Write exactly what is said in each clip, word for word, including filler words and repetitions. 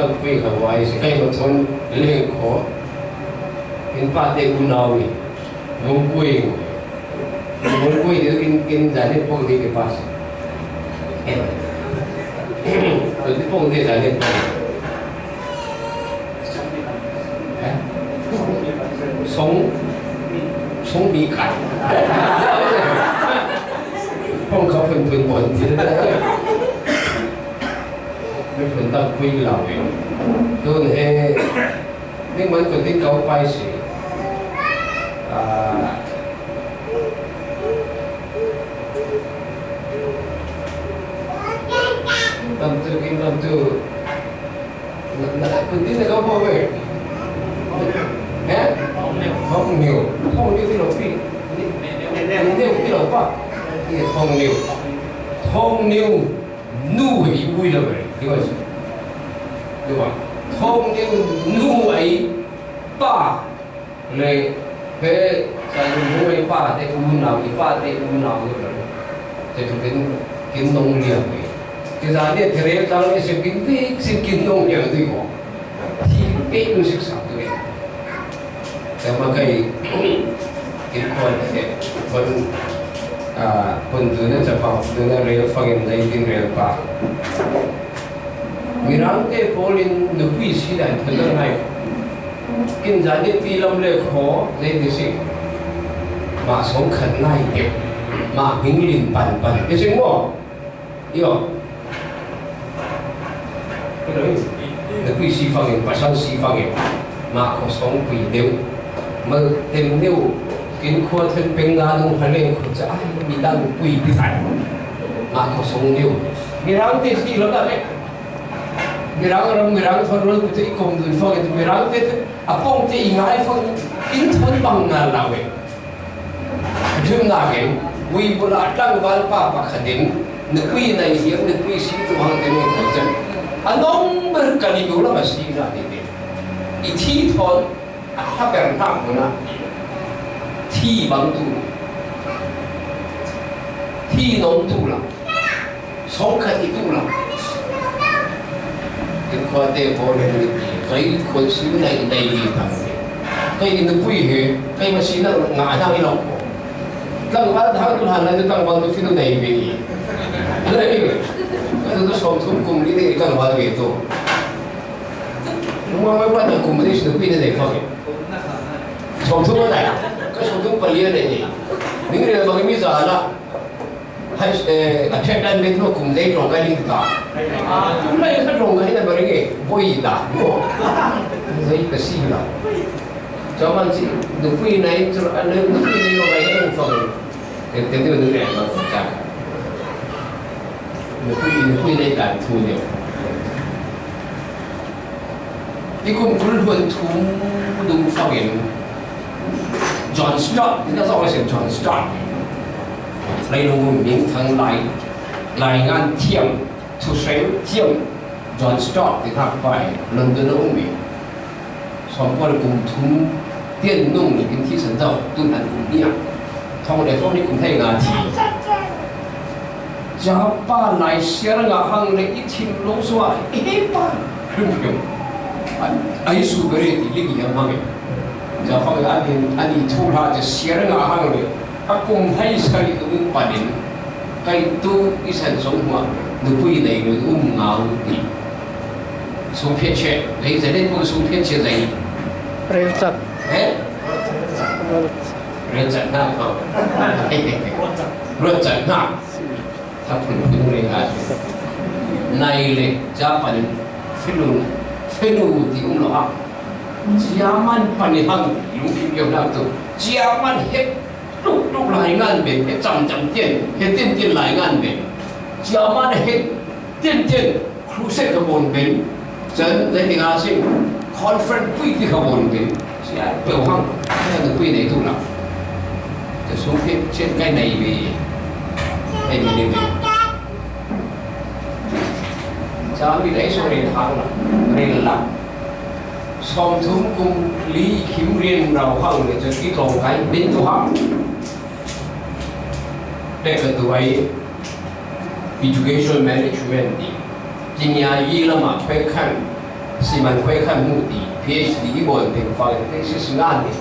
Pui kha wai si kai ma thon le ko. In pa te u nau ni. Mong kui. Mong kui ni kin kin da ni pong ni ke pa si. Ko ti pong ni da ni pong. Eh? Song song mi kai. Pong ka pun pun pon ti. Ni pun ta kui la we. Don he. Ni man ko ti kau pai si. Ah. Lam tu kin lam tu. Na, na, ko ti na kau pa we. Eh? Thong Niu. Thong Niu ti lo pi. Ni, ni, ni ti lo pa. Ni Thong Niu. Thong Niu. Nu he i ui lo we. Ti ko si. Ti wa. Thong Niu nu ai pa. Le, he, sa lu mu i pa te u nau, i pa te u nau lu le. Te tu kin, kin nong liang ni. Ti sa ni te re tang ni se kin ti, se kin nong liang ti ko. Ti pe tu sik sa tu ni. Te ma kai, kin ko te, kon, ah, kon tu ne sa pa, tu ne re fangin dai kin re pa. Mirangte pawlin nupui si dan thun dang ngai. Kin zan ni pi lam le khaw zei ti si. Mah sawng khat ngai pek. Mah hming lin pan pan. Ti si maw? Iyo. Nupui si fangin, pasal si fangin. Mah khaw sawng pui deuh. Mal tem deuh. Kin khua thun peng nga nung ha le khaw ca ai mi dang pui pi thai. Mah khaw sawng deuh. Mirangte si lo ta pek. Mirang ram, Mirang thawn rual kute i kom dun fangin, Mirang te a pawngte i ngai fangin, in thawn bang ngal lo e. A thumna gen, Buibula tlangval pa pakhatin, nupui nai hiam, nupui si tu hang te ngai thawn chan. A nong ber ka ni lo lam a si na ni te. I thi thawn, a tha ber hna hmun ah, thi bang tu, thi nong tu lo. Sawng khat i tuh lo. Kin khuate pawl he, kei khun sin nei, nei li pang. Kei in pui he, kei ma sin na ngah dang i lo. Tlangval thang tu han lai tu tlangval tu fin nei ve. Nei ve. Ka tu tu sawm thum kum li nei tlangval ve tu. Nung ma mai pa na kum li sin pui nei nei fak. Sawm thum ma nei. Ka sawm thum pali nei. Ning rel bang mi za la. Hai, eh, a threat dan bet no kum dei tong ka ding ta. Kum lai ka tong ka ding na ba ring e, boi ta. No. Dei ka si la. Chaman si, nupui nai, chu, a nupui nai no ka ding fang. Te, te, te, nupui nai ma ta. Nupui, nupui nai ta thu ne. I kum kul huan thum dung fangin John Stott, ina zong a sim John Stott. Leilung um mingthang lai, laingan thiam, thuhreu thiam, John Stott ti hak pai, London a um i. Sawmkua le kum thum tian nung ni kin thisen zau, tun an kum hniah. Thong le thong ni kum thei nga thi. Japa lai siar nga hang le i thim lo sua, e pa, hrim hrim. Ai su bere ti ling yang hang e. Japa le ani, ani thu la je siar nga hang le. A kum hai sari kum panin. Kai tu i san song hua, nupui nei nui um ngau ti. Sung phiat che, lei zai dei pun sung phiat che zai. Rel chat. Eh? Rel chat na ko. Rel chat na. Tha phun phun rel a. Nai le, Japan, finu, finu ti um lo a. Jaman pani hang, lung kim yom nak tu. Jaman het, tuk tuk lai ngan ben, het cam cam tian, het tian tian lai ngan ben. Jaman het, tian tian, Crusade ka bawn ben, chan zai ding a sin, conference pui ti ka bawn ben, si a peuh hang, si a pui nei tu la. Ka sung phe chen kai nei ve, nei ve nei ve. Cha mi dai so ren hang la, ren la. Sawm thum kum li khim rian rau hang le chan ki tong kai ben tu hang. Dek ka tu ai, Education Management ti. Tinia yi lama khoi khan. Siman khoi khan mu ti, PhD i bawl teng fang, thesis ngan ni.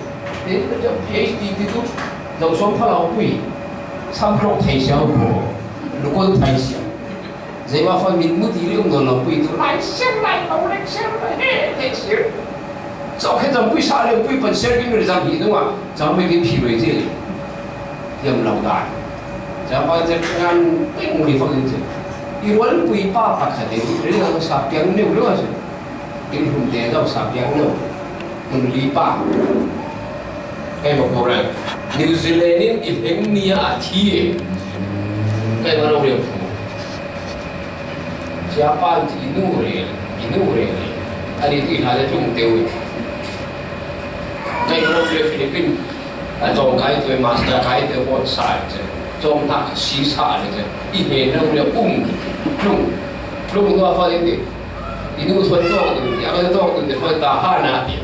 Te, te, PhD ti tu, zo som pha lau pui, sam hlok thei siau ko, lukon thai siau. Zei ma fang min mu ti le um don lau pui tu, lai siau, lai lau, lai siau, lai he, he siau. Zo khe zam pui sa le pui pan siau kin le zam hi tu ma, zam me kin phi roi zi le. Yam lau dai. Zam pa zi ngan ping mu li fang zi. I rual pui pa pa kha de, le ngan sa piang neu le wa zi. Kin hum te zau sa piang lo. Nun li pa. Kai ma ko rel. New Zealand in i heng ni a thi e. Kai ma lo le pu. Japan ti i nu re, i nu re. Ani ti ha le tung te u. Kai ma lo le Philippines. A zong kai tu master kai tu bon sa zi. Zong ta si sa le zi. I he lo le um. Lung. Lung no fa le. I nu thuan tawk dun, i a kan tawk dun te thuan ta ha na ti.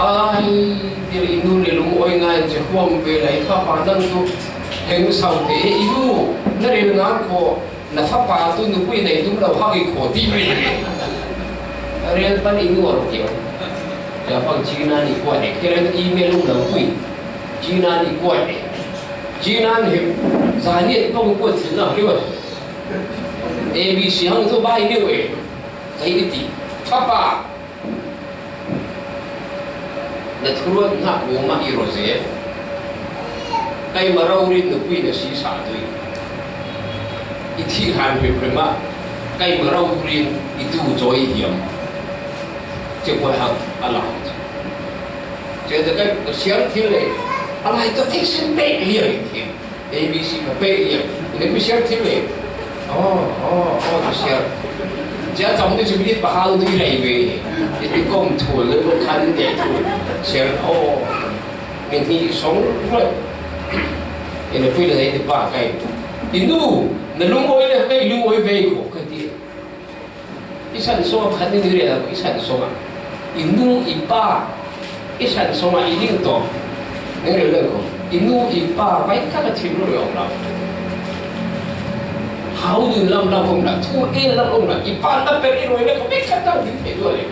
Ai, ti i nu le lung oi ngai che huam ve lai kha pa nang tu heng sau te i nu, na rel ngang ko, na fa pa tu nu pui nei tum lo ha ki ko ti ve. Rel pan i nu a ro kio. Ya fang China ni kuat e, keren email um lo pui. China ni kuat e. China ni zaniet pong kuat sin na liwa. A B C hang tu bai liwa e. Ka i ti, Fapa, na thuruat hna muangmah i ro ze, keimah rori nupui na si sa tui. I thih hlan hrimhrim ah keimah rori i tu cawi hiam? Cikuai hak a lau. Cete kai ka siar thil le a lai ka theih sin pek liang i thil. A B C ka pek liang. Ina mi siar thil le. Oh, oh, oh, ka siar. Cia cam ni si minit pahal ni rei ve. Iti kom thul le lo khan te thul. Siar, oh. Ni ni song ruat. Ina pui le ni pa kai. I nu, na lungoi le kai lungoi ve ko ka ti. I san sawng ah khat ning rel ah, i san sawng ah i nu i pa, i san sawng ah i ning tawh ning rel lo ko. I nu i pa vai khat a thim lo yawng lo. Hau dun lam lam om la, thu en lam om la, i pa na per i roi le ko bek khat tang ding thei lo le.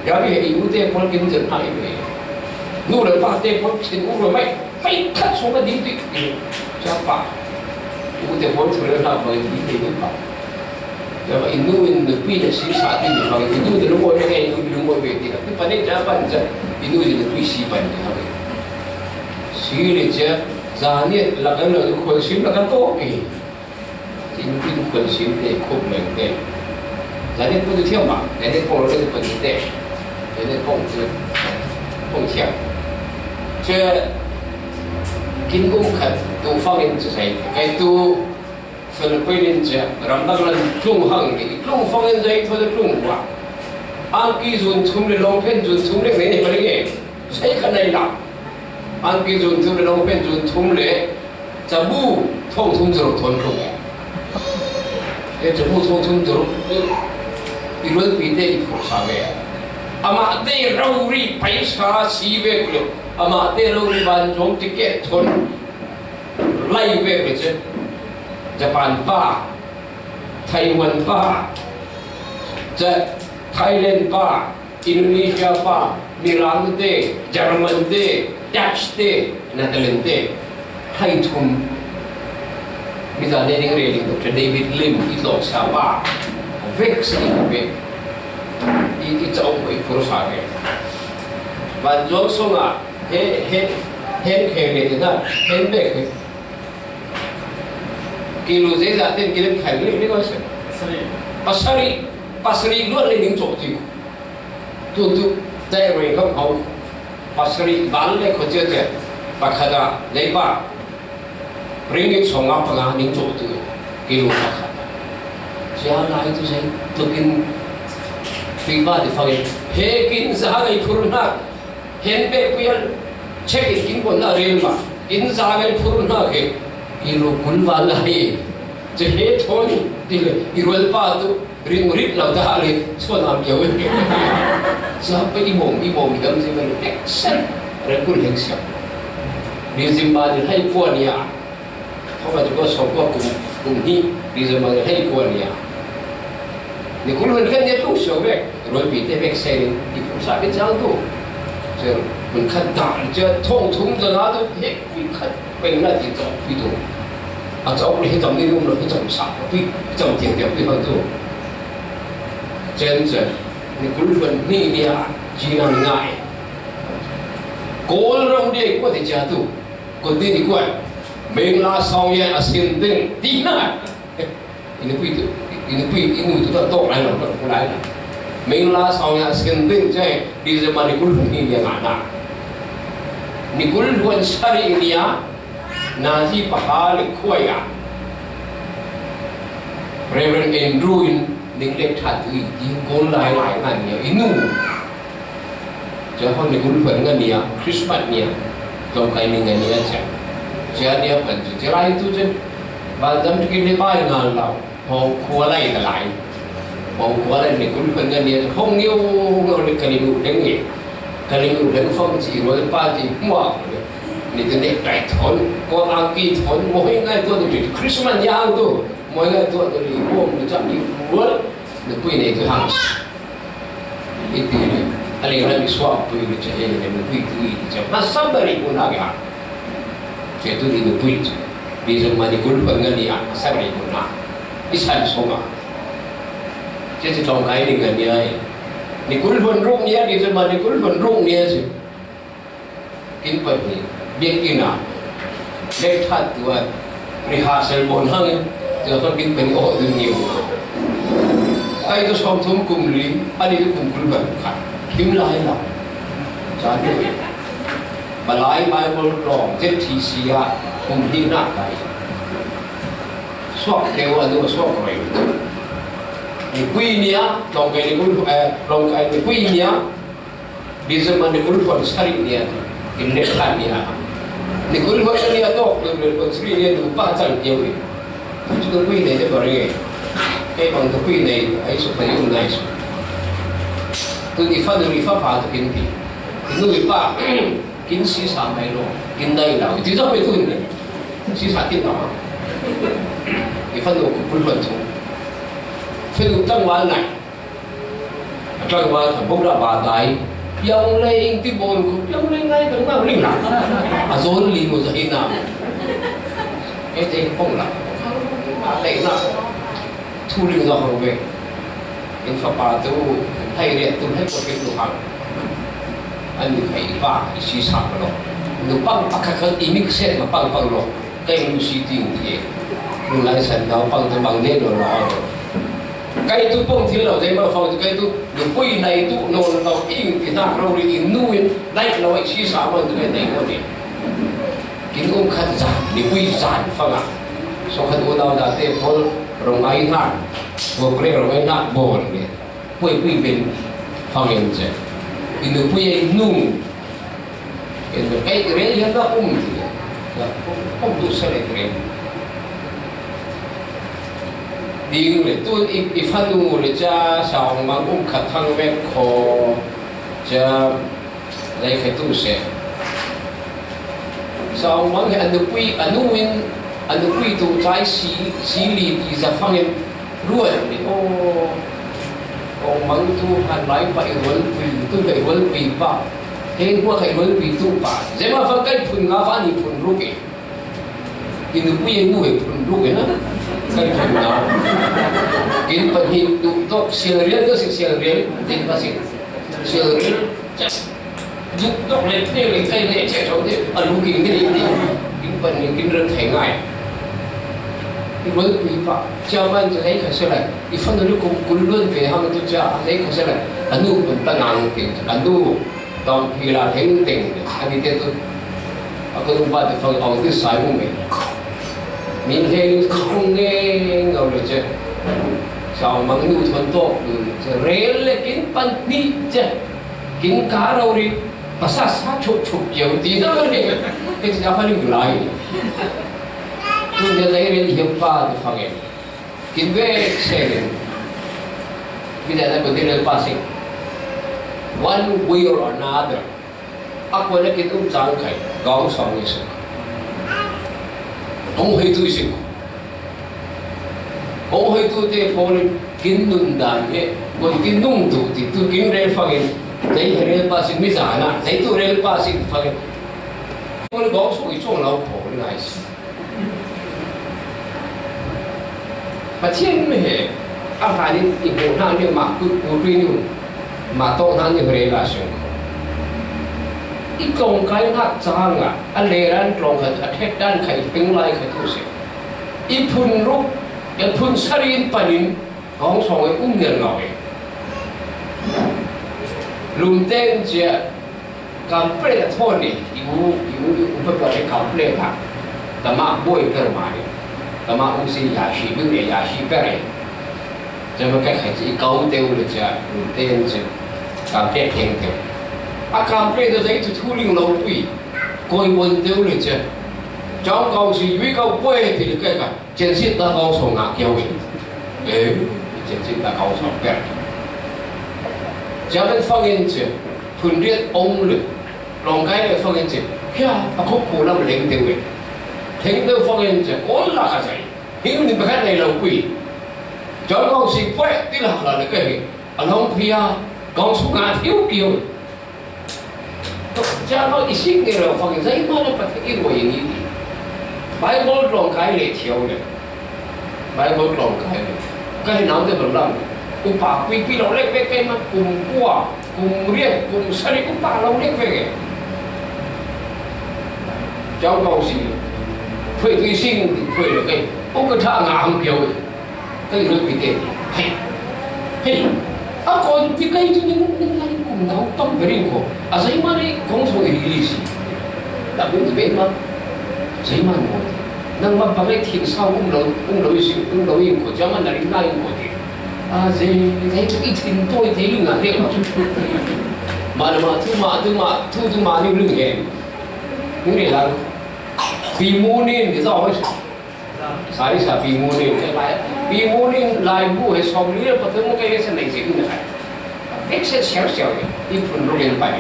Ya ri he i nu te pawl kin zen hna i ve. Nu le pa te pawl kin u roi mai, vai khat sawng a ding ti. Ca pa. U te pawl thu le hna mai ding thei ding pa. Caba i nu in nupi na si sa ti ni hang, i nu in lungoi ve, i nu in lungoi ve ti hang. Ti pan i ca pan ca, i nu in nupi si pan ti hang. Si le ca, zaniat lak an lo khol sim lak an to pi. I nupi tu khol sim te, khop meng te. Zaniat pun tu thiam ma, zaniat pong le pan te. Zaniat pong tu, pong thiam. Ca, kin um khat, tu fang in ca sai. Kai tu, Philippines in cia, ramdang lan tlung hang ni, tlung fang in zei thua tlung hua. Angki zun thum le longphen zun thum le ngei ni pari nge. Zei kha nei la. Angki zun thum le longphen zun thum le cabu thong thum zero thon tlung. E cabu thong thum zero. I rual pi te i phur sa ve. Ama te rau ri paisa si ve kulo. Ama te rau ri ban zong ticket thon. Lai vek le cu Japan pa, Taiwan pa, ca Thailand pa, Indonesia pa, Mirang te, German te, Dutch te, Netherlands te, hai thum. Mi ta ne ding re ding Doctor David Lim i tlawk sa pa, vek si ding pe. I, i cauk i phur sa ke. Van zuang sung ah, He, he, hen khe ve te ta, hen bek he. Kilo zei zah ten kilo khai ve ve ko se. Pasari, pasari luat le ning cawh ti. Tu tu, te rei kam hau. Pasari bal le ko cia cia. Pakhat ah, zei pa. Ringgit sawng ah panga ning cawh tu. Kilo pakhat. Cia lai tu zei, tu kin, tui ba ti fang in. He kin sa ha ngai phur hna. Hen peh pui ah check in kin pon na rel ma. In za ngai phur hna ke. I lu kun van la hi. Che he thon ti le i rual pa tu ring rit lo ta le chuan am yo. Sa pa i mom i mom dam si ma le pek sen. Re kul heng siam. Ni zim ba ni hai puan ya. Kho ma tu ko so ko kum kum hi. Ni zim ba ni hai puan ya. Ni kul hun khat nia tu sio vek, rualpi te vek se ni, i pu sa ke chang tu. Sio, hun khat da, sio, thong thum za na tu, he, pi khat, pen na ti chong pi tu. A chong pi he chong ni lum lo, he chong sa, pi, chong tiang tiang pi hang tu. Chen chen, ni kul hun ni nia, chi nang ngai. Kol rong dia ko ti cha tu, ko ti ni ko. Meng la song ya a sin ding, ti na. Inupui tu, inupui, inu tu ta tok lai lo, tok lai lo. Meng la song ya sin ding chai, di ze ma ni kul hun ni ya ngana. Ni kul hun sari ni ya, na ji pa ha le kua ya. Reverend Andrew in, ning le that tu i, i kol lai lai ngan ya, inu. Cia hon ni kul pan nga nia, Christmas nia, tong kai ni nga nia cia. Cia nia pan cia, cia lai tu cia. Ba dam tu kin ni bai nga lau, hong kua lai ka lai. Hong kua lai ni kul pan nga nia, hong niu nga ni ka ni nu deng ni. Ka ni nu deng fong ci ro pa ci mua. Ni tu ni tai thon, ko ang ki thon, mo hoi ngai tu tu Christmas nia tu. Mo hoi ngai tu tu ni, mo ni cia ni ro, ni pui ni tu hang. Iti le, a le ram i suak pui le cia he le, nupui tu i cia. Ma sam bari pun a ga. Cia tu ni nupui cia. Di zong ma ni kul pan nga ni a, ma sam bari pun a. I san so ma. Cia cia tong kai ni nga ni a e. Ni kul hun ruk ni a, di zong ma ni kul hun ruk ni a cia. Kin pan hi, biak ina, lek that tua, rehearsal bon hang, tua pan kin pan hi oh dun niu. Kai tu som thum kum li, ani tu kum kul ban khat. Kim lai la. Chan tu. Malai Bible long, Z T C a, kum li na kai. Suak teu a tu suak roi. Ni pui nia, long kai ni kul, eh, long kai ni pui nia, December ni kul huan sari nia, in ne khan nia. Ni kul huan nia tok, ni kul huan sari nia, nu pa chang kiau ni. Tu tu kui nei te bari. Kei bang tu kui nei, ai su pa yung nai su. Tu ni fa nu ni fa pa tu kin pi. Nu ni pa, kin si sa mai lo, kin dai lau. Ti zau pe tu ni. Si sa kin lau. Ni fa nu kul huan tu. Fe nu tang wa nai. A tang ma tha bok da ba dai. Piang lei ing ti bon ko, piang lei ngai tang ma ling la. A zon li mo za hin na. E te pong la. Ma lei na. Thu ling za ho ve. In fa pa tu, hai re tu, hai ko ke tu ha. An ni hai pa, i si sa lo. Nu pang pa ka ka i mik se ma pang pang lo. Kai nu si ting ti e. Nu lai san dau pang tu bang de lo lo. Kai tu pong thil lo, zei ma fong tu kai tu, nu pui nai tu, no lo ing ti nak lo ri in nu in, nai lo ai si sa man tu kai nai lo ni. Kin um khat zan, ni pui zan fang a. So khat u nau da te pol rong ai nak, bo pre rong ai nak bol ni. Pui pui ben fang en ze. Kin nu pui ai nu. Ken kai rel hian la um ti. La um tu sa le rel. Ding le tun i, i fa nu le cha sa ong mang um khat thang vek ko cha lai khai tu se. Sa ong mang he anu pui, anu in, anu pui tu chai si, si li ti za fang em. Ruai ni, o, o mang tu han lai pa i rual pui, tu ka i rual pui pa. He hua ka i rual pui tu pa. Zema fa kai phun nga fa ni phun ruk e. Inu pui e nu e phun ruk e na. Kai phun nga. Kin pa ni tu tok sial rial ka sik sial rial. Tin pa sik. Sial rial. Just Duk dok le, ne le, kai le, che chau de, a lu king de, de. Kin pan ni kin ren thai ngai. I rual pui pa, cha man cha hei kha se lai. I fan lu kum kul luan ve hang tu cha, hei kha se lai. A nu pan ta nang te, a nu tong pi la theng teng, a ni te tu. A ko nu ba te fang ong tu sai mu me. Min hei lu khong nge, ngau le che. Sao mang nu thon tok, che rel le kin pan ni che. Kin ka rau ri, pasa sa chuk chuk kiau ti na ni. Ke ti na fa ni lai. Tu ni lai ri hiam pa tu fang e. Kin ve se ni. Mi da na ko ti le pa se. One way or another. A ko le kin um chang khai. Gong song ni su. Hong hei tu su. Hong hei tu te poli. Kin nun dan hi, kun kin nung tu ti tu kin rel fangin, zei he rel pa sin mi zana, zei tu rel pa sin fangin. Kun gong su i chuang lau ko ni ngai si. Pathian mi he, a hanin i bu na ni ma ku ku tu ni, ma to na ni rel la sung. I kong kai nak chang a, a le ran trong khat, a thet dan khai ping lai khat tu si. I phun ruk, i phun sarin panin, Kong song e um nel ngau e. Lum ten chia, complete a thon ni, i u, i u, i u pa pa le complete ha. Tama boy per ma ni. Tama u si ya shi, bu le ya shi per e. Chia ma ka khai chi kau te u le chia, lum ten chia. Complete theng te. A complete to sai tu thu ling lo pui. Koi won te u le chia. Chong kau si, yui kau boy te le kai ka. Chen sit ta kong song ngak kiau in. Eh, chen sit ta kong song per. Jamin fangin che, phun riat om le, long kai le fangin che, kia, a khuk khu lam leng te we. Theng te fangin che, kol la ka sai. Hing ni bakat nei lo kui. Jol kong si pwe, ti la la le ke. A long pia, kong song ngak kiau kiau. Tua ciang kha i sik ngei lo fangin zeihmah le Pathian i ruai ni ti. Bible tlawng kai le thiau le. Bible tlawng kai le. Ka hi nau te bang lam. Upa puipi lo lek vek kei mah kum kua, kum riat, kum sari upa lo lek vek e. Ciang kha u si. Phuai tui sing, phuai lo kei. U ka tha nga ang piau e. Ka i ruai pi te. Hei. Hei. A kon ti kai tu ni ni ngai kum nau tong bering ko. A zeihmah ni kong so i li si. Ta bung ti ben ma. Zeihmah mo. Nang ma pa ngai thin sa um lo, um lo i si, um lo i ko. Jama na ri na i ko ti. A zei, zei tu i thin toi ti lu na te ma. Ma na ma tu ma tu ma tu tu ma ni lu he. Ni le la. Pi mu ni ni za ho. Sai sa pi mu ni, pi mu ni lai bu he sawm li le pathum mu kai se nei se ni kai. Vek se siau siau ni, i phun ru len pai.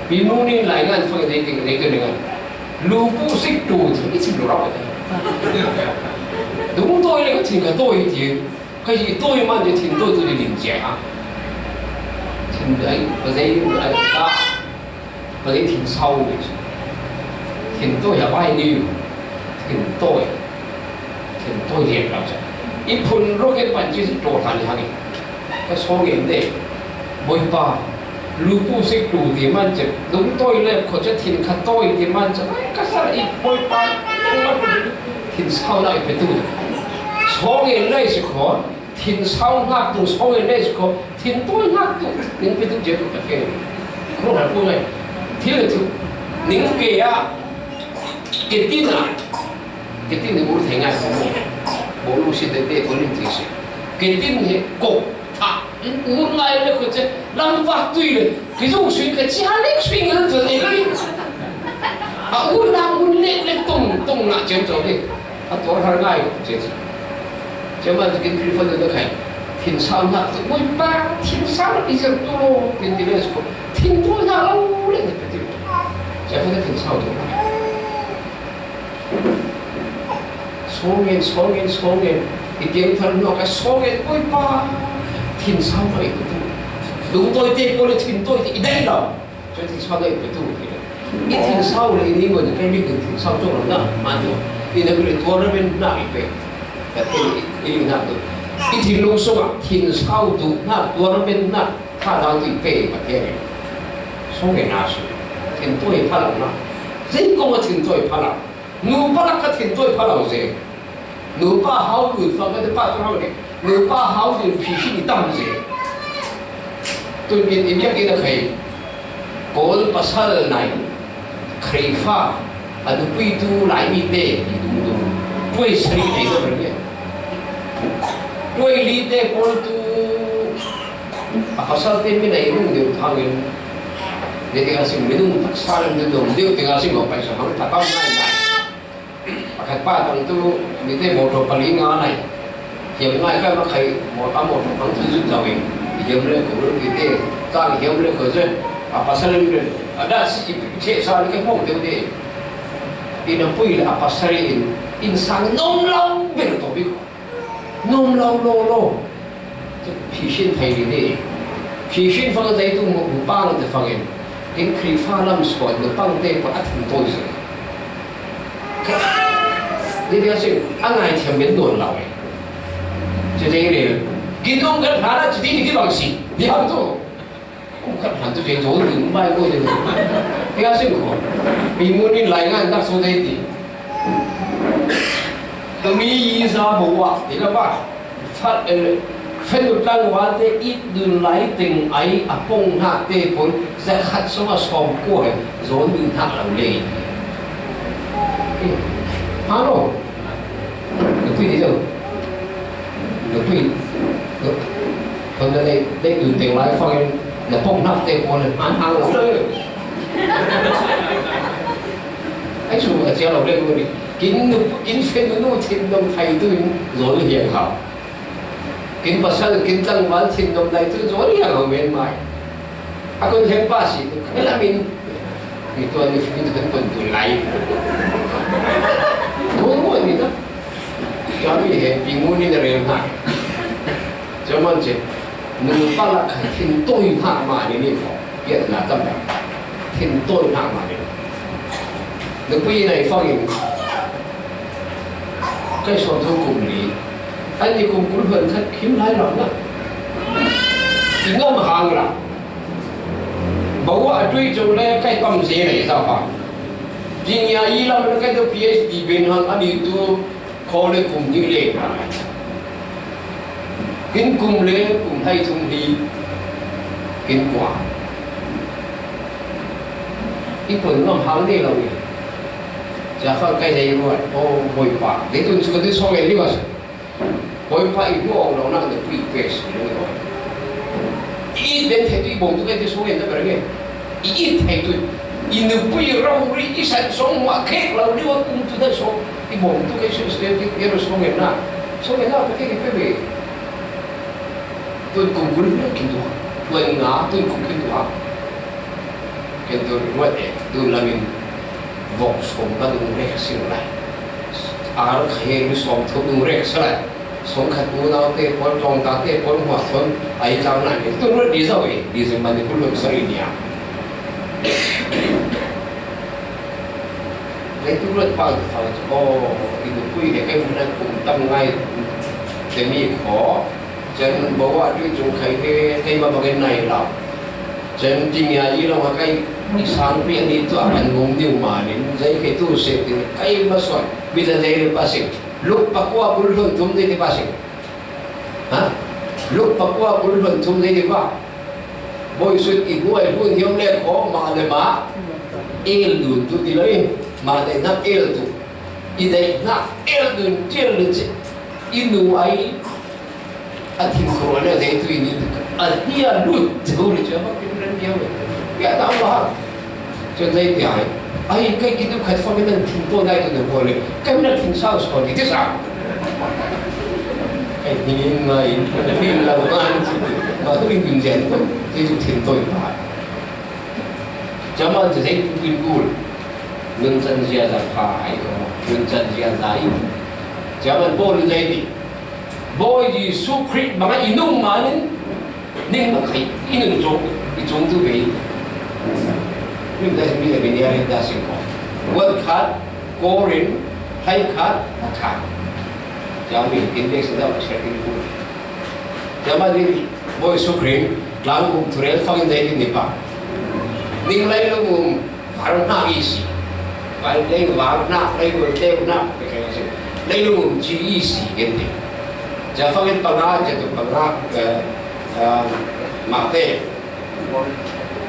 Pi mu ni lai ngan fang nei ding nei ding ngan. Lu pu sik tu ti i chin ru rau. Dung toi le ka chin ka toi ti. Ka i toi man ti chin toi tu ni lim jia ha. Chin ai, ka zei ai ka. Ka lei thin sau ve. Thin toi a bai ni. Thin toi. Thin toi lian lau cha. I phun ro ke pan chi si to han hang. Ka so ngen de. Boy pa. Lu pu sik tu ti man che. Dung toi le ko cha thin kha toi ti man che. Ai ka sa i boy pa. Thin sau lai pe tu. So ngen lai si ko. Thin sau ngak tu so ngen lai si ko. Thin toi ngak tu, ning pe tu je tu Pathian. Ko na ko ngai. Thil le tu. Ning ke ya. Ke tin a. Ke tin ni ur thei ngai ko mo. Bo lu si te te ko ning ti si. Ke tin he ko. A. Ur ngai le ko che. Lam va tui le. Ke jong sui ke chi ha le sui ngal to le le. A ur la mun le le tong tong na chem to le. A tor har ngai ko che. Chem a kin kri fa de kai. Thin sau na tu mo pa, thin sau i zer tu lo, tin ti le ko. Thin tu na lo le ne ti. Che fa thin sau tu. Song en, song en, song en. I tiang thar no ka song en mo pa. Thin sau ma i tu. Dung toi te ko le thin toi te i dai lo. Cun thin sau dai pe tu ti. I thin sau le i ni ngon kai bik thin sau cawng lo na ma tu. I na le tournament na i pe. Ka ti i na tu. I thin lung sung a thin sau tu na tournament na ka dang ti pe pa ke. Song ke na su. Thin toi pa lo na. Zin kong a thin toi pa lo. Nu pa lak ka thin toi pa lo ze. Nupa hau lut fak ka te pa tu hau le. Nupa hau lut phi khi ni tam ze. Tun in i biak in a khai. Kawl pasal nai. Khrihfa. A nupui tu lai mi te. I dung dung. Puai sari thei lo re. Puai li te Kawl tu. A pasal te mi nai rung deuh thang in. Ni te ka sim mi nung tak sa rung deuh deuh te ka sim lo pai sa hang ta tam nai nai. Pakhat pa tang tu, mi te motor pali nga nai. Hiam ngai ka ma khai, mo-, a motor pang tu zut zau in. Hiam le ko lu mi te, tang hiam le ko zet. A pasal in le, a da si i che sa ni ka mong deuh de. In a pui le a pasal in, in sang nom lau ber to bi ko. Nuam lo, lo, lo. Phisin thei ni ni. Phisin fang zei tu mu pa lo te fangin. Kin Khrihfa lam suan nu pang te pa a thum to zui. Ni dia sing, a ngai thiam ben nuam lo e. Ci zei ni. Kin nuam kan ha la ci di ni ki bang si. Di ham tu. Kum khat han tu chen zo ding mai ko ding. Tia sin ko. Mi mun in lai ngan tak so dei ti. Ka mi yi za bo wa ti la ba. Fat, eh, fen u tlang wa te it dun lai teng ai a pong hna te pon za khat so a som ko he zo dun hna lo le. Ha lo. Nupui ni zo. Nupui. Nupui. Kon na dei, dei dun teng lai fangin na pok nak te pon han hang lo le. Ai su a cia lo le ko ni. Kin nu, kin fen nu thin dong thai tu in zo le hiang hao. Kin pasal, kin tlangval thin dong lai tu in zo le hiang hao men mai. A kon hiang pa si tu. Kala min. Mi tuan ni fini tu kan pun tu lai. Ngun ngun ni ta. Kami he, pi ngun ni na rem ha. Zaman ce. Nu palak ha thin toi ha ma ni ni ko. Piat na tam. Thin toi ha ma ni. Nupui nai fangin. Kai suam tho kum li. An ni kum kul huan khat khim lai ram la. I ngam hang la. Bawa a tui cung le kai pam se nei sa fa. Jing ya i lam le kai to P H D ben hang an ni tu kho le kum ni le. Kin kum le kum hai thum hi. Kin kwa. I pun ngam hang nei lo ni. Cia fa kai dei ruat. O, boi pa. Dei tun su ka dei song e li wa su. Bawipa i hmuh awk lo nak nupui i pek si lo. I it ben thei tu i bawm tu kai ti sung en na ber nge. I it thei tu i nupui rori i san song ma khek lo ni wa kum tu na song i bawm tu kai su stem ti ke ro song en na. Song en na ka ke pe ve. Tun kum kul na kin tu. Tun nga tun kum kin tu ha. Ken tu ruat e, tu lamin vok sawm ka dung rek si lai. Ar kha he mi sawm thum dung rek si lai. Sawm khat unau te pawl, tlawngta te pawl, hmuah pawl, a i tlang lai. Tu ruat di zau e, di zin mani kul lum sari nia. Kei tu ruat pal tu fal tu, oh, i nupui he kei mun an kum tam ngai te mi khaw. Cen mun bo a tui cung khai he, kei ma bangin nai lau. Cen ti ngia i long a kai i sang pi ani tu a kan ngum niu ma nin, zei kei tu se ti kai ma suan, mi ta zei pa sing. Luk pakua kul hlun thum zei ti pa sing. Ha? Luk pakua kul hlun thum zei ti pa. Boi sut i buai hlun hiam le kho ma le ma. El dun tu ti lo in, ma le na el tu. I dei na el dun, el dun ci. I nu ai A thim khuaruah le zei tui nih a hnia lut zo le cu a va kin ren viau le. Bia ta a va. Cun zei tiang ai, ai, kei kin khat fak in an thim tawn lai tu na bual le, kan na thim sau sawn i ti sa. Kei ni ngai, ni lo ngan si. Ma tu in kin zen ko, zei tu thim tawn lai. Caman zei tu kin kul. Nun chan zia za pha ai ko, nun chan zia za i. Caman Paul zei ti. Bawi Jesuh Khrih bangah i nung manin ning bak kha i nung cung, i cung tu ve. Ning ta mi le bini a ring ta sing ko. Kuat khat, Korin, hai khat, a khat. Jami kin dek sa da u check in ku. Jama diri, Bawi Jesuh Khrih, lang kum thurel fangin dai ni pa. Ning lai lung um, Var hna i si. Vai lei var hna, lei vul tleu hna, ka khen a si. Leilung um ci i si, kan ti. Ca fangin panga, ca tu panga, eh, eh, mah te.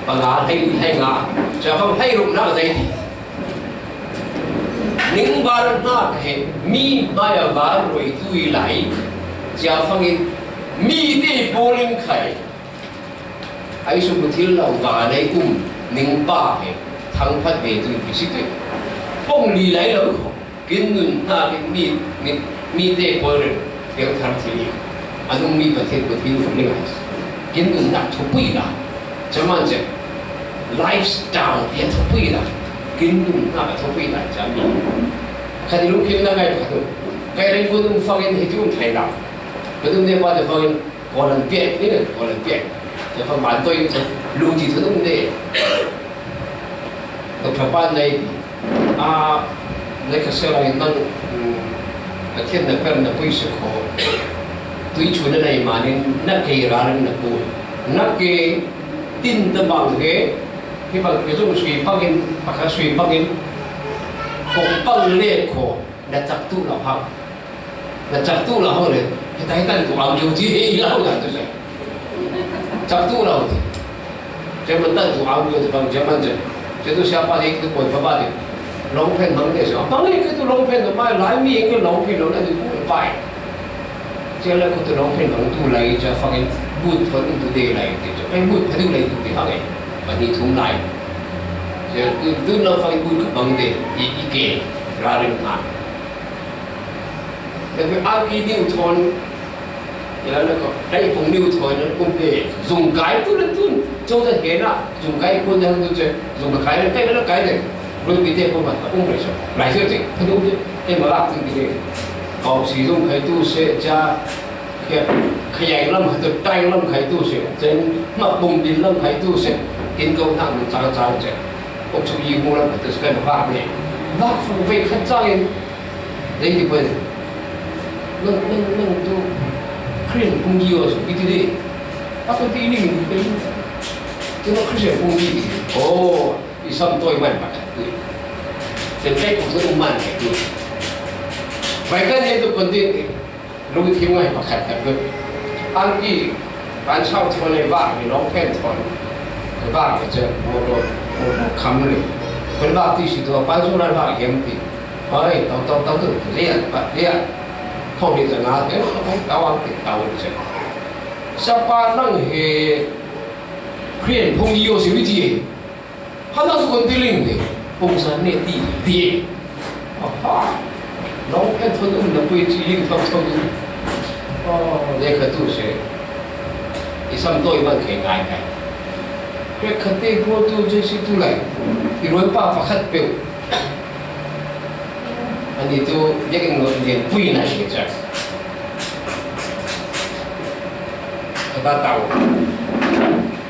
Panga, hei, hei nga. Ca fang hei ruk hna, zei ti. Ning var hna ka he, mi hmai a var roi tu i lai. Ca fangin, mi te pawl in khai. Ai sum thil lo va nei um ning pa he thangphat ve tu ki si tu. Pong li lai lo ko. Kin nun hna kin mi, mi, mi te pawl reng piang thar thil i. Anung mi Pathian ko thil ko ning ai. Kin nun nak thupui la. Caman cek. Lifestyle he thupui la. Kin nun hna ka thupui la. Cami. Khat i lungkim na ngai khat tu. Kai reng ko nung fangin he tu thai la. Ka tum ne pa te fangin, ko lan piak, ni ko lan piak. Te fang ban toi, lu ti tu tum ne. Ka pa pa nai, a, nai ka se lai nang, mm, a thian na per na pui se ko. Tui chu na nai manin, na ke ra na ku. Na ke tin ta bang he, hi bang ke zung sui bangin, pa ka sui bangin. Ko bang le ko, na tak tu la ha. Na chak tu la ho le, hi tai tan tu ang yo ti he la ho tu se. Chak tu la ho ti. Che man tan tu ang yo ti bang che man che. Che tu sia pa le tu koi pa pa de. Long pen mang de so. Bang le ke tu long pen tu mai lai mi ke long pen long na tu ku pai. Che le ko tu long pen long tu lai cha fa ke but pho tu de lai ti. Che pen but pho tu lai tu ti ha ke. Pa ni thum lai. Che tu tu long fa but ka bang de. I i ke. Ra ren pa. Tapi aki Newton, ila na ko, dai pung Newton na pung pe, zung kai tu na tu, cho sa he na, zung kai kun na tu che, zung kai na kai na kai ne, rui pi te pung ma, pung rui so, lai se ti, tu tu, e ma lak tu ti ne, kong si zung kai tu se cha, ke, kayai lam kai tu, tai lam kai tu se, chen ma pung din lam kai tu se, kin kong tang chang chang che, kong chu yi mu lam kai tu se kai ma lak ne, lak fu wei kai chang in, Dei ti pen. Nang, nang, nang tu Christian pung ji o su pi ti dei. A ko ti ni mi pen. Tu nang Christian pung ji. Oh, i sam toi man pa khat tu. Te te ko tu man tu. Bai kan ye tu kon ti. Lu ki ngai pa khat tu. Ang ki Ban sau thon le vak ni long pen thon. Vak ni che mo lo mo lo kham ni. Pen vak ti si to ban su lan vak yem ti. Oi, tau tau tau tu lia pa lia. Thon ni zanga ke tau ang ti tau che. Sa pa nang he Christian pung yo si wi ti. Hana su kon ti ling de, pung sa ne ti di. Aha. Long pen thon um na pui chi ling thong thong um. Oh, le ka tu se. I sam toi man ke ngai kai. Ke ka te ko tu je si tu lai. I ruan pa pa khat pe. Ani tu ye ken lo ye pui na ye cha. Ka ta tau.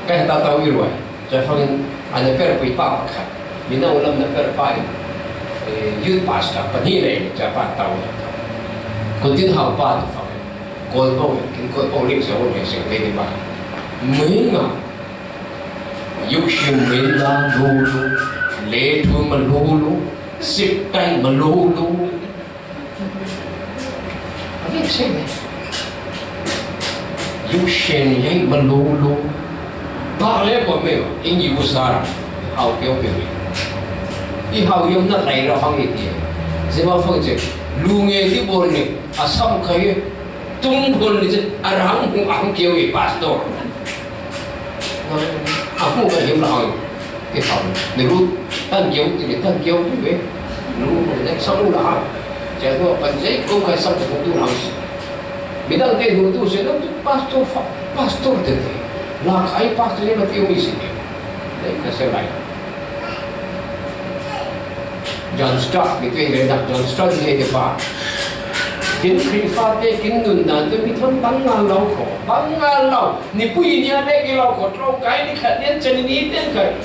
Ka ta tau i ruan. Cafangin a na per pui pa pakhat. Minau lam na per pa in, eh, youth pastor pahnih nei ca pa tau. Kun tin hau pa tu fangin. Kol pau, kin kol pau ling sa won he sing te ni ba. Mui nga. Yuk shim min la lu lu. Le thu ma lu lu. Sip tai ma lu lu. A vek se ne. Yu shen yai ma lo lo. Ba le ko me, in yi u sa ra. Hau keu keu. I hau yom na lai ra hang i ti. Zema fang che. Lu nge ti bol ne. A sam kai. Tung bol ne che. A rang hu ang keu i pastor. A hu ka yom la hang. Ti hau, ni ru, tan kiau, ti ni tan kiau, ti ve. Lu, ne, sang lu la ha. Cia tu, pan zei, kong kai sang tu tu hau si. Mi dang te nu tu se, dang tu pastor fa, pastor te te. La kai pastor ni ma tiu mi si ni. Ne, ka se lai. John Stott, mi tu re dak John Stott ni te pa. Kin Khrihfa te, kin nun dan te, mi thon bang ngal lau ko, bang ngal lau. Ni pui ni a dek i lo ko tlo kai ni khat nian chen ni ten kai.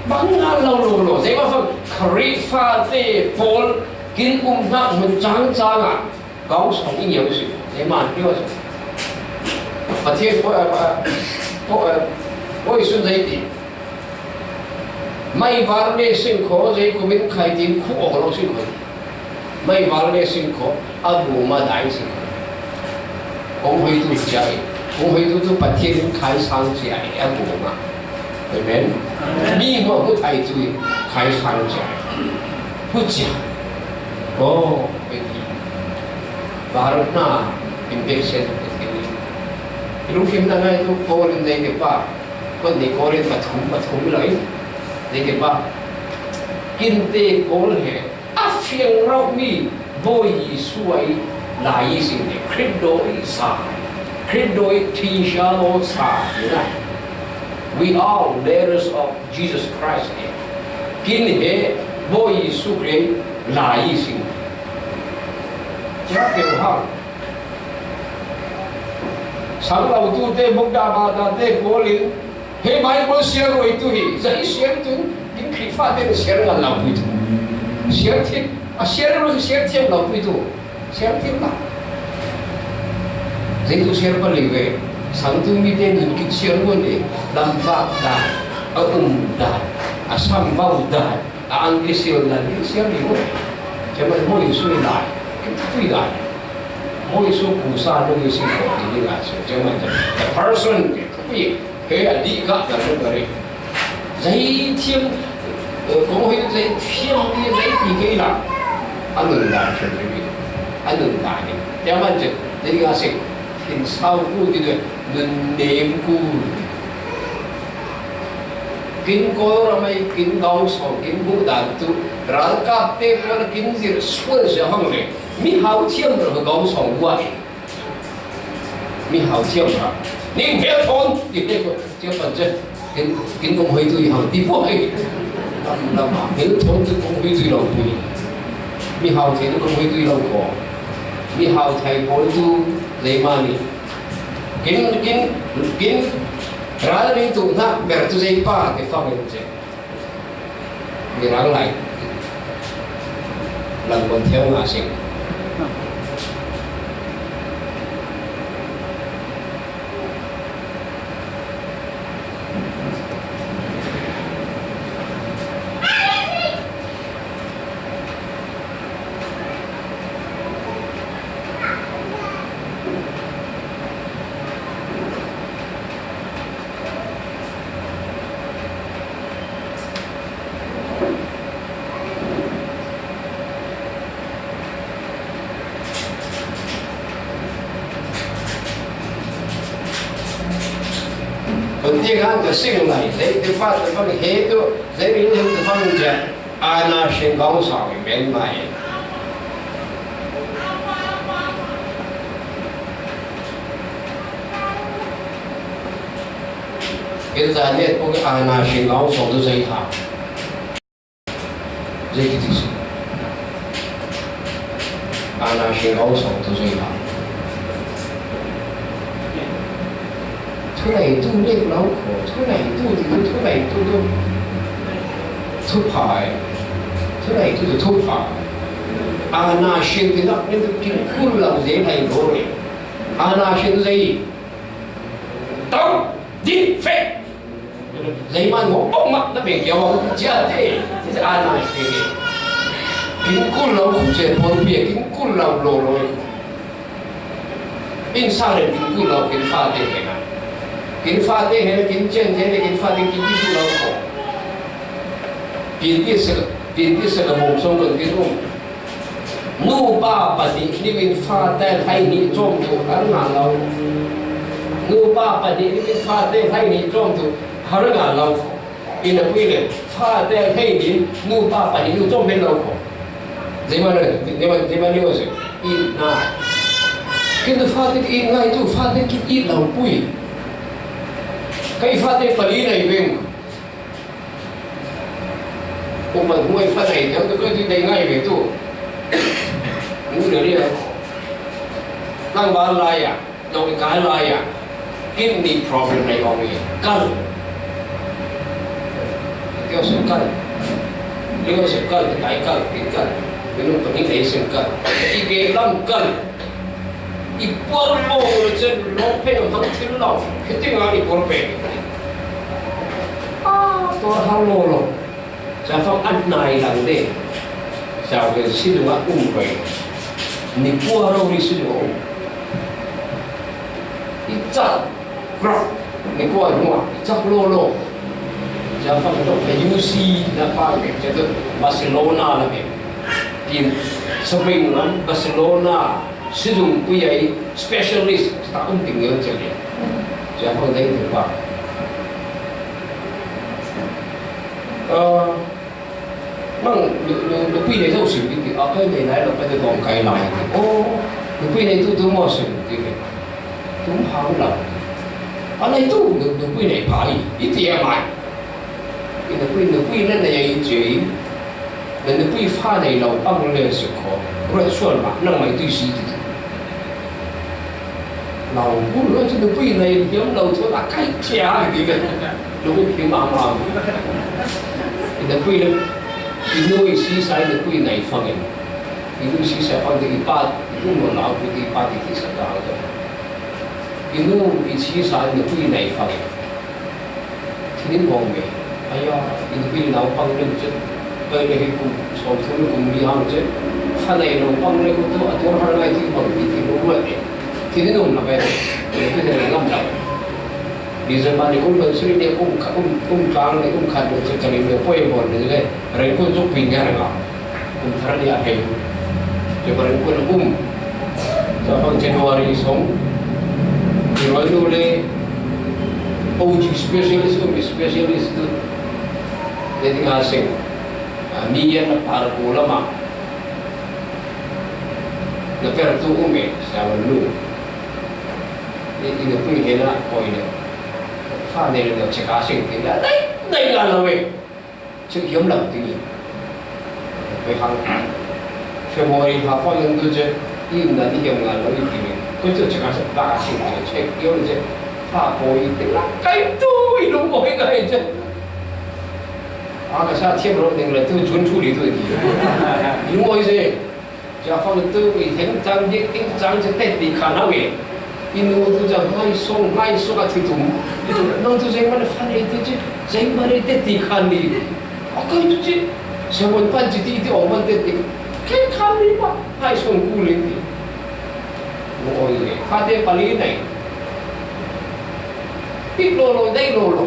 Bang nga lo lo lo. Zei ma fang Khrihfa te pawl kin um nak mun chang chang a. Kong song i ngiau si. Zei man pio si. Pathian ko, ko, ko i sun zei ti. Mai var ne sing ko zei kumin khai tin khu o lo sing ko. Mai val le sing ko, a bu ma dai sing ko. Kong hoi tu jai, kong hoi tu tu Pathian in khai sang jai, a bu ma. Amen. Amen. Mi mo hu thai tu khai sang jai. Hu jai. Oh, eti. Baru na, invitation, eti. Ilung kim na ngai tu, Paul in dei de pa. Kon ni Korin pathum, pathum lai. Dei de pa. Kin te Paul he. A fiang rau mi Bawi Jesu ai lai i sing hi, Khrih dawi sa, Khrih dawi thinsia law sa hi na. We are bearers of Jesus Christ hi. Kin he Bawi Jesu Khrih lai i sing hi. Cia keu hang. Sang lo tu te, buk da ba da te, pawl in, hei mai pawl siar roi tu hi, zai siar tu, in Khrihfa te siar ngal lo pui tu. Siar thim, a siar roi siar thiam lo pui tu. Siar thim lo. Zai tu siar pa li ve, sang tu mi te nun kit siar ngun e, lam vak da, a um da, a sam vau da, a ang kisil da, in siar li ngun. Cuma mo in sui da, in tui da. Mo in su ku sa lo in si ko, in ni la su, cuma the person, He a dih kah kan hmu ka rih. Zei thiam, eh, kong hoi zei thiam ni zei pi kei la. A nun dan thiam ni. A nun dan ni. Tia man chet, zei ka sik. Kin sau ku ti doi, nun nem ku. Kin kol ramai, kin gau song, kin bu dan tu. Ralkap te ko la kin zir suan sia hong le. Mi hau thiam ro gau song wa e. Mi hau thiam hra. Ning hmel thawn, ti hmel thawn, tia pan che. Kin, kin kong hoi tui hau, ti pawh hei. Tam lam a, hmel thawn tu kong hoi tui lo pui. Mi hau thei tu kong hoi tui lo ko. Mi hau thei pawl tu zei mah ni. Kin, kin, kin, ral ring tu hnak ber tu zei pa, ti fak in che. Mirang lai. Lam kon thiau nga sing. Kon ti kan ka sing lai, zei te pa te bang he tu, zei ring he tu bang ja. Ana sing kong sau i men mai. Internet pun ana sing kong sau tu zei ha. Zei ki ti si. Ana sing kong sau tu zei ha. Thuneitu nek lo ko, thuneitu ti tu, thuneitu tu thupha e. Thuneitu tu thupha. Ana sing ti nak ni tu kin kul lo zei lai lo re. Ana sing zei. Tau, di, fe. Zei man mo, pok mak na beng kiau, chia te. Ana sing. Kin kul lo ku che pon pia, kin kul lo lo lo. Kin sa le kin kul lo, kin fa te he na. Kin fa te he, kin chen te he, kin fa te kin kul lo ko. Kin ti se, kin ti se ka bom song ko kin um. Nupa pahnih nih in fate hleihnih cawm tu har ngah lo. Nupa pahnih nih in fate hleihnih cawm tu har ngah lo. Inn a pui le fate hleihnih nupa pahnih nu cawm hmel lo ko. Zeihmanh, zeihmanh, zeihmanh ni awseh. It ngai. Kin tu fate it ngai tu, fate kin it lo pui. Kei fate pali nei veng. Upat hmuai fa nei deuh tuk i dei ngai ve tu. Mu le ria. Tlangval lai ah, dawh i kai lai ah, kidney problem nei awng i kal. Tio sum kal. Lio sum kal, kai kal, kin kal. Minung pahnih nei sum kal. I ke lam kal. I puar mawng le cun lawng pek hmang thil lo. Khiti nga i puar pek. A tuar hau law law. Cafang an nai lang de. Cau le si lung a um roi. Ni puar rau ni si lung a um. I cak. Rock, ni kua hnuah i cak lawlaw. Cafang dawh ka U C na pa ke, catu Barcelona na ke. Tim Spain lam Barcelona sizung pui ai specialist ta um ting ngal cel ya. Cafang dai tu pa. Ah, Mang, nu, nu, nupui nei zo sim ti ti, a kai nei lai lo, kai te bawng kai lai ti. O, nupui nei tu tu maw sim ti ve. Tum hang lo. A nei tu, nu, nupui nei pha i, i ti a mai. I nupui, nupui na nei a i ci i. Na nupui fa nei lo, pang le su ko. Ruat sual ma, nang mai tu si ti ti. Lo bul lo chu nupui nei hiam lo chu a kai chia ti le. Lo bul hiam am am. I nupui le. I nu i sisa i nupui nei fangin. I nu i sisa fang te i pa i nu lo lo pu ti pa ti ti sa ta. I nu i sisa i nupui nei fangin. Thinin hong ve. Aya, in bil naupang rin cun, kei le hi kum sawmthum le kum li hang cun, fa nei naupang le kut tu a tuar har ngai ti bang ti ti lo ruat e. Thinin hong lak e. Thinin hong ngam lak. December ni kum ban suri ni kum kha-, kum, kum tlang ni kum khat ni cun ka lim le poi bawl ni le, ren kun cuk pin ni har nga. Kum thar ni a hei. Japan kun a um. Japan January song. Iroy nu le O G specialist um specialist tu. Jadi ngasing. Ah, ni yan na par ko lama. Na per tu um e, sa nu. Ni, ni na pui hena ko ina. Fa ne le cheka sing ti la. Dai, dai la lo e. Chim hiam lo ti ni. Pei hang. February ha fa yang tu je. I na ni hiam ngal lo i ti ni. Ko chu chaka sa ta ka sing ni. Chek hiam je. Fa ko i ti la. Kai tu i lo mo i kai je. A ka sa thiam lo ding le tu June tu li tu i ti. I lo mo i je. Japan tu i heng chang dik ting chang che te ti khan hau e. I nu tu ja mai song, mai song a thi tum. I tu nang tu jeng man fan e tu chi, jeng man e te ti khan ni. A kai tu chi, se won pan chi ti ti ong man te ti. Ke khan ni pa, mai song ku le ti. Mo oi le, fa te pa li nei. Ti lo lo, dei lo lo.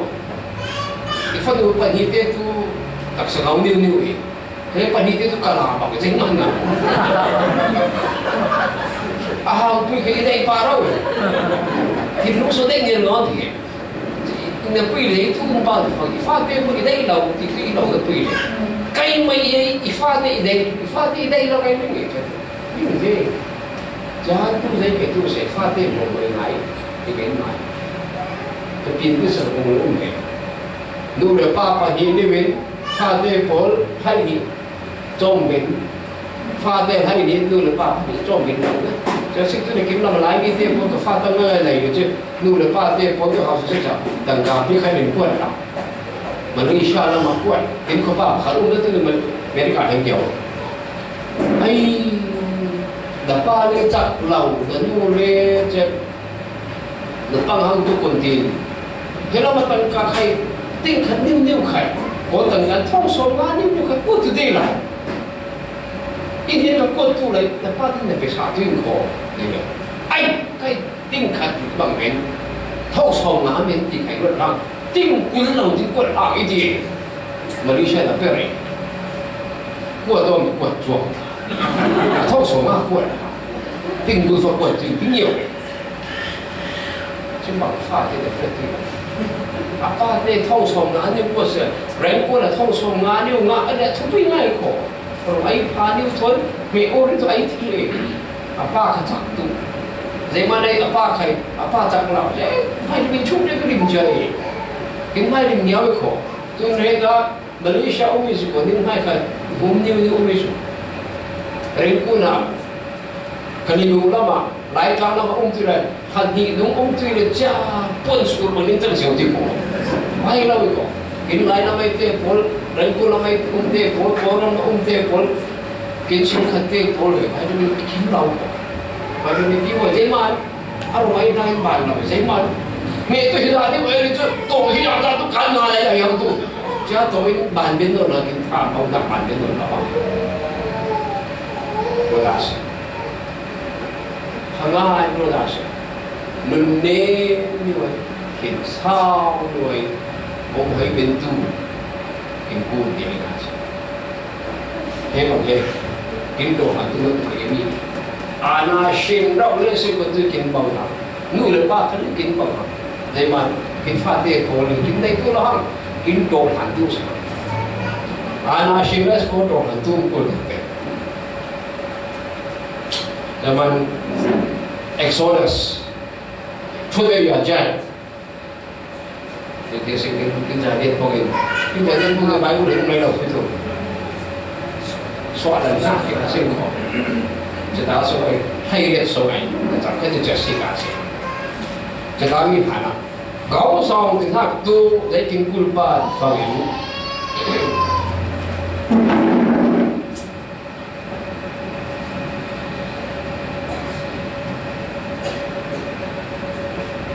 I fa tu pa ni te tu, tak sa ngau niu niu e. He pahnih te tu ka la bang ceng man na. A hau pui ke i dei pa rau. Ti lu so dei ngen lo ti. Na pui le tu kum pa tu fa, i fa te mu i dei lo ti tu i lo na pui le. Kai mai i, i fa te i dei, i fa te i dei lo kai mai nge. Ni nge. Ja tu dei ke tu se fa te mo mo ngai. Ti ke ngai. Te pin tu sa mo mo ngai. Nu le pa pahnih ni win. Fate pawl hlei nih cawmbin, fate hlei nih nu le pa pahnih cawmbin lo na. Cia sik cu na kim lam lai mi te pawl ka fate ngai lai cu nu le pa te pawl cu hau sik sik dang ka pi khai rin kuat la. Malaysia lam a kuat, in khuapa pakhat um na tu ni America hleng kio. Ai, na pa le cak lo, na nu le cek. Na pang hang tu kun tin. He lam a tangka khai ting khat niu niu khai. Ko tangka thong sawm nga niu niu khai ko tu dei lai. In he ka ko tu lai na pa tin na pe sa tu in ko. Dei lai. Ai kai ting khat bang men. Thong sawm nga men ti khai lo lang. Ting kul lo ti ko lang i ti. Malaysia na pe re. Ko dom ko chuang. Thong sawm nga ko. Ting kul fa ko ting ting yo. Cun bang fa te na pet ti. A pa te thong sawm nga niu ko se, reng ko na thong sawm nga niu nga a le thupi ngai ko. Rong ai pha niu thon, me o ri tu ai ti le. A pa ka chak tu. Zeima nei a pa khai, a pa chak lau. Mai min chuk le ka lim jai. Kin mai lim niau ko. Tun re ka Malaysia umi su ko ning mai khai. Bum niu niu umi su. Reng ko na. Ka ni lu lama. Laitlang lam a um ti le, khan hnih nung um ti le cia puan sur bang in tang zio ti ko. Mai lo i ko. In lai lam ai te pawl, rengku lam ai um te pawl, pawl lam a um te pawl, kin chim khat te pawl le, vitamin i kim lo ko. Vitamin B ko, zeiman, a rung ai nai ban lo, zeiman. Me tu hi la ni ko, e ni chu, to hi la ta tu kan na lai la yang tu. Cia to in ban bin lo na kin tham, au na ban bin lo na. Ko da si. Hanga ai lo da se. Nun ne ni wai, kin sao ni wai, bom hai ben tu, kin ku ni ai da se. He bang he, kin do han tu tu ke ni. Ana shin rau le se ko tu kin bang ha. Nu le pa kan kin bang ha. Dei man, kin fa te ko le kin dei tu la ha. Kin do han tu se. Ana shin le ko do han tu ko le. Zaman Exodus, Thut Eria Jan. Jadi sing kin kin jadi pogin. Kin jadi pogin Bible ni mai lo itu. Soalan sa kita sing ko. Jadi so ai, hai lihat so ai. Macam kan jadi sih kasih. Ka mi hana. Kau song ti hak tu, zai kin kulpa fangin.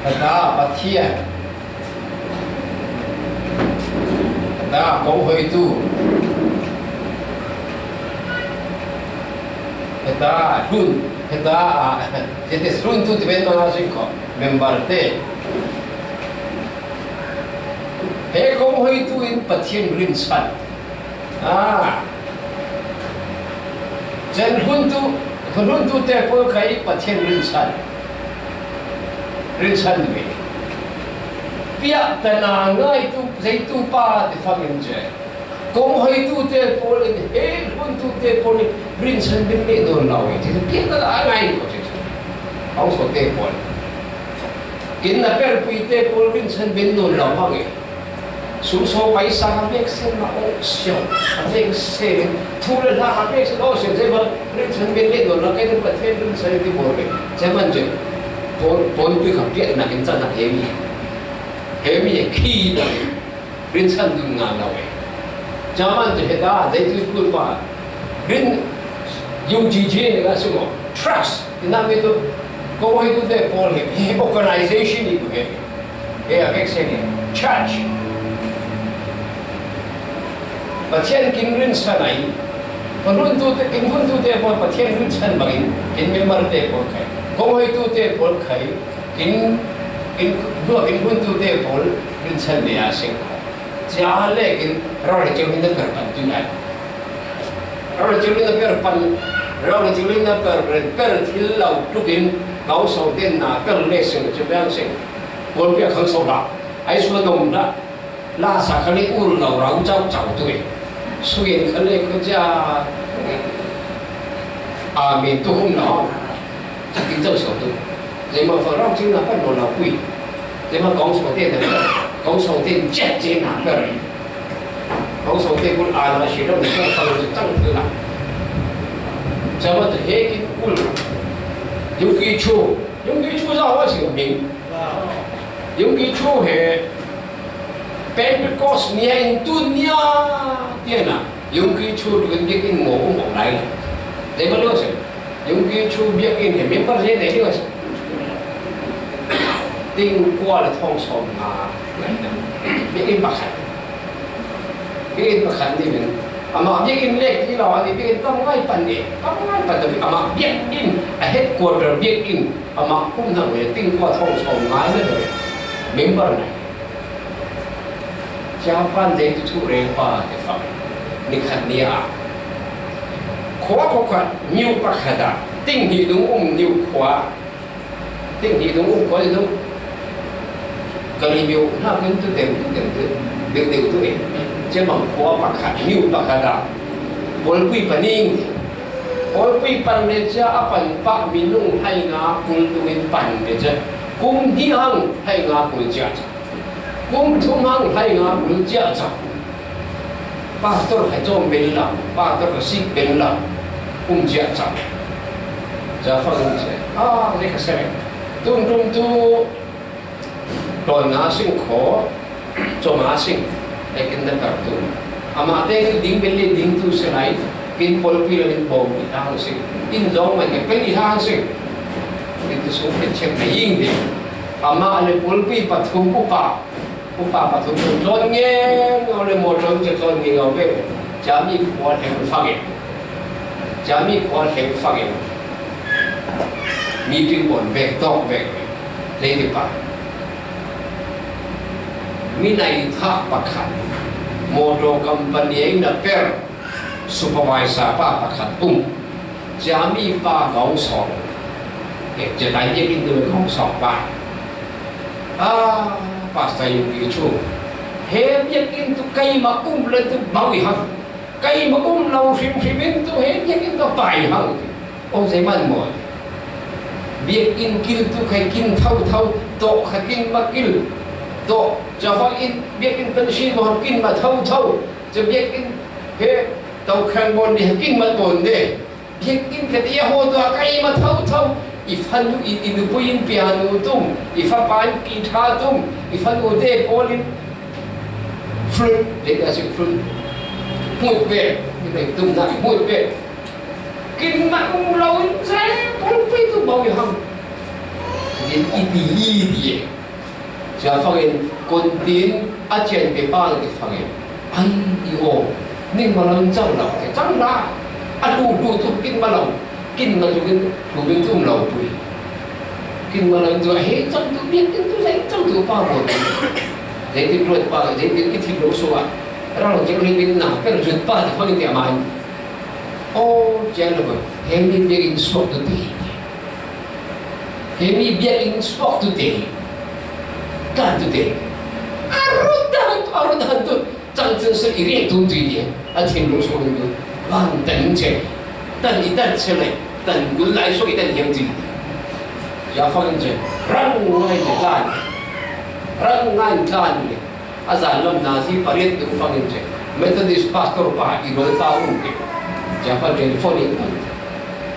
Kata Pathian. Kata kong hoitu. Kata hun. Kata, ah, kata hun tu tiben ma sing ko. Member te. He kong hoitu in Pathian rinsan. Ah. Chen hun tu, hun tu te pawl khai Pathian rinsan. Rinsan ve. Piak ta na ngai tu, zei tu pa te fangin che. Kong hoitu te pawl in, he hun tu te pawl in, rinsan bin le don lau e. Ti piak ta na ngai ko che. Hong so te pawl. Kin na per pui te pawl rinsan bin don lau hang e. Sum so paisa a vek sen na o siau, a vek sen, thu le hla a vek sen o siau, zei bang rinsan bin le don lau, kai den Pathian rinsan ti bol ve. Zei man zei, pon, pon pui kha piak na kin chan na hemi. Hemi e khi na rinsan dun nga lau e. Zei man zei heta, zei tu kul pa. Rin, U G G ne ka sumo. Trust. Ina mi tu, ko hoi tu te pawl he, he organization i tu he. He a vek sen he. Church. Pathian kin rinsan ai. Pathian hun tu te, kin hun tu te pawl Pathian rinsan bangin, kin member te pawl khai. Ko hoi tu te pawl khai. Kin, kin, dua kin hun tu te pawl rinsan le a sing. Chia le kin, rau le chiu hin na per pan tu nai. Rau le chiu hin na per pan, rau le chiu hin na per, per thil lau tukin, kau so ten na per le sing, chiu biang sing. Pawl pia khang so la. Ai su nom la. La sa kha le ul lau rau chau chau tu e. Su yen kha le ko cha. Amen tu hum lau. Cha kin chau so tu. Zei ma fa rau chiu na per lo lau kui. Zei ma kong so ten na per. Kong so ten chet chiu na per. Kong so ten kul a na shi rau na per fa lo chang tu la. Cha ma tu he kin kul. Yung ki chu. Yung ki chu za wa si ming. Yung ki chu he Pentecost nia in tu nia tia na. Yung ki chu tu in biak in mo mo lai. Dei ba lo se. Yung ki chu biak in he member je dei lo se. Ting kua le thong som nga. Biak in pakhat. Biak in pakhat ni min. Ama biak in lek ti lo ani biak in tam ngai pan ni. Tam ngai pan ni ama biak in a headquarter biak in. Ama kum na ve ting kua thong som ngai na ve. Member nai. Japan dei tu thu reng pa te fak. Ni khat ni a. Khua khua khat, niu pakhat a. Ting hi dung um niu khua. Ting hi dung um khua ni dung. Kali miu na kun tu tem tu tem tu. Deu deu tu e. Che mang khua pakhat, niu pakhat a. Pawl pui paning. Pawl pui pan le cha a pan pa minung hai nga kul tu in pan le cha. Kum hi hang hai nga kul cha. Kum thum hang hai nga kul chia chak. Pastor khai chom ben la, pastor khai sik ben la. Kum chia chak. Cha fa kum chia. Ah, le ka se. Tum tum tu. Ton nga sing kho. Chom nga sing. Ai kin na kar tu. Ama te ding ben le ding tu se lai. Kin pawl pui la kin bom i hang sing. Kin zong mai ke pen i hang sing. Kin tu sung pen chem na ying ding. Ama le pawl pui pathum upa. Upa pathum tlon nge ngau le motor che tlon nge ngau ve. Chami khua theng fang e. Chami khua theng fang e. Meeting bon ve tok ve. Lady pa. Mi nai tha pakhat. Motor company ai na per. Supervisor pa pakhat um. Chami pa kong song. Ke che tai ye kin tu kong song pa. A, Pastor Yung Ki Chu. He biak in tu keima um le tu bau i hang. Keima um lo hrim hrim in tu he biak in tu pai hang. Ong sei man mo. Biak in kil tu khai kin thau thau, to khai kin ma kil. To, Java in biak in pen shi mo kin ma thau thau. Cha biak in he tau khang bon ni kin ma bon de. Biak in ka tia ho tua keima thau thau. I fanu, i, i nupui in piano tum, i fapa in guitar tum, i fanute pawl in flute, dei ka si flute, hmut ve, i rei tumna hmut ve. Kin man lo in se, pawl pui tu bau i hang. Din i ti, i ti e. Cia fangin, kuntin a cian pe pa ti fangin. Ai, i aw, ning malam cang lo, cang la. A lu lu tu kin malam, kin ma tu kin, lu bin tum lo pui. Kin malam tu, hei, cang tu, bin kin tu, sai cang tu pa mo. Zai tin ruat pa, zai tin ki thil lo so a. Rau zai ri bin na, per zut pa ti fangin ti a man. Aw, cia lo ba, hei ni biakin suak tu ti. Hemi biakin suak tute, tlan tute. A rut dan tu, a rut dan tu. Cang cun sel i rian tum tui dia. A thim lo suak tu. Van tan che. Tan i tan che le. Tan kul lai suak i tan hiam tui. Ya fang che. Rang ngai le tlan. Rang ngai tlan le. A zan lam nazi pariat tu fang in che. Methodist pastor pa i rol pa um ke. Ya fa telephone in.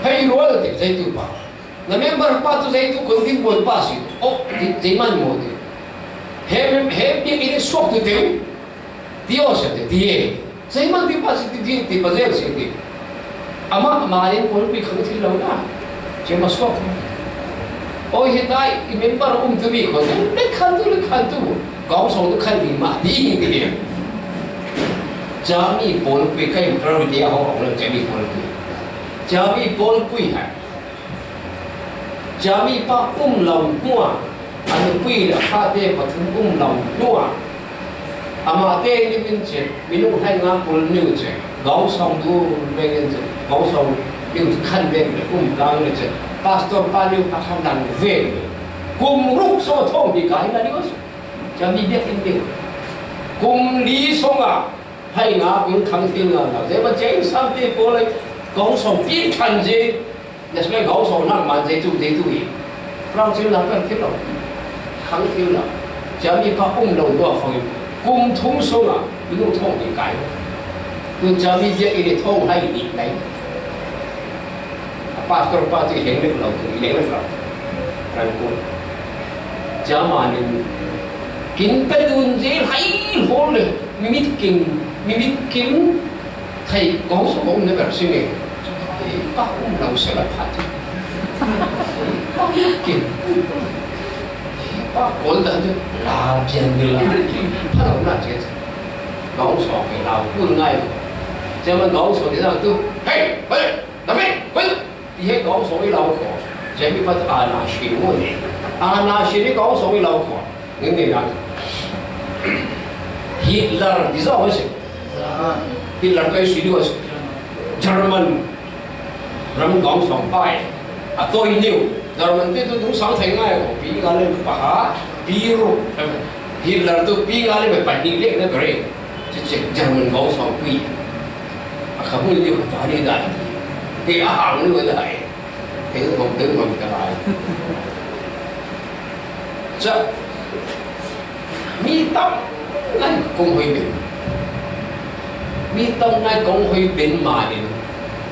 Hei rol te zai tu pa. Na member pa tu zei tu kon din buat pa si. Oh, di, zei man mo di. He, he, biak in suak tu teu. Di o se te, di e. Zei man di pa si, di, di, di pa zel si di. Ama, ama len kon pi khang thil lo na. Che ma suak. Oi, he tai, i member um tu mi kon. Le khan tu, le khan tu. Kong song tu khan di ma, di, di. Jami pawl pui kai priority a ho, ho le jami pawl pui. Jami pawl pui hai. Jami pa um lo hnuah, a nupui le a fate pathum um lo hnuah, amahte nimin cin, minung hleinga kul niu cin, gawngsawng dur vengin cin, gawngsawng niu khan veng le um tlang le cin, pastor pa niu a khan dan veng le, kum ruk sawng thawng hi kai na niu, Jami biakinn niu, kum li sawngah hleinga kul khang thil nga lo, zeima ceng samte pawl le gawngsawng pi than je, Nasmai gawngsawng nangman zeitu, zeitu hi. Rang thil lo, kan thil lo. Khang thil lo. Jami pa um lo dua fangin. Kum thum sungah, minung thawng hi kai. Tu Jami biakinn i thawng hai ni kai. A pastor pa tu heng lek lo, tu heng lek lo. Rang kun. Jamanin. Kin pe dun je hai hol le. Mit kin, mit kin. Thei gawngsawng a um na ber si nge. Pa um lo se la phat. Pa um kin. Pa kawl dan tu la pian ni la. Pha lo na che. Gawngsawng ke lau kul ngai. Che man gawngsawng ni dan tu. Hei, hei, na me, hei. Ti he gawngsawng i lau ko. Che mi pat a na shi mo ni. A na shi ni gawngsawng i lau ko. Ning ning a. Hitler ti zo si. Hitler kai si diu si. German ram gawngsawng pai. A toi niu. German te tu tu sang thei ngai ko. Pi nga le paha. Pi ru. Hitler tu pi nga le pa ni le na bre. Ci ci German gawngsawng pi. A kha bul niu ka ta ni dai. Pi a hang niu dai. Teng bawm, teng bawm ka lai. Ca, mi tam ngai kong hoi ben. Mi tam ngai kong hoi ben ma in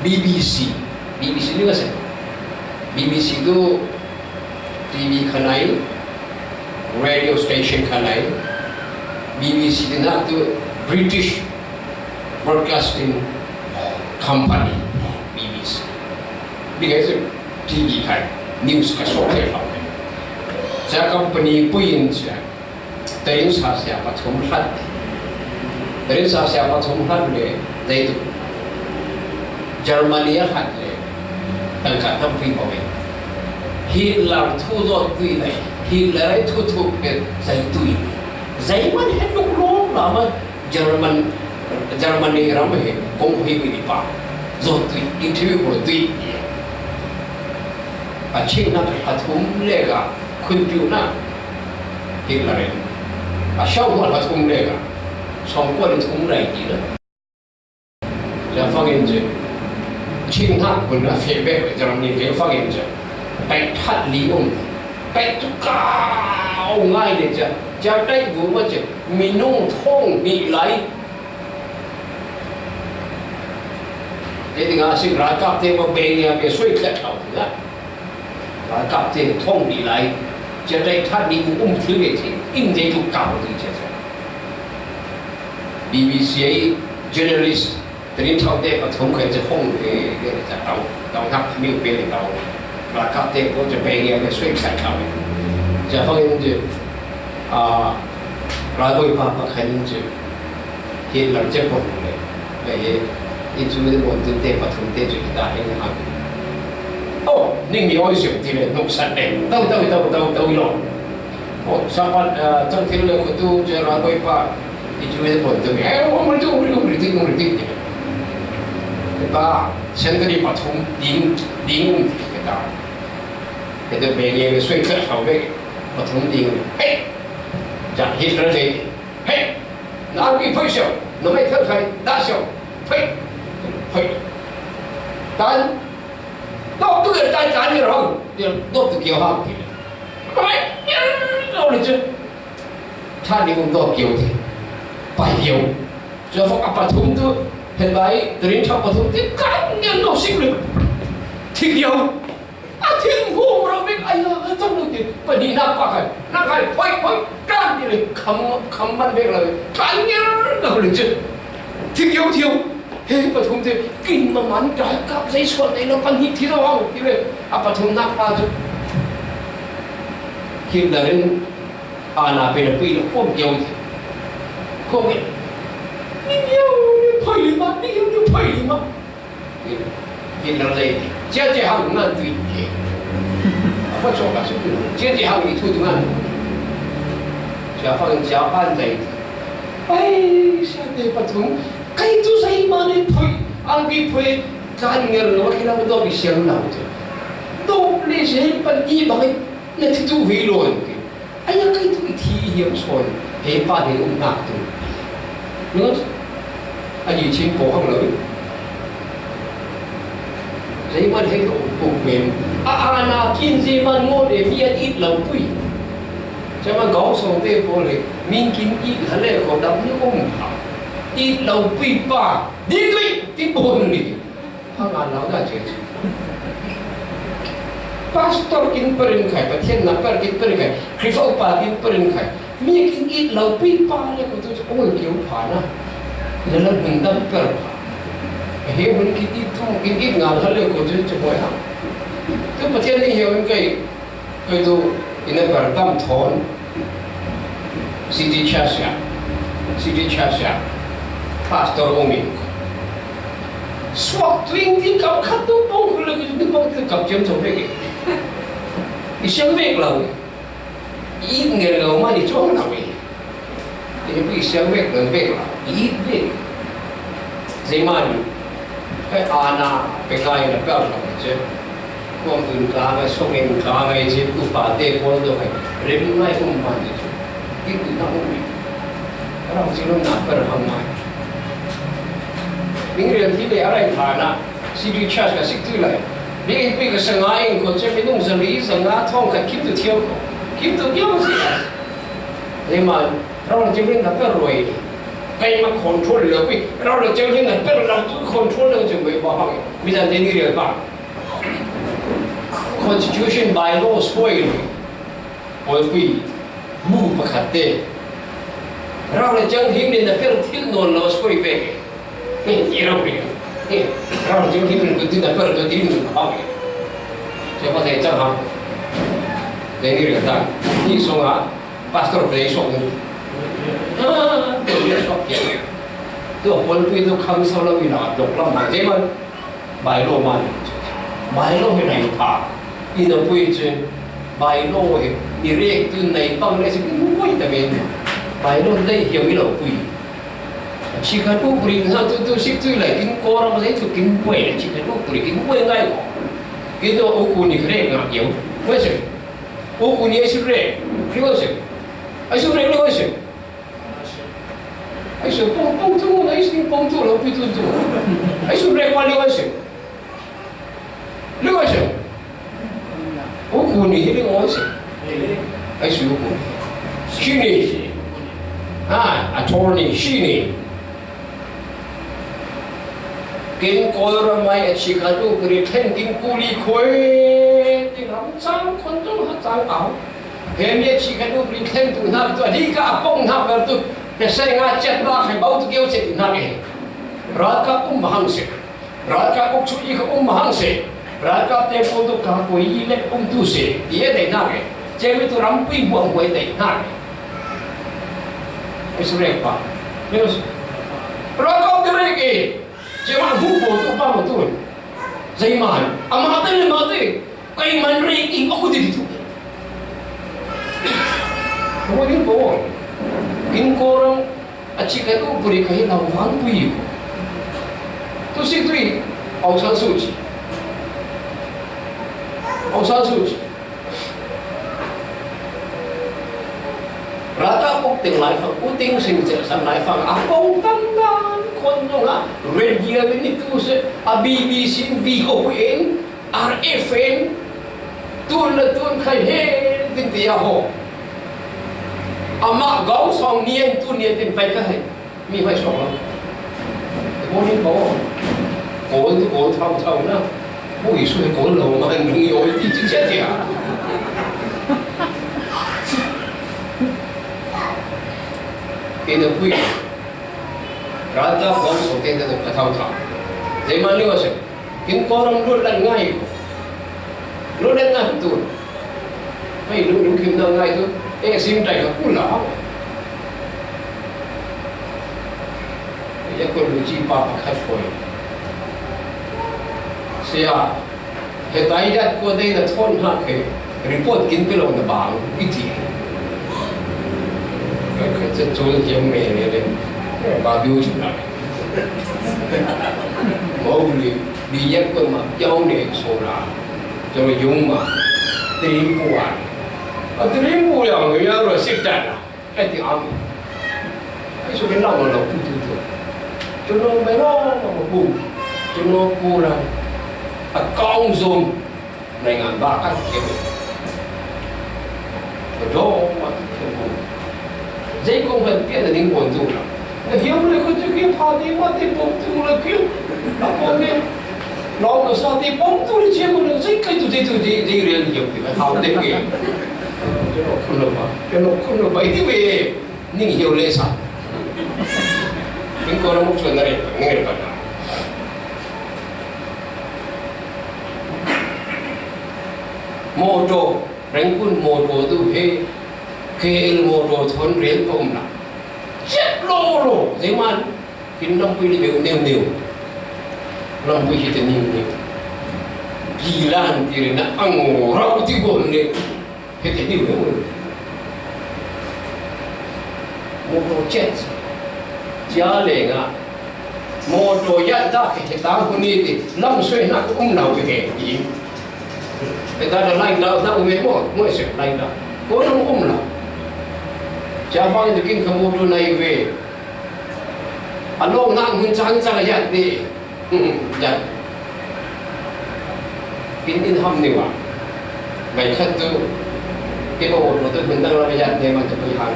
B B C. B B C ni ka se. B B C tu T V kha nai, radio station kha nai. B B C na tu British Broadcasting Company, B B C. Bi kai se T V kai, news ka so ke fa. Ca company pui in cia. Tein sa sia pathum hlat. Tein sa sia pathum hlat le, dei tu. Germany a hlat le. Tangka tam pui pa ve. Hitler thu zot pui le. Hitler ai thu thu pe zai tui. Zai man he nuk lom la ma German, Germany ram he kong hui mi pa. Zo tui, interview ko tui. A Chin na ka thum le ka khun piu na. Hitler in. A shau ma ka thum le ka. Song ko le thum lai ti na. Le fangin je. Chin na kun na fe be Germany le fangin je. Pai that li um. Pai tu ka ngai le je. Ja tai bu ma je. Minung thong ni lai. Te dinga sing ralkapte ma beng ya be sui tlat tau ti la. Kapte thong ni lai, cia tai that ni um thil ve chi, in dei tu kau ti cia cia. B B C a journalist, trin thau te pathum kai cia hong ve, ve cia tau, tau hak mi pe le tau. Kapte ko cia pe ngia ve sui sai tau. Cia hong in cia, a, Ralbawipa pakhat in cia, Hitler cia pon le, le he, i cu le pon tu te pathum te cia kita heng ha. Oh, ning mi oi siu ti le, nuk sat le, tau, tau, tau, tau, tau, i lo. Oh, sapat, ah, tang thil le khutu cia Ralbawipa, i cu le pon tu mi, eh, oh, mul tu, mul tu, mul tu, mul tu. Pa, sentri pathum, ding, ding, um, kita. Kita beni, sui cia hau ve, pathum ding. Hey! Cia Hitler le, Hei! Na angki phoi sio, na mei thel khai, da sio, phoi, phoi. Tan, dok tu tan tan ni rong, dia dok tu kio hang ki. Phoi, lo le cia. Tan ni kong dok kio ti. Pai kio. Cia fok apa thum tu, hen bai, trin thau pathum ti, kan ni dok sik le. Ti kio. A thil hmuh ro bik, ai ya, a tong lo ti, pahnih nak pa khai, nak khai, phoi, phoi, kan ti le, kham, kham man bik lo, kan ngiar lo le cia. Thil yo, thil yo. He, pathum te, kin ma man, dai kap, zei suan, nei lo, pahnih thi lo, au, ti le, a pathum nak pa cia. Hitler in, a na pe le pui lo, khom kio ti. Khom kio. Ni yo, ni phoi li ma, ni yo, ni phoi li ma. Hitler zei, cia cia hang ngan tui. Apa cok ka suk, cia cia hang i tu tu ngan. Cia fang cia pan zei. Ai, sia te pathum. Kai tu zei ma ne phoi, ang ki phoi, kan ngiar lo, kila ma dok i siang lau tu. Dok le zei pan i bang, na ti tu hui lo. Ai ya, kai tu i thi hiam sawn, he pa he um nak tu. Nus, a yi chin po hang lo. Zei man he lo pu men. A, a na kin zei man ngot e mi an it lo pui. Cia man gau song te po le, min kin it ha le ko dam ni um pa. It lo pui pa, di tui, ti bon ni. Hang a lau na cia cia. Pastor kin perin khai, Pathian na per kin perin khai, Khrihfa upa kin perin khai. Mi kin it lo pui pa le ko tu cia, oi, kio pa na. Le la nung dam per pa. He hun kin it tu, kin it ngal ha le ko tu cia boi ha. Tu Pathian ni he hun kai. Kei tu, in a ber tam thawn, City Church ah, City Church ah, Pastor um in. Suak tuing ti kap khat tu pong khul le kei tu pong ti kap ciam chom pek. I siang vek lo. I ngel lo ma ni chuang lo. Ina pi siang vek lo vek lo. I vek. Zei man. Hei ana pe kai na pe lo cia. Kuang tun ka ngai song en ka ngai cia tu pa te ko do kai. Rem ngai um man cia. I tu na um. Rang cia lo na per hang mai. Ning rian ti le a rai pa na. City Church ka sik tu lai. Ni in pi ka sa ngai in ko cia mi nung sa li sa nga thong ka kim tu thiau ko. Kim tu kiau si. Zei man. Rau le ceng ring na per roi. Kai ma control le kui. Rau le ceng ring na per lau tu control le ceng kui ba hang. Mi dan deni ria ba. Constitution by law spoil. Oi kui. Mu pakhat te. Rau le ceng ring na per thil non lo spoil ve. Ni rau ri. Rau le ceng ring na per thil non lo. Cia ba te cang ha. Deni ria ta. Ni song ha. Pastor play sok ni. Ah, tu dia sok ya. Tu pulpit tu kham sau lo ina dok lam ma je man. Bai lo man. Bai lo he nai pa. Ina pui chen. Bai lo he. Ni rek tu nai pang le sik ni wai ta men. Bai lo dai hiam i lo pui. Chi kha tu pui na tu tu sik tu lai kin ko ra ma sai tu kin pui. Chi kha tu pui kin pui ngai ko. Kin tu u ku ni rek na hiam. Wai se. U ku ni ai sik rek. Ri wai se. Ai sik rek lo wai se. Ai sik pong pong tu, ai sik pong tu lo pi tu tu. Ai sik rek pa li wai se. Li wai se. U ku ni li wai se. Ai sik u ku ni. Shi ni. Ah, attorney shi ni. Kin Kawlram ah a chikhat upadi thleng ding kuli khoi ti ram chang khon tung ha chang au. He mi a chikhat upadi thleng tu hnak tu a dih ka a pong hnak ber tu. He sai nga chet ba khai bau tu keu chet hnak e. Ralkap um mahang se. Ralkap uk chu i kha um mahang se. Ralkap te pawl tu ka koi i le um tu se. I e dei hnak e. Che mi tu rampui buang huai dei hnak e. Israel pa. Ralkap te rek e. Cemah hmuh pawl tu pa maw tu. Zeiman amah te le mah te kei man rei in a khut i tu. Kawai in pawl. Kin Kawlram a chikhat upadi kha hi lau vang pui ko. Tu si tui Aung San Suu Kyi. Aung San Suu Kyi. Ralkap pok teng laifang, u teng sing cel san laifang, a pong tam dan khon nung a, radio ni tu se, a B B C, V O A, R F A, tun la tun khai he, tin ti a ho. Amah gau song nian tu nian tin pai ka hai. Mi hmai suak lo. Morning ko. Kawl tu kawl thau thau na. Mu i sui kawl lo ma kan nung i oi ti chi chia chia. Ina pui. Ralkap kawl so te na ka thau thau. Zeiman ni wa se. Kin Kawlram lut lan ngai ko. Lut lan ngai tu. Hei, lu lu kim na ngai tu. E sim tai ka kula. Ya ko lu chi pa pakhat ko. Sia. He tai dat ko dei na thon ha ke. Report kin pe lo na bang i ti. Ka ka che chul kiam me ne le. Ba biu chu na. Mowgli bi yak ko ma piau ne so ra. Cho yung ma. Trim pu a. A trim pu yang ya ro sik ta na. Ka ti am. Ai so kin lau lo pu tu tu. Cho no me lo ma pu. Cho no ku ra. A kong zom. Naingan ba ka keu. Ka dawng mah tu keu. Zei kong hmanh pian a ding pawl tu la. Na hiam le khuacu khi pha te mah te pawm tu la keu. A pawm le. Lawng ka sa te pawm tu le chia mu le zei kai tu zei tu zei zei rian hiam ti ka hau te ke. Ka lawk khun lo ba. Ka lawk khun lo ba i ti ve. Ning hiau le sa. Ning ko na muk chuan na re. Ning re ba na. Mawṭaw, Rangoon mawṭaw duh he, K L mawṭaw thawn rel ka um lo. Chiat law law, zeiman, kin lampui le meu neu neu. Lampui hi te neu neu. Gilan ti rin a ang rau ti bawn le. Hi te neu neu. Mawṭaw chiat. Chia leng a. Mawṭaw yan ta khi he ta hun ni ti. Lam suai na ka um lo ke he ti. He ta da lai na na um e maw, maw se lai na. Ko na um la. Chia fang tu kin ka mawṭaw nai ve. A lawng na hun chang chang a yan ti. Yan. Kin in ham ni wa. Mai khat tu. Kin mawṭaw tu hun dang la yan ne man tu pai han.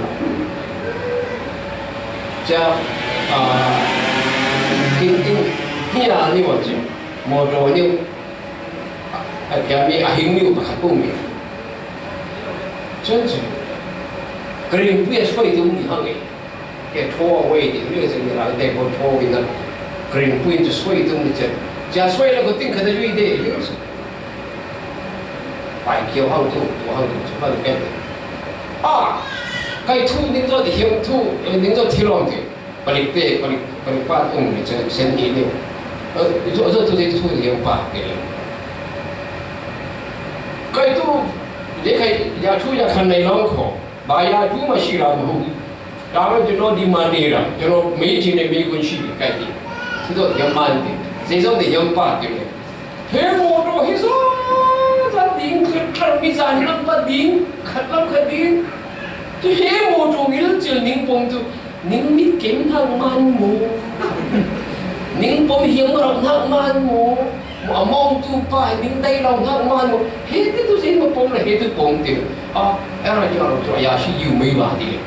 Chia, ah, kin in hi a ni wa chi. Mawṭaw ni. A thiam mi a hing mi u pakhat um mi. Chun chu. Kring pui a suai tum ni hang e. Ke thaw a wei ti, le se mi rang te ko thaw in a. Kring pui chu suai tum ni chen. Chia suai le ko ting khat a lui de, le se. Pai kiau hang tu, tu hang tu, chu kan ke. A, kai thu ning zo ti hiam thu, ning zo thi lawm ti. Palik te, palik, palik pa um ni chen, sen ni ni. Zo, zo tu te thu ni hiam pa ke le. Kai tu, le kai, ya thu ya khan nei lawm ko. Ba ya thu ma shi ra mu. Tama jino di ma di ra, jino mei jine mei kun shi kai di. Sido ya man di. Zeizong di yam pa di le. He mawṭaw hi zaw zan ding khat khat mi zan lam pa ding khat lam khat ding. Tu he mawṭaw ngil chil ning pawng tu ning mit kem hnak man maw? Ning pawm hiam rauh hnak man maw? A mawngtu pa hi ning dai lo hnak man maw? He te tu sin ma pawm le he tu pawm ti. A, era ya lo tu ya shi yu mei ba ti.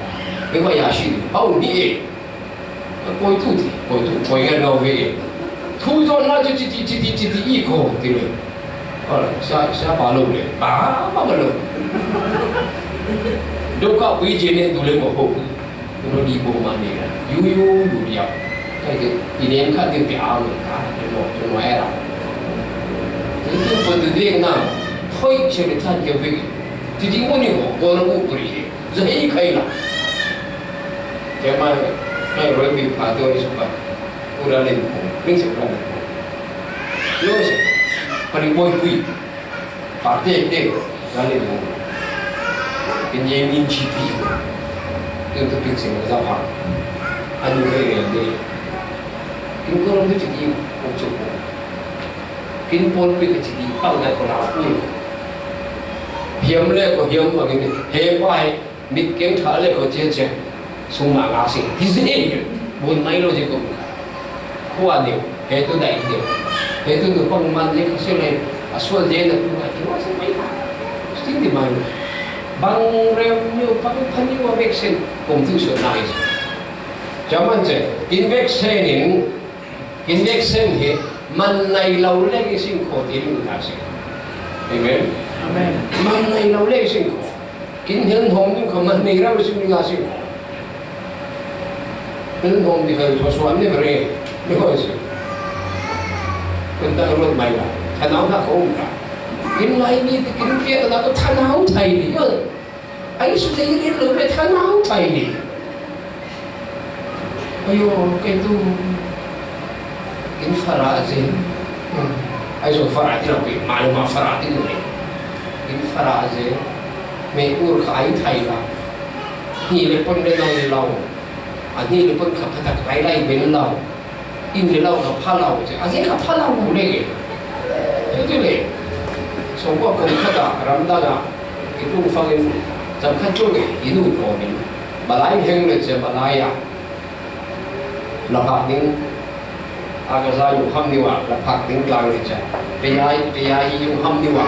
Mei ba ya shi. Au ni e. Koi tu ti, koi tu, koi ngan ngau ve e. Thu zawnna chu chiti, chiti, chiti i ko ti le. Sia, sia ba lo le. Ba, ba, ba lo. Dawkah pui je ne du le mo ho. Lo di bo ma ne. Yu, yu, yu ya. Kai ke, i nem kha di pe a lo ka. Lo, lo era. Ti tu po tu de na. Thoi che le than ke ve. Ti di mo ni ho, ko lo ko ri. Zai kai la. Ke ma, kai ro bi pa do ni so pa. Ura le ko. Ring se ura le ko. Yo se. Pari boy pui. Parte te. Dale mo. Kin ye min chi pi. Kin tu pin sing za pa. Anu re re de. Kin ko rom tu chi pi ko chu ko. Kin pol pi ka chi pi pang na ko la pu. Hiam le ko hiam ma kin he pa he. Mit keng tha le ko che che. Sung ma nga sing. Ti se. Bun mai lo je ko. Khua neu, he tu dai neu, he tu nu pang man je khase le, a sual je na tu ma ti wa se mai. Sting di mai. Bang rem neu, bang phan neu a vek sen, kom tu so nai. Jaman je, in vek sen in, in vek sen he, man nai lau le ki sing ko ti lu ta se. Amen. Amen. Man nai lau le ki sing ko. Kin hel hom kin ko man nei rau sim ni nga sim. Hel hom di hel thoswan ne bre. Ne ko sim. Kun ta rot mai la. Thanau na ko um ka. Kin lai ni ti kin ke ta ko thanau thai ni. Ai su dei ri lo me thanau thai ni. Ayo, kei tu kin fara je. Ai zo fara ti lo pi, ma lo ma fara ti lo ni. Kin fara je. Me ur kha ai thai la. Ni le pon le nai lo. A ni le pon kha pha tak lai lai ben lo. In le lo kha pha lo je. A je kha pha lo lo le. Ti le. So ko ko kha da ram da ga. Ki tu fa in jam kha chu le. Inu ko ni. Balai heng le che balai a. La phak ding, a ka za yu ham ni wa, la phak ding tlang ni cha. Pe ya, pe ya i yu ham ni wa,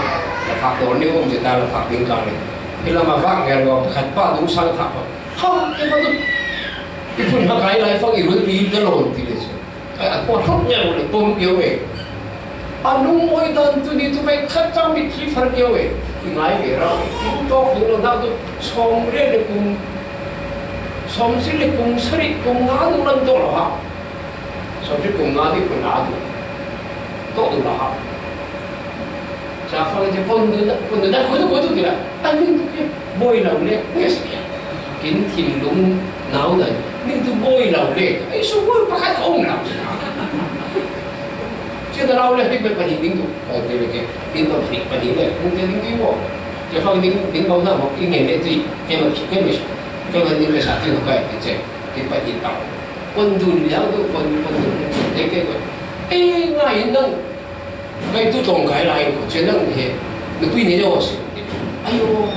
la phak dor ni um che ta la phak ding tlang ni. Pi la ma vak ngai wa khat pa du sang thak pa. Ha, e pa du. I phun ha kai lai fak i rul pi ka lon ti le che. Ai, a ko thok nya le pom yo e. A nung oi dan tu ni tu pai khat chang mi thi far kio e. Ngai ve ra. Kin tok ding lo na tu som riat le kum. Som si le kum sari kum nga tu lam tok lo ha. Som si kum nga di kum nga tu. Tok tu lo ha. Cha fa le pon tu na, pon tu na ko tu ko tu ti la. A ni tu ke boi lo le. Yes. Kin thinlung nau dan. Ni tu boi lo le. Ai su boi pakhat ka um lo. Sia da lau le hik me pani ding tu. Ka te le ke. Ding tu hik pani le. Kung te ding ding mo. Ke fang ding ding bau na mo. Ing ne le tui. Ke ma ke me. Ke ma ding le sa tu ka ke che. Ke pani tau. Kon dun liao tu kon kon dun le ke ko. E ngai nang. Kai tu tong kai lai ko che nang he. Nupui ne yo si. Ayo,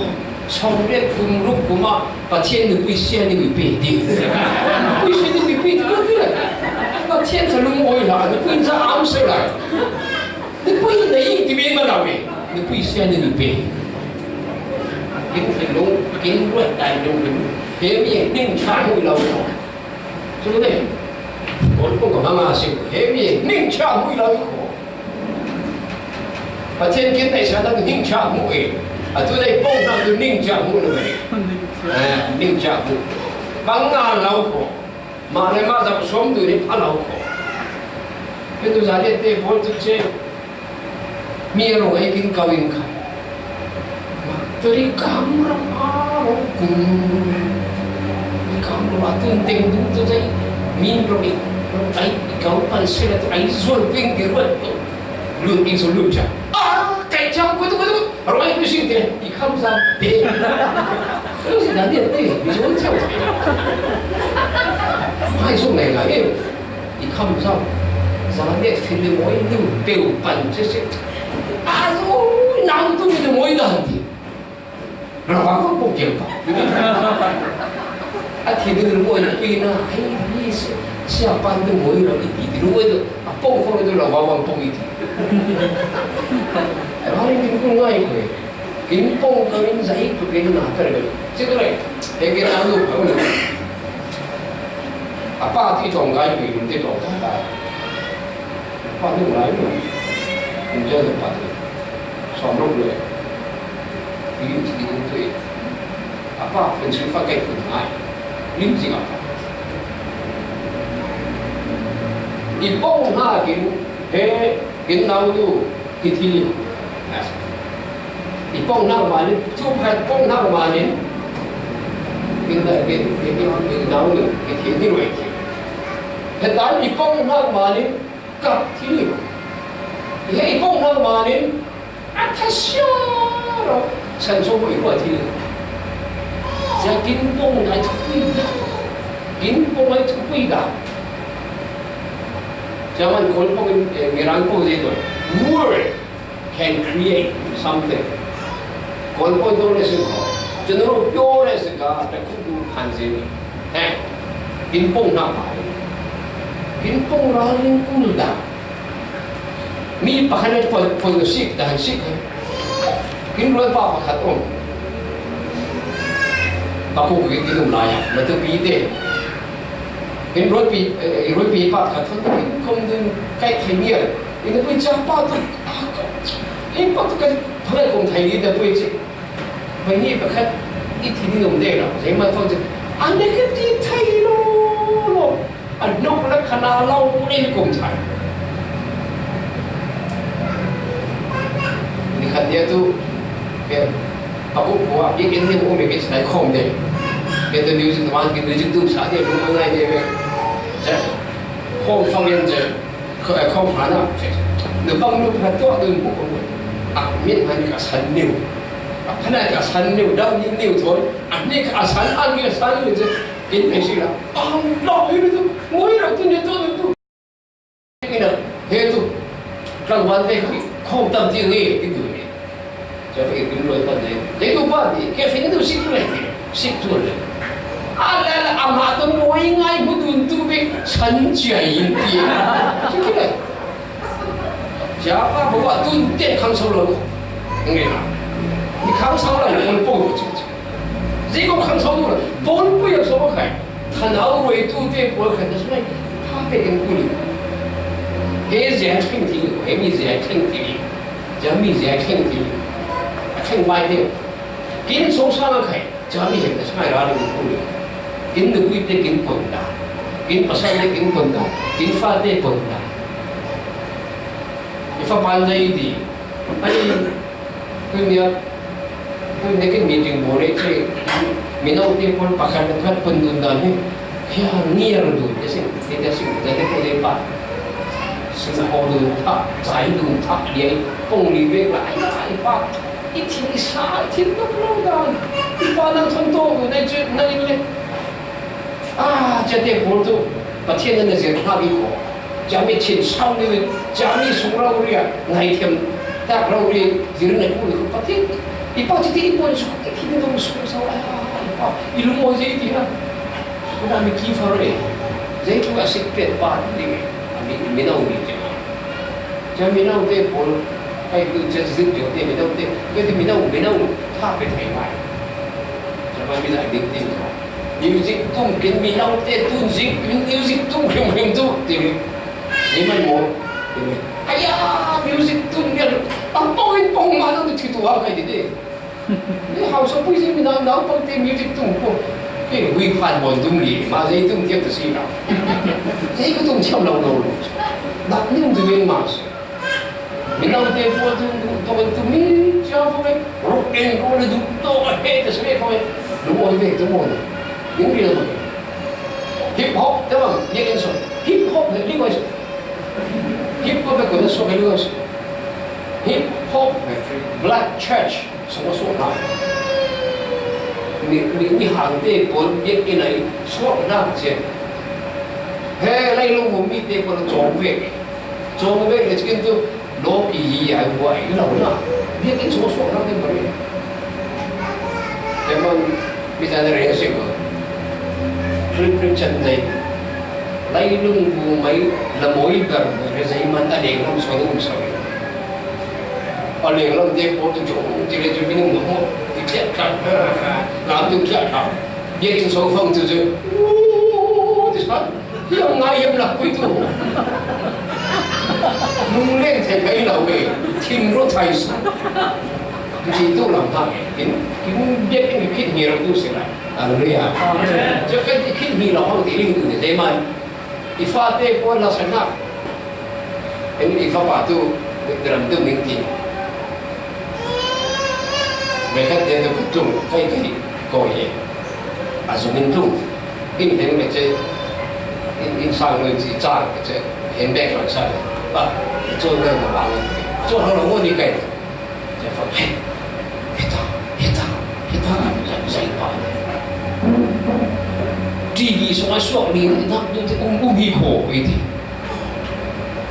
sawm riat kum ruk kum ah Pathian nupui sia ni mi pe ti. Nupui sia ni mi pe ti ko ti le. Pathian sa lum oi la, nupui sa am se la. Nupui na ing ti mi ma la mi. Nupui sia ni mi pe. Kin ti lung, kin ruat tai lung lung. He mi ning cha hui lau ko. Chu ne. Ko ko ko ma ma si. He mi ning cha hui lau ko. Pathian kin taisa na ning cha mu e. A tu dai pong na tu ning cha mu lo e. Eh, ning cha mu. Bang nga lau ko. Ma le ma zam som tu ni pha lau ko. Ke tu za le te bol tu che. Mi ro ai kin kau in kha. Turi kam ram a ro kum. Kam ram a tun teng du tu zai. Min ro i. Ro ai i kau pan sila tu ai zol ping di ruat tu. Lut in so lut cha. A, kai cha ko tu ko tu. Ro ai tu sing te. I kam sa te. Ko si da de te. Mi so cha. Mai so mai la e. I kham zau. Za le fili moi niu peu pan che se. A zo nang tu ni moi da ti. Ra wa ko ko ke pa. A ti ni moi pi na ai ni se. Sia pan tu moi ra i ti ni moi do. A po ko do la wa wa po i ti. Ai wa ni ku ngai ko. Kin pong ka rin za ik tu kin na ka rin. Si tu rin. He ke na lu ka rin. A pa ti tong kai pi rin ti tong kai. Pa nung lai lo. Kum cia lo pa tu. Sawm lo lo. Pi ti ti tu. A pa pen sui fa kai kum ngai. Lim jing a pa. I pong hna kin he kin nau lu hi thi liu. I pong hna ma nin, tu phat pong hna ma nin. Kin da kin kin kin nau lu hi thi ni roi thi. He tan i pong hna ma nin. Kap thil i, he i pong hna ma nin a tha sia lo, san so i kua thil i. Cia kin pong ai thupui da, kin pong ai thupui da. Cia man kol pong in, eh, mirang pong zei doi. Word can create something. Kol pong dong le sin ko. Cia no pyo le sin ka, da khu du han zei ni. He, kin pong hna ma nin. Kin pong ral ning kul da. Mi pakhat nih pon, pon sik, dahan sik. Kin ruat pa pakhat om. Pakuk kin um lai a, matu pi te. Kin ruat pi, eh, ruat pi pakhat, kin kom dun kai thai nial. Kin pui cia pa tu, ah, ko. Kin pa tu kai, pakhat kom thai ni da pui ci. Pai ni pakhat, i thi ni nung de lo, zei ma fang ci. An de ke ti thai lo lo. A hnuk le khan a lo le kum chai. Ni khat dia tu, ke, a ku khua, i kin ni mu mi ke chai khom de. Ke tu music man, ke music tu sa de, lu ngai de be. Chai. Khom fang yan chai. Khom, khom hana. Nu bang nu pha to, nu mu ko. A min han ka san niu. A phana ka san niu, dau ni niu thoi. A ni ka san, a ni ka san niu chai. Kin pe si la. Ang lo hi tu, ngoi lo tu ni tu tu. Ina, he tu. Tlangval te khi khom tam ti nge, ti tu ni. Cia fe kin loi pan ne. Te tu pa ni, ke fe tu sik tu le. Sik tu le. A la la, a ma tu ngoi ngai mu dun tu be san cia yin ti. Sik tu le. Cia pa bo wa tun te khang so lo. Nge na. Ni khang so lo, kon po ko chu. Zei ko khang so lo. Bon pu ya so kai. Thanau ruaitu te pawl khat na sunai, ha pe in kuli. He zia thleng ti, he mi zia thleng ti, zia mi zia thleng ti. A thleng bai te. Kin song sa ma khai, zia mi he na sunai ra in kuli. Kin nupui te kin pon da. Kin pasal te kin pon da. Kin fa te pon da. I fa pan zai di. Ai, Tuni a, tuni kin meeting bo le che, mino te pon pakhat khat pon dun dan he. Hia ngiar dun, te sing, te te sing, te te pon le pa. Sing ho dun tha, zai dun tha, ye, pong li vek la, ai, ai pa. I thin i sa, i thin dun lo dan. I pa nang thon to, dun ai che, nang in le. A, cia te pawl tu, Pathian nan na zir hna mi ko. Cia mi thin sau ni, cia mi sung rau ria, ngai thiam tak rau ri, zir na ku ni ko Pathian. I pa ti ti i pawl su, i ti ni dong su sau, a, i pa, i lung mo zei ti na. Ku na mi ki fa re. Zei tu a sik pet pa ni, a mi, mi nau mi ti. Cia mi nau te pawl, ai tu cia zir jo te mi nau te, ke ti mi nau, mi nau, tha pet mai mai. Cia ma mi na ding ding ko. Music tum kin mi nau te tun zik, music tum hrim hrim tu, ti mi. Ni man mo, ti mi. Aya, music tum ni, a pong in pong ma nau ti tu a kai ti de. Ni hau so pui si mi nau nau pong te music tum ko. Ke wi phan bon tum li, ma zei tum tiap ta si nau. Zei ko tum chiam nau nau. Dak nim tu wen ma si. Minau te pawl tu, tu, tu, tu mi cia fo me, rock and roll tu, tu, a he te se fo me. Lu mo ve tu mo. Ning ri lo. Hip hop te bang, ye ken so. Hip hop he li so. Hip hop he ko so he li so. Hip hop he black church. Sawng a sawng hna. Mi, mi, mi hangte pawl biakinn ah i sawng hna cia. He leilung um mite pawl a cawng ve. Cawng ve le cikin tu lawpi yi ai hua ai lo hna. Biakinn sawng a sawng hna te pawl. Te man mi zan re a si ko. Khrih, Khrih chan zei. Leilung bu mai lamawi ber ber zei man a leng lam sawng um sawng. A leng lam te pawl tu cawng ti le cu minung mawh mawh ti tliah ṭhan, lam tu tliah ṭhan. Biakinn sawng fang tu cu, "Uu," ti sa. Hiam ngai hiam lak pui tu. Nung leng thei kai lo ve. Thim ro thai su. Ti tu lam ta. Kin, kin biak in kin hi ro tu se lai. Hallelujah. Amen. Cho kan kin hi lo hang ti ling tu ne dei man. I fate pawh la sa na. En i fapa tu dram tu ning ti. Mekhat dia tu kutung kai kai ko ye. A zung in tu. In heng me che. In, in sang lo chi cha che. Hen bek lo sa. Ba. Cho ngai ma ba. Cho hang lo ni kai. Heta, heta, heta, heta, zai pa. T V sung a suak ni na tu te um um hi ko iti.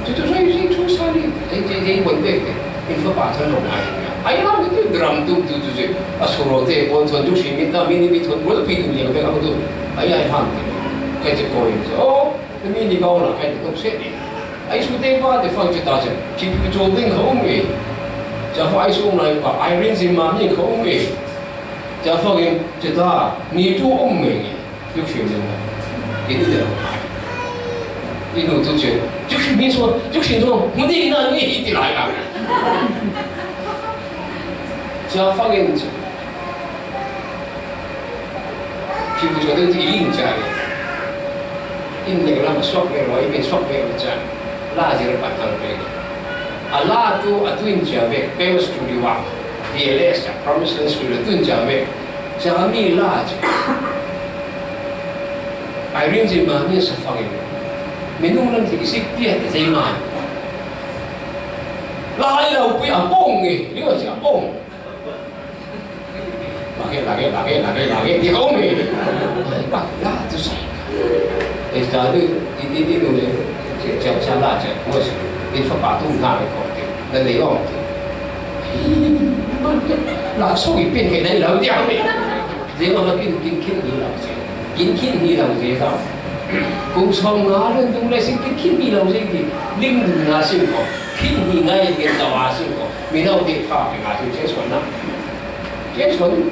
Tu tu zai zai tu sa ni. Zai zai zai wan pe pe. In fa pa sa lo ai. Ai la tu drum tu tu tu zai. A suro te pon ton tu si mi ta mi ni mi ton ro pi tu ni pe ka tu. Ai ai han. Kai te ko in. Oh, mi ni ka la kai te ko se ni. Ai su te pa te fang che ta che. Ki pu cho ding ka um e. Cha fa ai su lai pa. Ai rin si ma ni ka um e. Cha fa gen che ta ni tu um e. Yuk shi ni. Ki ni de. Ki nu tu che. Yuk shi mi so, yuk shi so. Mu ni na ni ti lai a. Cha fa gen che. Khi bu cho deuh ti ling cha le. In leng lam a suak ve lo, i ve suak ve lo cha. La zir a pat hang ve. A la tu, a tu in cha ve, Pema Studio a. P L S a, Promised Land Studio a tu in cha ve. Cha mi la cha. Ai rin zin ma mi sa fang in. Mi nung lam ti sik pia ti zai ma. La ai lo pui a pong e, li wa cha pong. Lage, lage, lage, lage, lage, ti ko mi. Ba, la tu sai. E ta du, i, i, i lu le, che, che, che la che, mo si. I fa pa tu na ko ti. Na le yo ti. La so i pin ke dai lo ti a mi. Zai ma kin, kin, kin ni lo zai. Kin, kin ni lo zai zai. Kum sawm nga le dung le si kin, kin ni lo zai ti. Lim dung na si ko. Kin ni ngai kin ta wa si ko. Mi lo ti pa kin ngai si che suan na. Kin suan.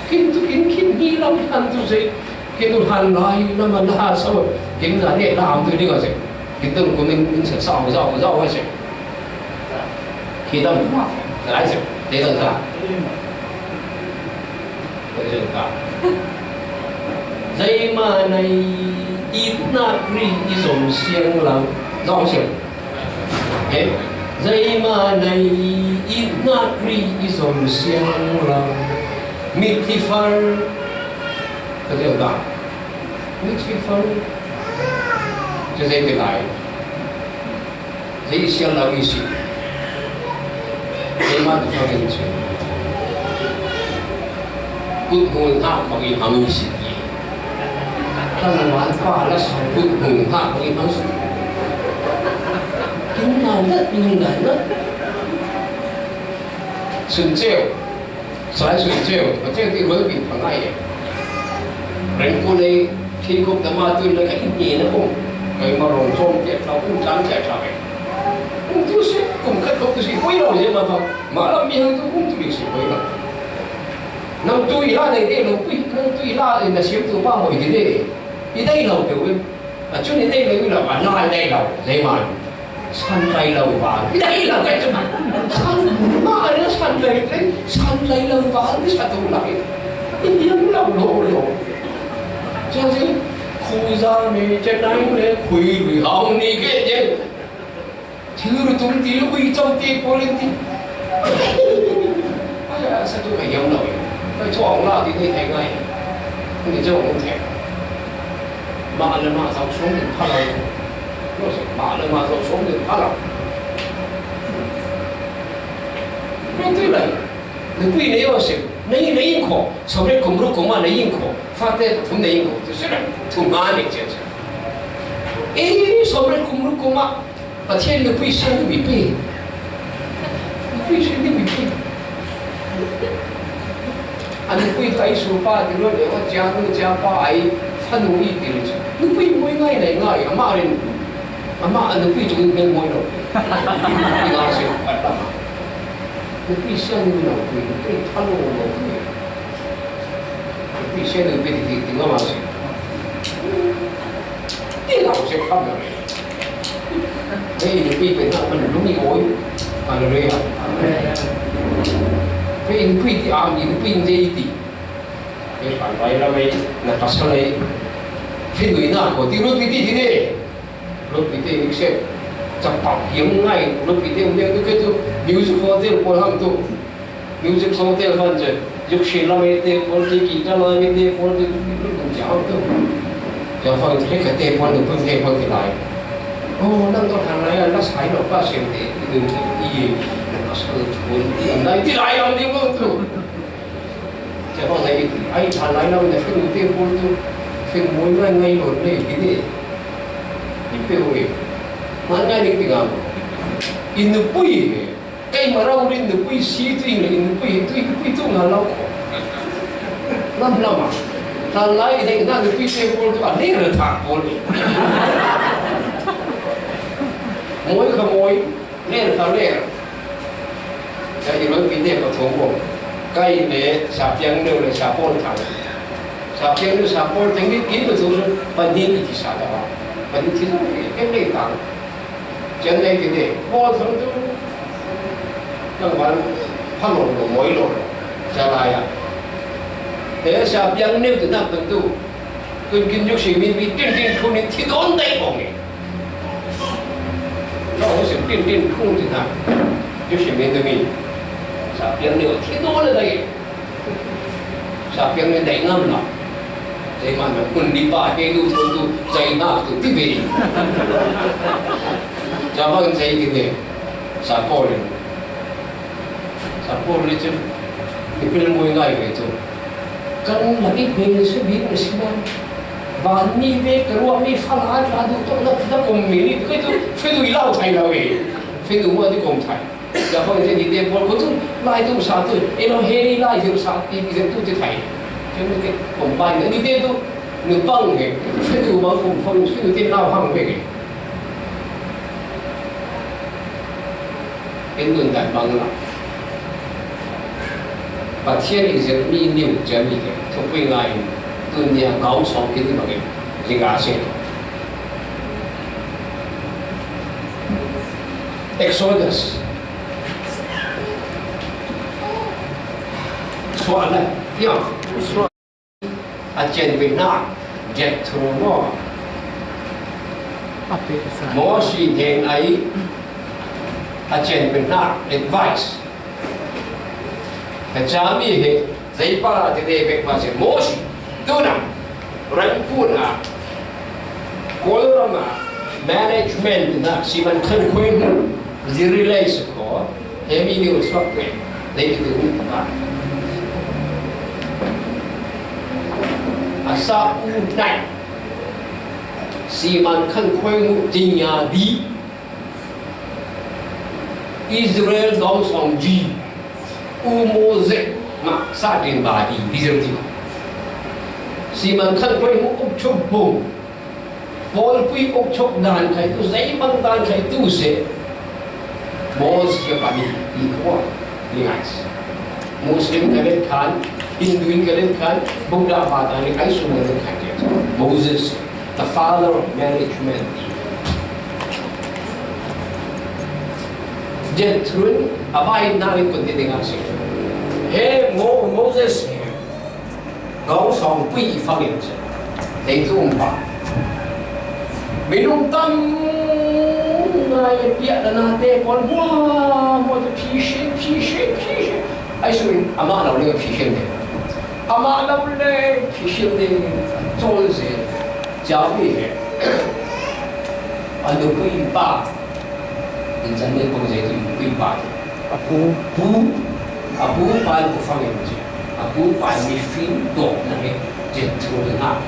Kin tu kin, kin ni lo tan tu zai. Kin tu han lai na ma la sa. Kin na ne la am tu ni ko zai. Kin tu kum in, in sa sa sa sa zai. Kin dang ma. Lai zai. Dei dang sa. Zeimah nei itna Khrih i zom siang lo. Zom siang. Eh? Zeimah nei itna Khrih i zom siang lo. Mitthli far. Ka zia ta. Mitthli far. Ka zia te lai. Zei sial lo i si. Zei man fangin si. Kut hul hak bagi hang i si. Kan wan pa la sa kut hul hak bagi hang si. Kin nau dat ning dan na. Sun cheu. Sai sun cheu, ka cheu ti rual pi pangai. Rengkun ei, thingkung tama tu la ka in ni na kung. Kai ma rong chom tia thau, kung chang tia thau ei. Kung tu si, kung khat kung tu si, koi lo je ma thau. Ma la mi hang tu kung tu si, koi lo. Nang tu i la nei de lo, pui, nang tu i la na siam tu pa hoi de de. I dai lo pe we. A chun i dai lo i lo, a na dai lo, dai man. San dai lo ba, i dai lo ka chun. San ma a san dai dai, san dai lo ba, i sa tu la. I diam lo lo lo. Cha si, khu za me, che nai le, khui lui hao ni ke je. Thil ru tum ti lu ui chom ti pawlin ti. Ai, a sa tu ka hiam lo. Kai chuang la ti thei thei ngai. Ni chawng hong thei. Mah le mah zau suang din pha lo. Lo se, mah le mah zau suang din pha lo. Lo ti lai. Nupui nei aw se. Nei, nei in khaw. Sawmriat kum ruk kum ah nei in khaw. Fate thum nei in khaw. Tu se lai. Thum nga nei chia chia. Ei, sawmriat kum ruk kum ah. Pathian nupui siam ni mi pi. Nupui siam ni mi pi. A nupui tu ai su pa ti lo le, o chia nu chia pa ai fa nu i ti le chu. Nupui moi ngai nai ngai, ama rin. Ama a nupui chung in mel moi lo. I ngai siam pat ta. Nupui siam ni mi lo pui, nupui tha lo lo pui. Nupui siam ni mi pi ti ti ngam a si. Ti Lau se kham lo. Hei, innpi pen hna hmanh lung i awi. Hallelujah. Amen. Hei, innpi ti am, innpi in zei ti. Hei, hlan lai lam ei, na pasal ei. Hei, nui na ko ti, rupi ti ti ne. Rupi te ni se. Capak hiam ngai, rupi te um ne, tu ke tu. Music hotel pawl hang tu. Music song te van ce, yuk shi lam e te pawl te, guitar lam e te pawl te, lung lung jang tu. Ya van ce, ka te pawl, lung pun te pawl te lai. Oh, nang tu han lai, la sai lo pa siang te, i dun te, i, na ka sa tu, i, nai ti lai ang ni mo tu. Ya van lai, ai, han lai lam ne, fin te pawl tu, fin mo ngai ngai lo ne, i ne. I pe hui. Man ngai ni ti ngam. I nu pui he. Keimah rau rin nupui si tu in le nupui tu, nupui tu hnga lo ko. Lam lam ah. Hlan lai i daihnak nupui te pawl tu a leng le thang pawl. Mawi kha mawi, ler kha ler. Ka i roi pi te pathum ko. Kai le sa piang neu le sa pawl thang. Sa piang neu sa pawl teng ni kin pathum su. Panin i ti sa ta. Panin ti sa ke le tang. Cian nei ti ne, pawl thang tu. Nang wan, pha lo lo, moi lo lo. Sia lai ah. He sia piang neu tu nak tu. Kun kin yuk si min bi tin tin khun in thi don dai bong e. Lo ho sim tin tin khun ti nak. Yuk si min tu mi. Sia piang neu thi don le dai. Sa piang nih daih ngam lo. Zeihmanh hmun lipa he duh thawng tu zeihmanh tu ti ve. Sa bang zei ti ve. Sa Paul in. Sa Paul nih cun i pil mui ngai ve cu. Kan lak i hmel si bik na si maw? Van mi ve ka ruah mi fala a tla duh tawh na, na kum mi nih kei cu fedui lau thai lo ve. Fedui maw ti kum thai. Dah kau jadi dia buat kau tu, lai tu sa tu. Eh, no, hei, lai tu sa, i, i tu ti thai. Kan ke combine ni dia tu, ni bang ke. Sini tu bang kum fang, sini tu tin lau hang ke. Kan nun dan bang la. Pathian i zirmi ni u jami ke. Tu pui ngai. Tu nia kau song kini bang ke. Zinga se. Exodus. Sual lai. Tiang. A cen pin hna. Jethro maw. A pe sa. Mosi hnen ai. A cen pin hna. Advice. Ka cami hi, zei pa ti te pek pa si, Mosi, tu na, ran pu na, Kawlram ah management na, siman khan khuai hnu, ziri lei si kho, he mi ni u suak ve, zei ti tu na. A sa u nai, siman khan khuai hnu, tingya di, Israel dong song ji, u Moses, ma sa din ba di, di zem ti. Siman khan khuai hnu uk chuk bung. Paul pui uk chok dan khai tu, zei bang dan khai tu se. Moses ya pani, i khua, i ngais. Muslim ka let khan, Hindu in ka let khan, Buddha ba dan i ai su na let khan ke. Moses, the father of management. Jethro, a bai na in kun ti ding a se. He Mo-, Moses, he. Kau sawngpui i fangin cu, teitu um pah. Minung tam ngai piah na te pawl hmuahhmuah cu phihrin, phihrin, phihrin. Ai su in amah lo le phihrin te. Amah lo le phihrin te. Cawl se. Cawi he. A nupui pa. In zan ne pung zeitu nupui pa. A pu. Pu, a pu pa in pu fangin ci. A pu pa in mifim dawh na he, Jethro le ngah.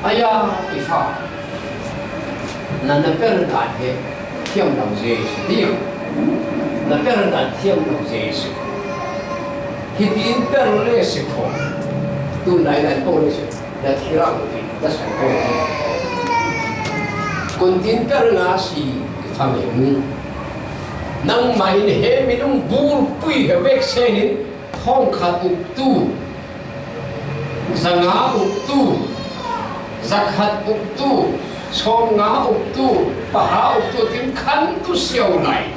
Aya, i fa. Na na per dan he thiam lo zei si ti. Na per dan thiam lo zei si. Hitin per le si ko. Tu nai nai ko le si. Na thirang ti, na sai ko. Kuntin per na si fangin. Nangmah in he minung bulpui he vek senin thawngkhat uktu, zanga uktu, Zakhat uktu, sawmnga uktu, paha uktu tin khan tu siau lai.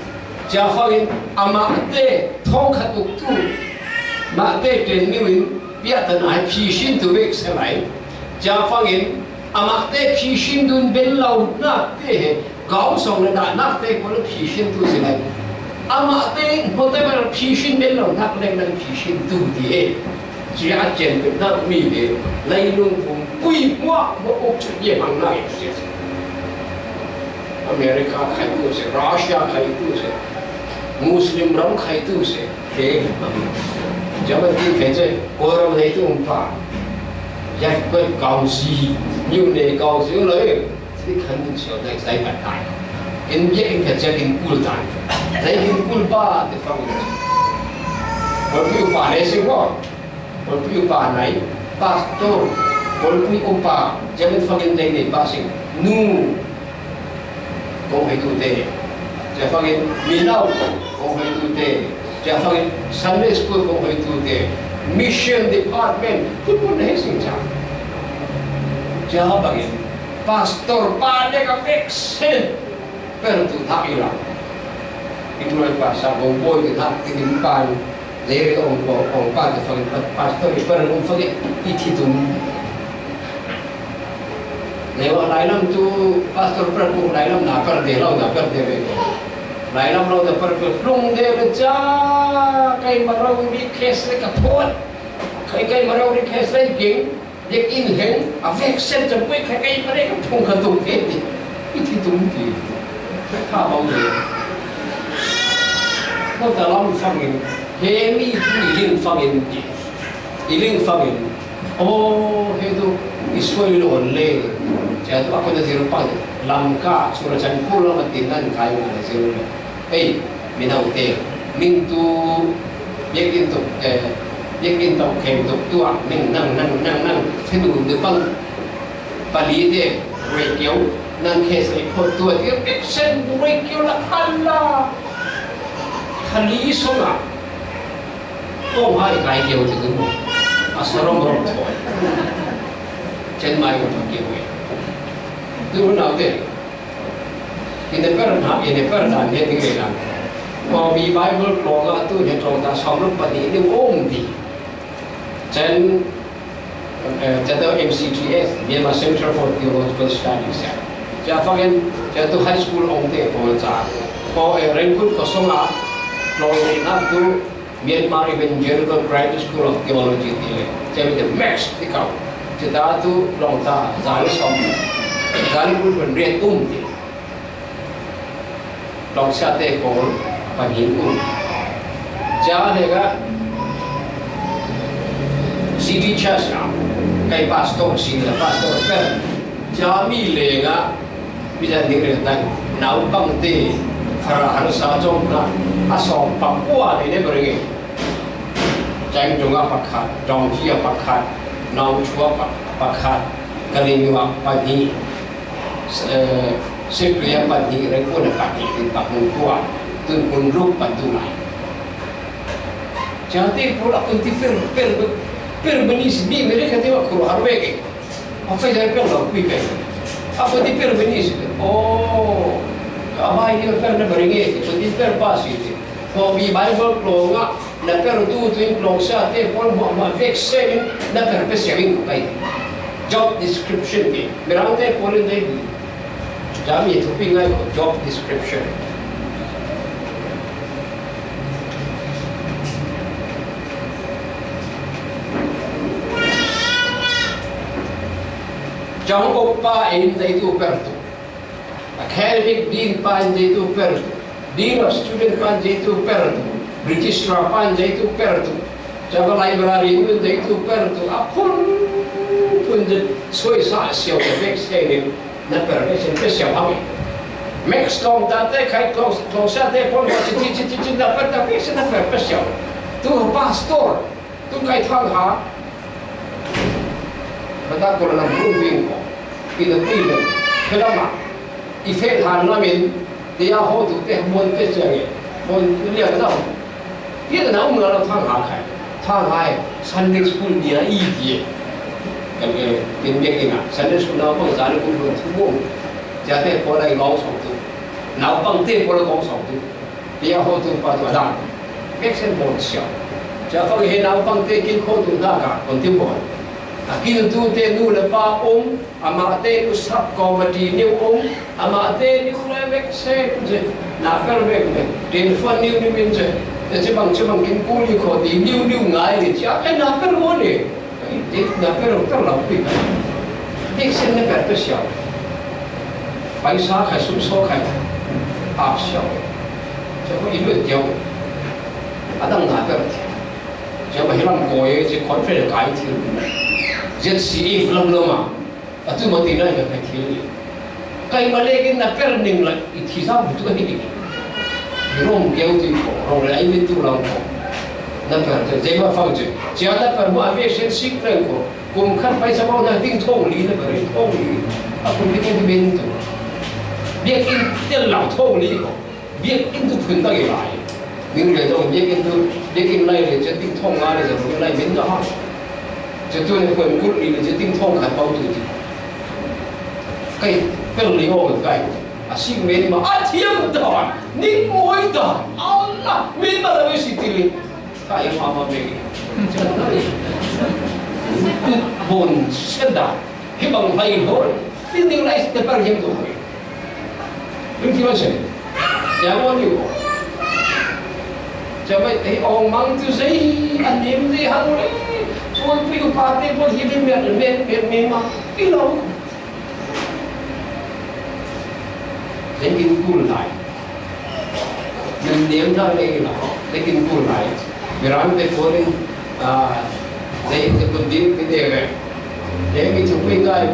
Cia fangin amahte thawngkhat uktu, mahte ken niu in piahtan ai phi shin tu vek se lai. Cia fangin amahte phi shin dun ben lo nakte he, gau song le dah nakte ko le phi shin tu se lai. Amahte hmote ba phi shin ben lo nak leng nan phi shin tu ti he. Cia a cian pet nak mi le, leilung vum pui muah muah uk cu ye mang nak e. America khai tu se, Russia khai tu se, Muslim ram khai tu se, ke German tu ke ce, Koram nei tu um pa, ya koi kau si, niu ne kau si lo e, si kan tu sio dai sai pat tai. Ken bia in ka cia kin kul tai. Sai kin kul pa te fang. Kol piu pa le si ko. Kol piu pa nai. Pastor. Kol piu pa. Cia min fangin dai nei pa si. Nu. Kong hei tu te. Cia fangin mi nau. Kong hei tu te. Cia fangin Sunday school kong hei tu te. Mission department. Pun pun hei sing cia. Cia fangin. Pastor pa ne ka pek sen. Per tu thak i lam. I tuai pa sa bong boi tu thak i lim pan. Leri ong ong ong pa tu fangin pa- pastor i per ong fangin i thi tum. Lewa lai lam tu pastor per ku lai lam na per de lau na per de ve. Lai lam lau na per ku lung de le ca kai ma rau ni kes le ka phot. Kai kai ma rau ni kes le ging. Biakinn heng a veksen cam pui kha kei pare ka phung kha tum te ti. I thi tum ti. Kha bau le. Ko ta lam fangin. He mi tu i ling fangin ti. I ling fangin. Oh, he tu i suai lo le. Cia tu aku na zir pang. Lam ka sura chan pula matin nan kai na zir le. Ei, mi naute, ning tu biakinn tuk, eh, biakinn tuk khem tuk tuah, ning nang, nang, nang, nang, fenu de bang, pali te, rei kiau, nang khe sei phot tuah, dia pek sen rei kiau la, ala, hali sona, kong hai kai kiau te tu, a sarom rom tuah, chen mai ko kiau, tu naute, Ina per hna, ina per dan he ding rei dan. Pawmi Bible tlawng ah tu he tlawng ta sawm ruk pahnih ning um ti. Cen, eh, catu M C T S, Myanmar Center for Theological Studies. Ca fangin, catu high school ong te pawl ca. Pawl, eh, Rengkut kosong ah, tlawng ina tu, Myanmar Evangelical Graduate School of Theology ti le, cemi te max ti kau. Cita tu long ta zali som, zali kul pen riat um ti. Long sia te pawl pahnih um. Ca le ka City Church a, kai pastor si le pastor pen. Ca mi le nga Mizan ding rel tan, naupangte, fara harsa cawng hna, a sawm pakua nei le ring i. Cengtung ah pakhat, Dawngci ah pakhat, Nawngchu ah pa-, pakhat, Kalinyu ah pahnih, eh, Sipley ah pahnih, Rengkun ah pahnih, tin pakhat kua, tun kun ruk pan tu lai. Cangte pawl a kun ti per, per, per bani si mi America te wa kuro har ve ke. A fai zai per lo kui ke. A kun ti per bani si. Oh, a bai ni per na bari nge. Kun ti per pa si. Ko bi Bible klong a na per tu tu in klong sa te pawl mo ma vek se in na per pe se in kai. Job description ke. Mirang te pawl in dai. Jami thupi ngai ko job description. Cang uk pa in zeitu per tu. Academic dean pa in zeitu per tu. Dean of student pa in zeitu per tu. Registrar pa in zeitu per tu. Cang library in zeitu per tu. A phun phun de soi sa siau de bek stai de. Na per pe sin pe siau hang. Max kong ta te khai kong, kong sa te pon ko chi chi chi chi chi na per ta pe sin na per pe siau. Tu pastor, tu kai thang ha. Ba ta ko na bu bing ko. Ina pui le. Pe la ma. I fe han na min. Te ya ho tu te mon pe siau. Mon liang na. Ti na um na la thang ha khai. Thang ha. Sunday school ni a i ti. Kan ke, tin biak ina, Sunday school naupang zan kum dua thu bom. Ziate pawl a i gawng sawng tu. Naupangte pawl a gawng sawng tu. Tia ho tu pa tu a dang. Biak sen bawl siau. Zia fang he naupangte kin kho tu na ka, kon tin bawl. A kin tute nu le pa um, amate nu sub committee ni um, amate nu le biak sen ze. Na per biak biak. Tin fon niu niu min ze. Te ci bang ci bang kin ku ni kho ti niu niu ngai ni zia. Ai na per mo ni. Ei, ti na per ro tar lau pi ka. Ti sen na per ta siau. Paisa khai sum so khai. Ap siau. Zia ko i lu tiau. A dang na per ti. Zia ma hi lam ko e, zia conference kai ti. Zia si i lam lam a. A tu ma ti na ka thil ni. Kai ma le kin na per ning la i thi sa bu tu ni. Rom keu ti ko, rom le ai min tu lang ko. Na per te, zai ma fang che. Zia na per mo a ve sen sik reng ko. Kum khat pai sa bau na ting thong li na per thong li. A kum ni ken min tu. Biak in tel lau thong li ko. Biak in tu phun ta ke lai. Ning le dong biak in tu, biak in lai le che ting thong nga le zong lai min da ha. Che tu ne kuen kut ni le che ting thong khat pau tu ti. Kai pel ni o kai. A sik me ni ma a thiam da. Ning moi da. Allah, me ma la me si ti le. Kai ma ma me. Tu bon se da. Hi bang lai ho. Ti ning lai te par hiam tu. Ring ti ma se. Zia mo ni ko. Zia mai, ei, ong mang tu sei, an nim sei hang le. Chuan pui u pa te pawh hi le miat, miat, miat, miat ma. I lo. Zia kin kul lai. Min niam ta le i lo. Zia kin kul lai. Mirang te pawh le, ah, zia te pawh dim te te ve. Zia kin chu pui ngai.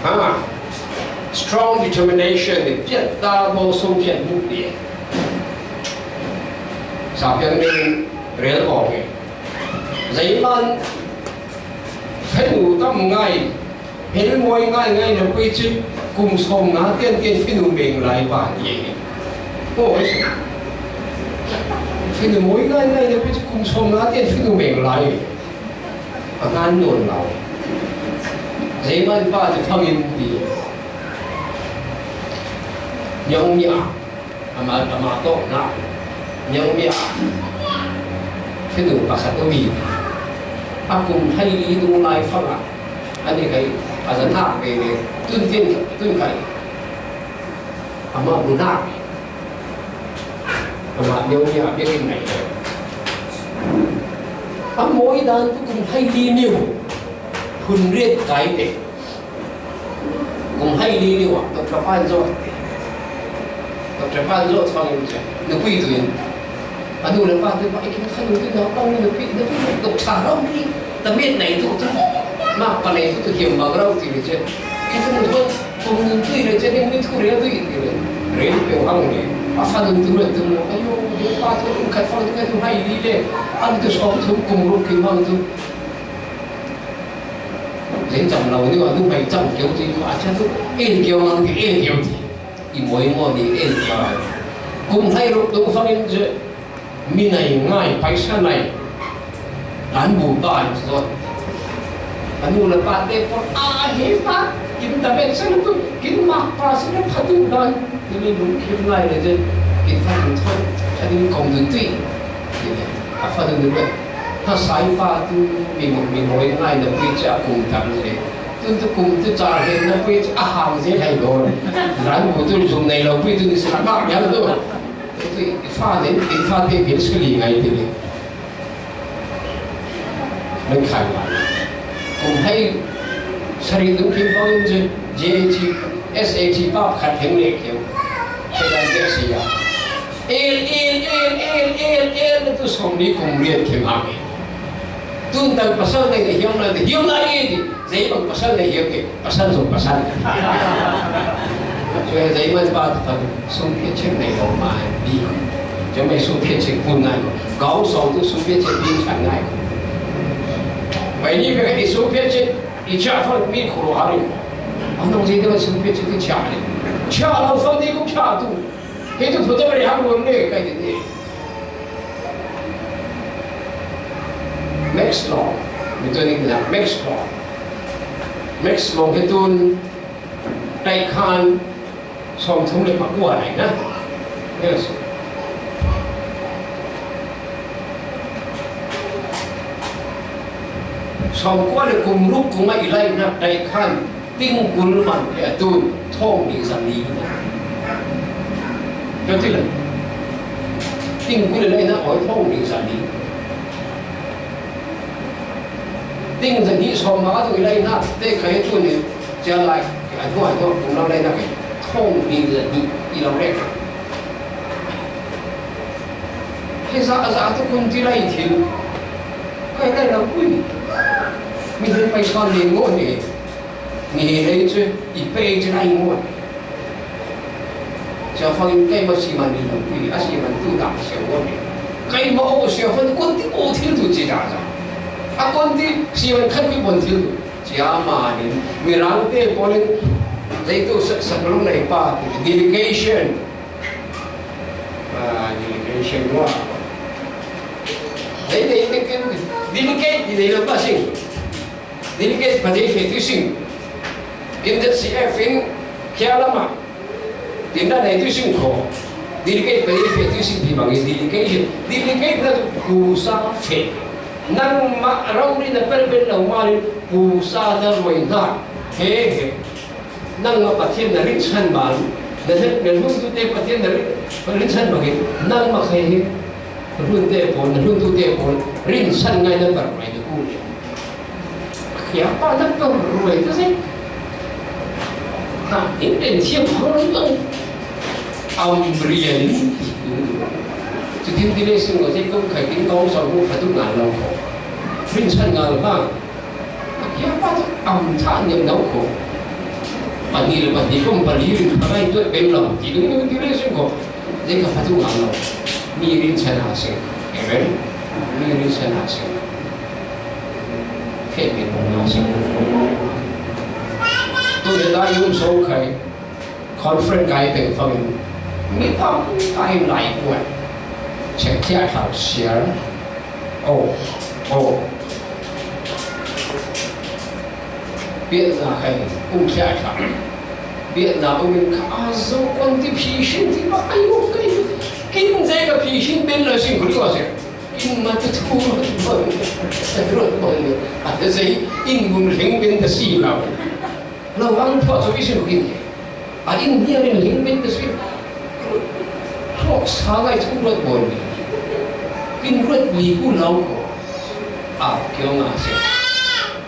Ha, strong determination, ni piat ta bo sung piat bu pi. Sa pian ni rel ko ke. Zai man fenu tam ngai. Hel moi ngai ngai na pui chu kum sawm nga tian tian finu meng lai pa ni. Oi. Finu moi ngai ngai na pui chu kum sawm nga tian finu meng lai. A ngan nuan lau. Zai man pa chu fangin ti. Nyong nya. Ama, ama tawh na, Naomi a, finu pakhat a mi. A kum hai li dung lai fang a, a ni khai, a za thak ve ve, tun tin, tun khai. Ama bu na, ama Naomi a biakin nai. A moi dan tu kum hai li niu, hun riat kai te. Kum hai li liu a, Doctor Pan Zawt. Doctor Pan Zawt fangin che, nupui tuin. A nu le pa te pa, "Ei, kin fanu tu naupang ni nupi, nupi, doctor rau ni, ta miat nei tu tu. Ma pa nei tu tu hiam bang rau," ti le che. "Kin fanu tu, kum nun tui le che, ding ni thu rel tui," ti le. Rel pe hang le. A fanu tu le tu, "Ayo, de pa tu, khat fang tu, khat tu hai li le. An tu sawm tu, kum ruk ki mang tu." Zai cham lo ni, a nu mai cham keu ti, a cha tu, el keu mang ti, el keu ti. I moi mo ni, el keu ai. Kum hai ruk tu fangin che, mi nai ngai, paisa nai. An bu ba ai zot. A nu le pa te pawh, a he pa, kin ta bet sa tu, kin mak pa sa le pha tu dan. Ni lungkhim ngai le che, kin fangin thon, cha ni kong tu tui. A fanu ni le, ha sai pa tu mi mo, mi moi ngai na pui cha kum tam ni le. Tun tu kum tu cha hen na pui cha a hang zel hai lo. Ran bu tu zum nei lo pui tu ni sa ma yang tu. Tu i fa ne, i fa te bil su li ngai ti le. Min khai ma. Kum hai sari tu kim pau in je, J H, S H pa khat heng le keu. Khe dan je sia. El, el, el, el, el, el, tu sawm ni kum riat khe ma nge. Tun tang pasal nei hiam lai, hiam lai e di. Zei bang pasal nei hiam ke, pasal zong pasal. Cui zei man pa tu kan sum phe chek nei lo ma di. Cui mai sum phe chek pun ngai. Gau sawm tu sum phe chek pin chan ngai. Bai ni pe i su pe che i cha fa mi ko ro a ri. An dong je de su pe che ti cha ni. Cha la fa ni ko cha tu. He tu to ta ri ha ro ne kai de ni. Max Long. Mi to ni na Max Long. Max Long he tun tai khan sawmthum le pakua nei na. Yes. Sawmkua le kum ruk kum a i laina tai khan ting kul man le a tun thawng nih za li na. Ka ti le. Ting kul le laina aw thawng nih za li. Ting za nih sawm a tu i laina te khai tu ni chia lai. A tu a tu kum lo laina khai. Thawng nih za nih i lo le. He za za tu kun ti lai thil. Kai lai lo ui. Mi hin pai son ni ngo ni. Ni he lei chu i pe chu lai ngo. Sia fang in kai ma si man ni lo ui. A si man tu da sia ngo ni. Kai ma o sia fang kun ti o thil tu chi da da. A kun ti si man khat ui bon thil tu. Sia ma ni. Mi rang te po ni. Zai tu sak sak lo nai pa. Delegation. Ah, delegation wa. Dei dei dei ken delegate di dei lo pa sing. Delegate pa dei fe tu sing. Ken dei C F in kia lama. Ken da dei tu sing ko. Delegate pa dei fe tu sing di bang delegation. Delegate na tu kusa fe. Nang ma rau ni na per ben lo ma ni kusa na roi na. He he. Nangmah Pathian na rinsan bang, na, na hlun tute Pathian na rin, rinsan bangin, nangmah kha hi, hlun te pawl, na hlun tute pawl, rinsan ngai na tar mai na ku le. Khia pa na tar mai ta se. Ta, in den thiam phang lo bang. Am rian. Chu tin ti le sing lo te kong khai tin kong sa bu pha tu ngal lo ko. Rinsan ngal bang. Kia pa tu am tha niam nau ko. Pahnih le pahnih kong pali rin pharai tu bel lam. Ti ding ding ti le sing ko. Dei ka patu am lo. Mi rinsan a sing. Amen. Mi rinsan a sing. Khe mi pong a sing. Tu le la yung so khai. Conference kai peng fang. Mi tam kai lai kuai. Check kia thau share. Oh, oh. Biatna khai um khia kha. Biatna um in kha a zo kon ti phi shin ti ba ai um kai. Kin zai ka phi shin ben la shin kuli wa se. Kin ma tu tu. Rot bon ni. A te zai in bun ring ben ta si la. Lo ang pho chu i shin kin. A in ni a rin ring ben ta si. Hlok sa lai chu rot bon ni. Kin rot ni ku lo ko. A kiong a se.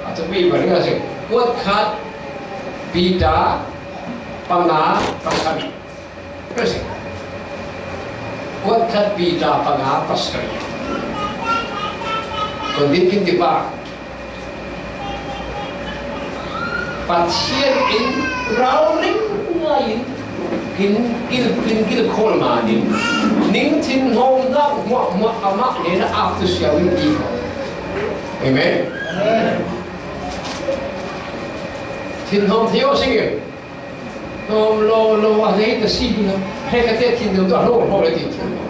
A to pi ba ri a se. Kuat khat Peter panga pasal. Ka se. Kuat khat Peter panga pasal. Kon din kin ti ba. Pathian in rau ring ngai in kin gil kin gil khol ma nin ning thin hom na ma ma ama ne na ap tu sia win ti. Amen. Thin hom thio sing. Hom lo lo a lei ta si hi lo. He ka te thin lo ta lo lo le ti thin lo.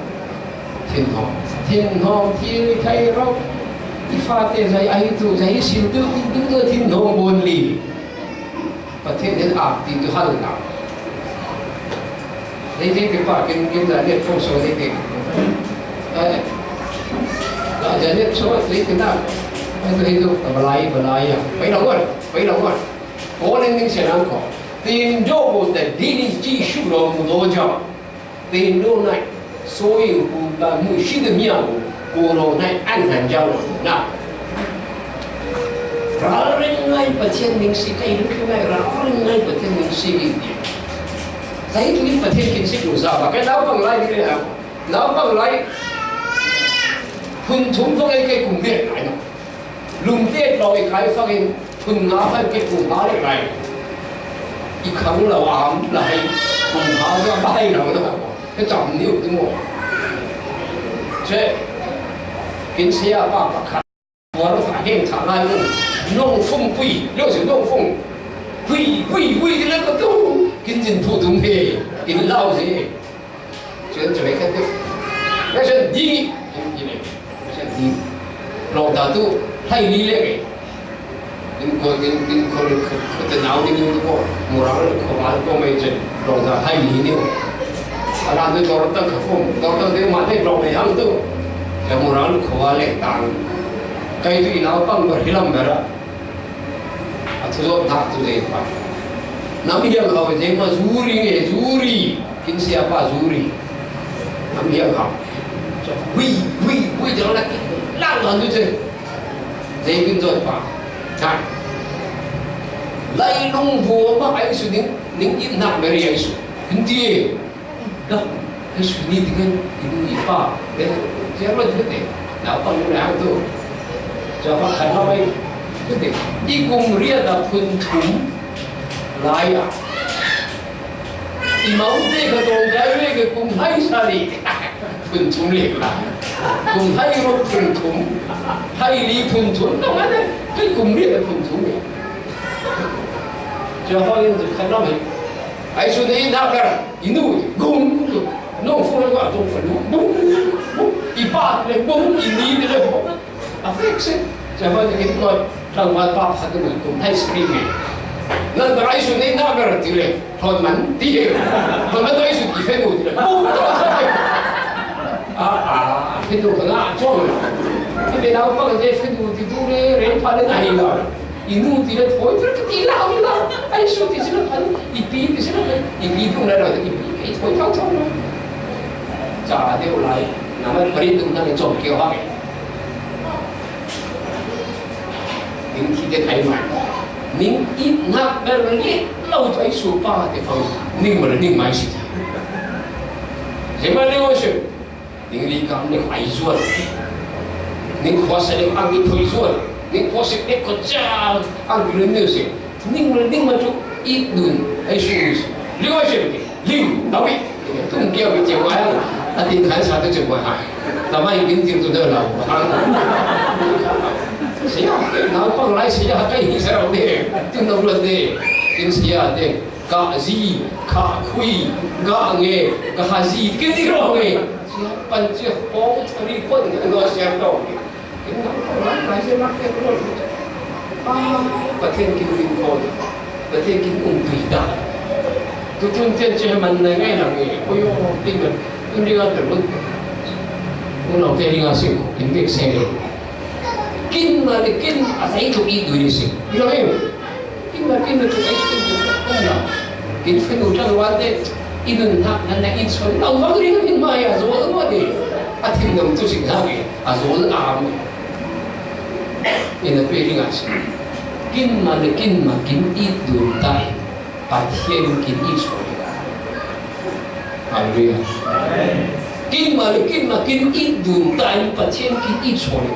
Thin hom. Thin hom ti ni thai ro. I fa te zai ai tu zai sil tu ti tu tu thin hom bon li. Pathian den a ti tu hal na. Nei te te pa ken ken da ne phong so ne te. Eh. La ja ne so ne te na. Ai tu he tu ta balai balai ya. Pai la wan. Pai la wan. Ko ne ning se nan ko. Tin do bo ta di ni ji shu lo mu do ja. Tin do nai. So yin ku ta mu shi de mia ku. Ku lo nai an han ja lo na. Ral ring ngai Pathian ning si kai ring ngai ral ring ngai Pathian ning si ring. Sai tu ni Pathian kin si ku sa ba. Kai lau pang lai ni le ha. Lau pang lai. Hun thum pang ai kai kum le kai na. Lum te lo i kai fangin hun nga fai ke kum ha le kai. I khang lo am lai kum ha ga bai lo na. Ke cham niu tu mo. Che. Kin sia pa pa kha. Ro ta heng tha lai lo. Nong fung pui, lo si nong fung. Hui, hui, hui, ti le ko tu. Kin jin phu tum he. Kin lau si. Chuan chawlhkhat te, version D, in, in, version D. Lawng ta tu, hlei li lek e. In ko, in, in ko, ko, ko te nau ding in ko, Murang le khawval ko mai chen, lawng ta hlei li ni. A lan tu dawr tak kha khum, dawr tak te mah te lawng mai hang tu. Te Murang le khawval lek tang. Kei tu i naupang ber hi lam ber a. A thu zawt hnak tu te pa. Nam hiang hau te ma zuri nge zuri. Kin sia pa zuri. Nam hiang hau. Hui, hui, hui, jang la kin. Lang lan tu te. Te kin zawt pa. Ha. Lai lung bu ma ai su ning, ning in nak meri ai su. Kin ti e. Dah, hei sui ni ding kan, i nu i pa, eh, sia lo tu te, naupang nu le hang tu. Sia fa khan lo mai, tu te, i kum riat a phun thum lai a. I mau te ka dong kai ve ka kum hai sa li. Phun thum le la. Kum hai ro phun thum. Hai li phun thum, no ma ne, kai kum riat a phun thum le. Sia fa yin tu khan lo mai. Ai su ni na ka. I nu, bum, nong fung le wa zong fa lu, bum, bum, i pa le bum, i ni le bum. A fek se, sia fa te kin ko, tang wa pa pha te mu kum hai spi me. Nan ta ai su nei na ber ti le, thon man ti le. Thon man ta ai su ti fe mu ti le, bum. A, a, fe mu ka na chong. Ti le na pa te fe mu ti tu le, re pa le na hi la. I nu ti le thawi tir ka ti lau lau. Ai su ti si lo phan, i pi ti si lo phan, i pi tu na lo, i pi kei thawi thau thau lo. Cha deuh lai, na mai pari tu na le chom keu ha kei. Ning ti te thai mai. Ning i na ber le lo thai su pa te fau. Ning ma le ning mai si. Zema le o se. Ning li kam le khwai zual. Ning khua sa le ang ki thoi zual. Ning khua sik le khua cha ang ki le music. Ning le ning ma chu i dun ai su music. Li wa che ke. Li na wi. Tung kia wi che wa. A tin khai sa te che wa ha. Ta mai kin tin tu de la. Sia, na pang lai sia kai hi sa ro de. Tu na ro de. Kin sia de. Ka zi, ka khui, ka nge, ka ha zi, ke ti ro nge. Sia pan sia pong thari pon nge lo sia to. Kin na ko la la sia la ke ro. Pa, Pathian kin kin ko. Pathian kin um tui ta. Tu tun tian che man na ngai na nge. Ko yo ti man. Tun ri ga te ro. Ko lo te ri ga sing ko kin ke se le. Kin ma le kin a sai tu i du ni sing. Ilo em. Kin ma kin ma chu ai sing tu ta na. Kin fe nu tang wa te, i nun hak nan na i chon. Lau vang ring kin ma ya zo ma de. A thin nam tu sing ha ke. A zo a am. I na pe ring a sing. Kin ma le kin ma kin i dun ta. Pathian kin i chon. Hallelujah. Kin ma le kin ma kin i dun ta. Pathian kin i chon.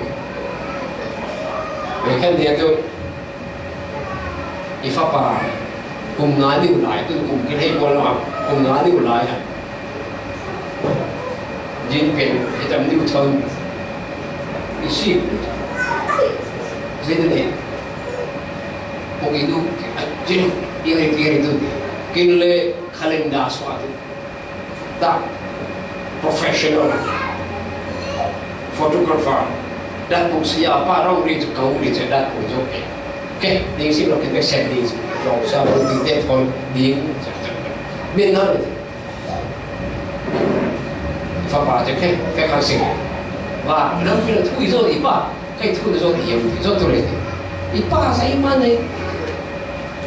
Ve kan dia tu. I fapa, kum nga ni u lai, tu kum ki hei kual ma, kum nga ni u lai a. Jin pen, hitam ni u thon. I si. Jin ni. Kum i nu, jin, i ri, i ri tu. Kin le calendar swa tu. Dah professional photographer, dah pung sia pa rau ri cu kau ri cu dah pung cu. Ke, ding si lo ke sen ding si lo sa lo ding te thon ding. Min na. Fa pa te ke, ke kan sing. Wa, nam pi lo thui zo i pa. Kei thu na zawt i em ti, zawt tu le ti. I pa sa i man nei.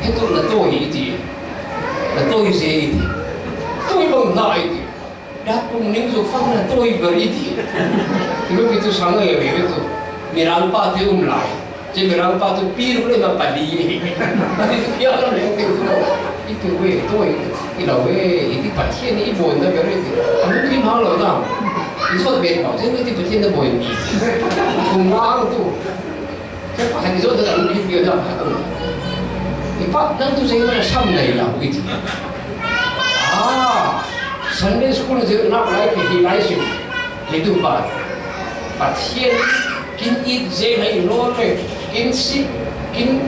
He tu na tawi i ti. Na tawi ze i ti. Tawi bang hna i ti. Dat pung ning zu fang na tawi ber i ti. Lu ki tu sang e e tu. Mirang pa ti um lai. Ci Mirang pa tu pi ru le ma pa di. Ti tu pia lo le ti tu. I tu we tawi. I lo we, i ti Pathian i bawn na ber i ti. A lu ki ma lo na. I zawt bet pau, cun i ti Pathian na bawn mi. Kum ang tu. Cun Pathian i zawt na lu ki pia na. I pa nang tu zei na sam nei lo i ti. Ah, Sunday school na zei na lai ki hi lai si. Hi tu pa. Pathian Kin it zel hai lo le, kin sik, kin,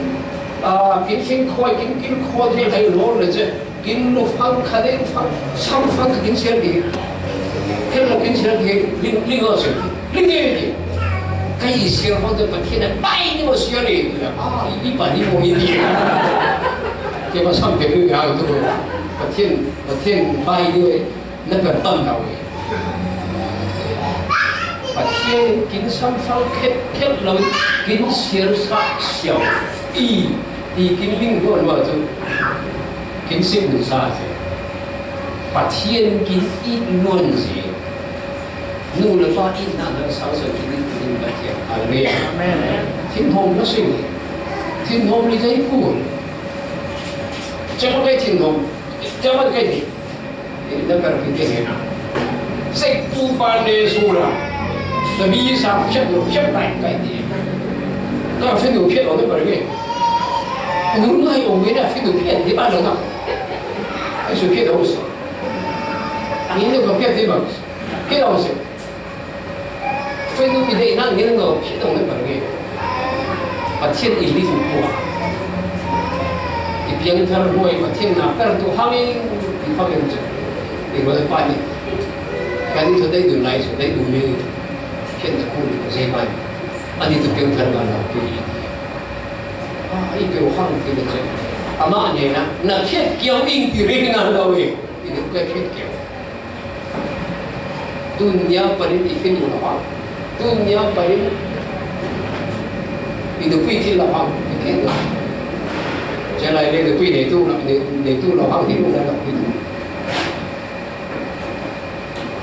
ah, kin fing khoi, kin kil khoi zel hai lo le che. Kin lu fang kha dei fang, sam fang kha kin sial di. Ken lo kin sial di, ling, ling lo sial di. Ling di. Kai sial fang te Pathian a bai ni mo sial di. Ah, i pa ni mo i di. Ke ma sam ke lu ya tu. Pathian, Pathian bai ni. Na per tam lo e. Pathian kin samsal khet khet lo, kin sial sa sial. I, i kin ling nuan nuan chu. Kin sim nun sa se. Pathian kin it nuan se. Nu le pa it na na sa sa kin it nuan Pathian. Hallelujah. Amen. Thinhom na sing. Thinhom ni jai ku. Chama kai thinhom. Chama kai ni. Ina kar pi te hena. Sek pu pa ne su la. Sabi sa phiat lo, phiat lai kai ti. Ka phiat lo, phiat lo ne par ke. Nu ngai o me na phiat lo, phiat ni ba lo na. Ai su phiat lo su. Ni ne ko phiat ti ba. Phiat lo su. Fenu i deihna ngel ngau phiat dong le bang nge. Pathian i ling kua. I piang thar huai Pathian na per tu hangin i hangin chu. I rual pa ni. Kan i chu dei dun lai chu dei dun ni. Phian na ku ni ko zei mai. Ani tu piang thar ba na pu i. A, i piang hang ti ni chu. Ama ne na, na phiat kiau ing ti re na lo e. I ni ko phiat kiau. Tun nia panin i fin lo hang. Tun nia panin i nupui thil lo hang. I thil lo. Cia lai le nupui nei tu lo, nei, nei tu lo hang thil lo na lo i tu.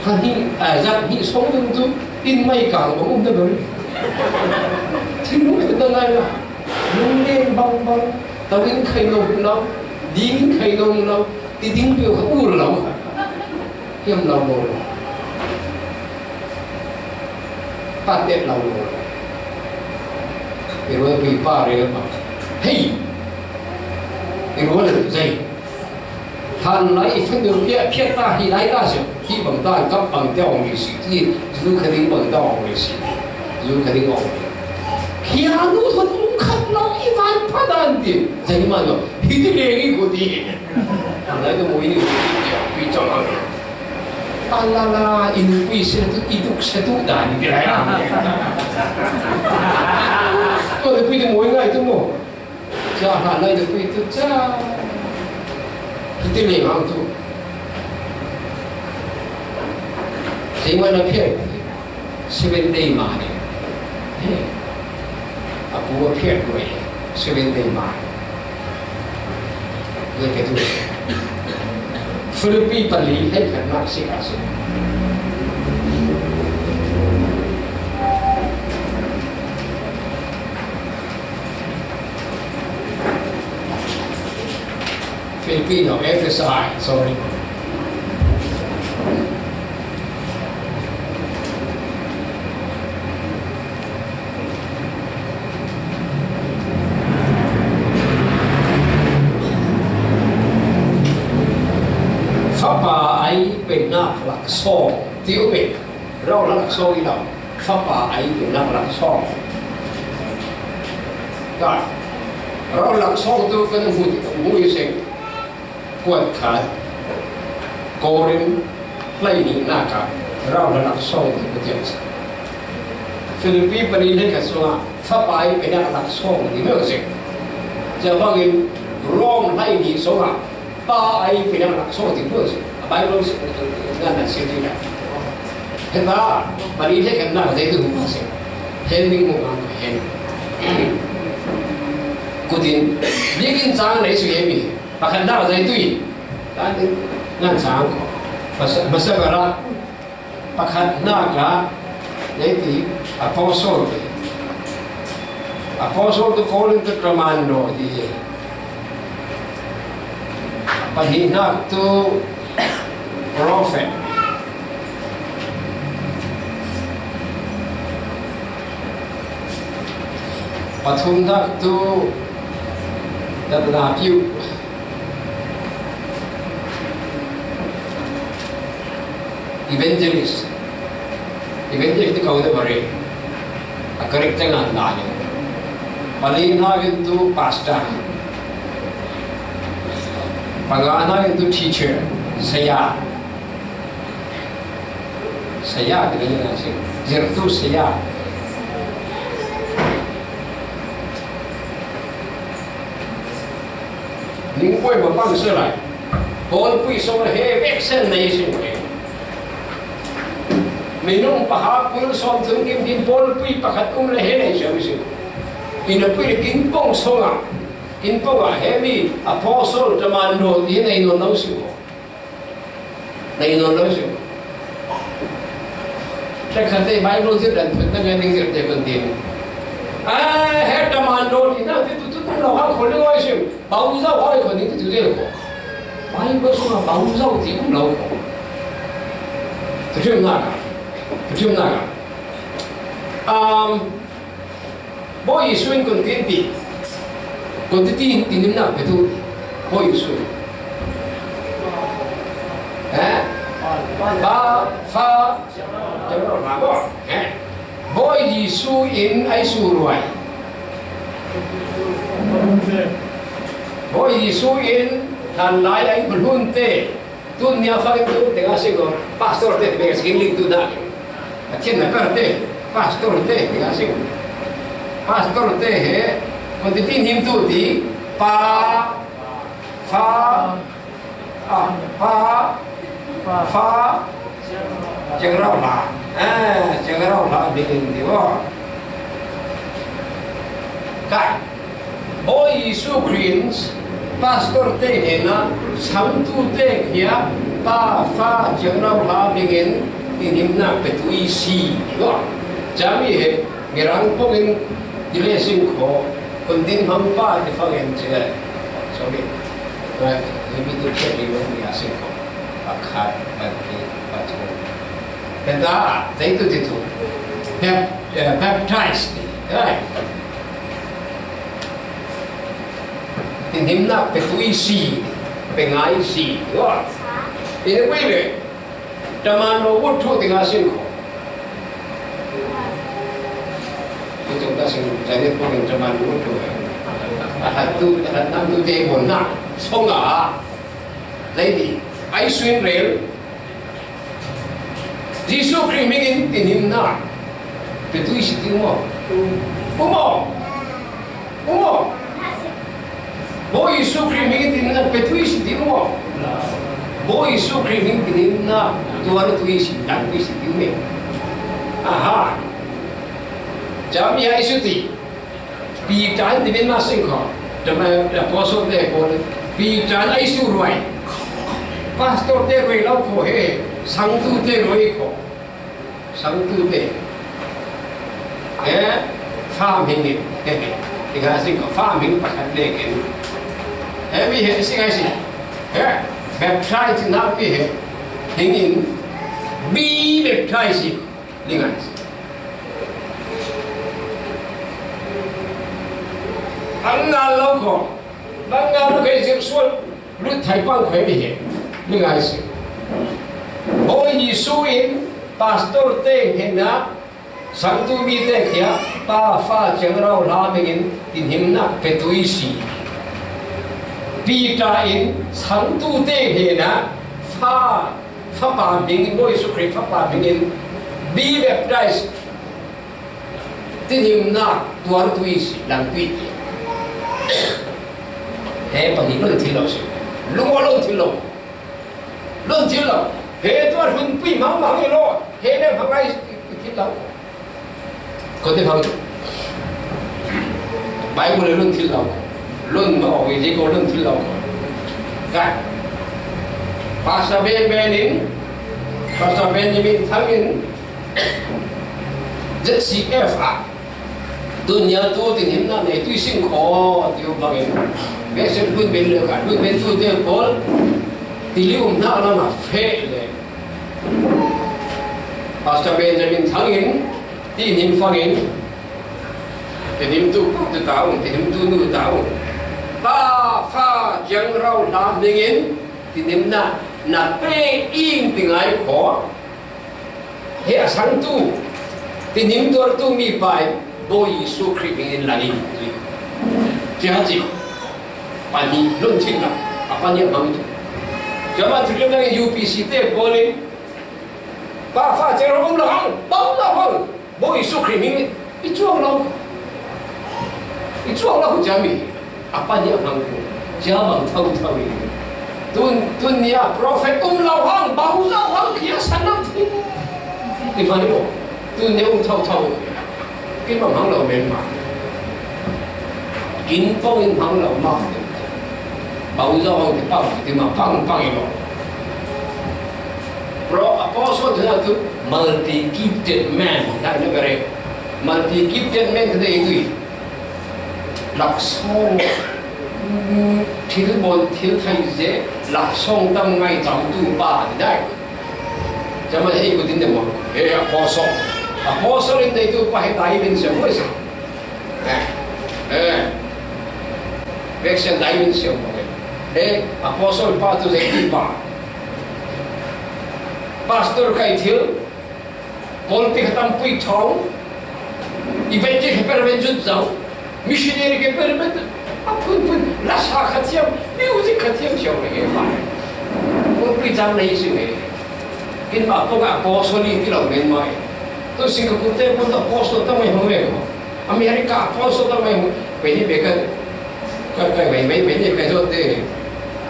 Han hi, a, zak hi song dun tu in mai kang bang um na bari. Thil lo tu na lai la. Lung len bang bang. Tawin khai lo lo. Ding khai lo lo. Ti ding peuh kha ur lo kha. Hiam lo lo lo. Patet lo lo lo. I rualpi pa rel ma. Hei! I rual zei. Than lai i fanu pia pia ta hi lai ta sio. Ti bang ta kap bang te ong li si. Ti zu kha ding bang ta ong li si. Zu kha ding ong li. Khia nu thon um khat lo i van pa dan ti. Zei ma lo. Hi ti le ngi ko ti. Ang lai tu mo ini ko ti. Pi chang ang. Talala, i nupui se tu, i duk se tu dan i lai ang. Ko nupui tu mo ngai tu mo. Cia hlan lai nupui tu cia. Hi ti le ngang tu. Zei ma na phiat. Seven Day ma ni. He. A pu a phiat ko e. Seven Day ma. Lai ke tu. Philippi pali hei khat nak si ka si. Filipino, F S I, sorry. Fapa ai penak laksawng, ti um e, rau laksawng i lam. Fapa ai penak laksawng. Ka, rau laksawng tu kan hmu, hmu i seng. Kuat khat, Korin hlei nih nak ah rau laksawng ti ka tiang sa. Philippi pali hlei khat sungah fapa ai penak laksawng ti meuh seng. Cia bangin Rom hlei nih sungah pa ai penak laksawng ti meuh seng. A Bible ngan nan sia ti na. Heta pali hlei khat nak zei tu meuh seng. Hen ding mu ngang hen. Kutin, biakin cang nei su yemi. Pakhatnak a zeitui. Kan in ngan sang. Masa, masa bara. Pakhatnak a zeitui. Apostle. Apostle tu Korin tu commando ti. Pahnihnak tu prophet. Pathumnak tu datna piu. Evangelist. Evangelist ti kau na bari. Greek te ngan lai. Pali hna in tu pastor. Panga hna in tu teacher, saya. Saya ti le na si. Zirtu saya. Ning poi ma pang se lai. Paul pui song he vek sen nei sing he. Minung paha kul sawm thum kim kim Paul pui pakhat um le he nei siam si. Ina pui le kin pong song a, kin pong a he mi apostle taman no ti nei no no si ko. Nei no no si. Te khat te Bible zir dan phun na ngai ding zir te kun tin. A he taman no ti na ti tu tu tu lo ha khol le ngoi si. Bau zau hoi ko ni tu zeu ko. Bai ko sung a bau zau ti um lo ko. Tu chim na ka. Tu chim na ka. Um, Bawi Jesuh in kun tin ti. Kun ti ti ti nim na pe tu. Bawi Jesuh. Eh? Fa, fa, jang ro ma ko. Eh? Bawi Jesuh in ai su ruai. Bawi Jesuh in hlan lai ai bul hun te. Tun nia fa in tu te nga sing ko. Pastor te te sing ling tu da. A chin na kar te. Pastor te te nga sing. Pastor te he. Kon ti tin him tu ti. Pa. Fa. A, pa, fa, Ciangrau Hla. A, Ciangrau Hla bingin ti bo. Kai. Bawi Jesuh Khrist, pastor te hena, sangtu te khia, pa, fa, Ciangrau Hla bingin, ti nim na pe tu i si. Bo. Jami he, Mirang pawngin ti le sing kho, kun din hmang pa ti fangin ci le. Sorry. Right. Maybe tu cek di lo mi a sing kho. Pakhat, pakhat, pakhat. Tenta, tei tu ti tu. Bap-, eh, baptize ti. Right. Ti nim na pe tu i si, pe ngai si. Wa. Ini kui le. Taman lo wut thu ti nga sing kho. Kutung ta sing jani pun taman lo wut thu. Ahat tu, ahat nam tu te bon na. Song a. Lady, ai suin rel. Jesu Khrih mingin ti nim na. Pe tu i si ti mo. Mo. Umo. Bo Jesu Khrih hming tin na pe tui si ti umo. Bo Jesu Khrih hming tin na tuar tui si, dan tui si ti ume. Aha. Jam ya isu ti. Peter tin na sing kho. Dama apostle te ko. Peter ai su ruai. Pastor te ruai lau kho he. Sangtu te ruai kho. Sangtu te. Eh, fa hming in. Ti ka sing ko fa hming pakhat le ken. Eh, mi he sing ai si. Eh, baptize na mi he. Hming in. Be baptized. Ling ai si. Ang na lo ko. Bang na lo ke sing sual. Lut thai pang khoi mi he, mi ngai si. Bawi Jesu in pastor te hena, sangtu mi te khia, pa fa ciangrau hla mingin tinhimna pe tui si. Peter in sangtu te hena, fa, fa pa mingin, Bawi Jesu Khrih fa pa mingin, be baptized. Tinhimna tuar tui si, lang tui ti. He pahnih lon thil lo si. Lungaw lon thil lo. Lon thil lo. He tuar hun pui mang mang i lo. He ne mang ai thil lo. Ko te phang. Bible lon thil lo. Lon ma ong i ko lon thil lo. Ka. Pastor Ben Ben in. Pastor Benjamin Thang in. Z C F a. Tunia tu tinhimna nei tui sing kho tiu bangin. Message pun ben le ka, pun ben tu te Paul. Tili um na na na fe le. Pastor Benjamin Thang in, tinhim fangin. Tinhim tu pa tu ta um, tinhim tu nu ta um. Pa, fa, ciangrau hla mingin, tinhimna, na pe ing tingai kho. He a sangtu, tinhim tuartu mi pai, Bawi Jesu Khrih hmingin la in, ci. Cia ci. Pahnih lungthin la, a pahnih a hmang ci. Cia ma thilhim dang U P C te pawlin, pa fa cia rawh um lo hang, bang lo hang. Bawi Jesu Khrih hmingin i cuang lo. I cuang lo cia mi. A pahnih a hmang kho. Cia mang thotho hi. Tun, tun nia prophet um lo hang, bang zo hang, kia san lo thin. Ti mai lo. Tun nia um thotho. Kin mang hmang lo men ma. Kin pawng in hmang lo ma. Bang zo hang ti pang, ti ma pang, pang i lo. Pro apostle tu na tu multi gifted man. Dah na kare. Multi gifted man tu itu. Laksawng, mm, thil bawl, thil thei zia, laksawng tam ngai camtu pa hi dai. Cia ma hei kutin deuh maw? He apostle. Apostle in deitu pa hi dimension maw i sa. Eh, eh. Veksia dimension maw. He apostle pa tu zei ti pa. Pastor kai thil. Pawlpi kha tampui thawng, evangelist kha permen zut zo, missionary kha permen, a phunphun, lasa kha thiam, music kha thiam thiam le nge pa. Pawlpi zang nei si nge. Kin pa pawng apostle ti lo men mai. Tu Singapore te pawng apostle ta mai hong ve ko. America apostle ta mai hong. Pe ni pe ka, ka, ka, pe, pe, pe ni pe zo te.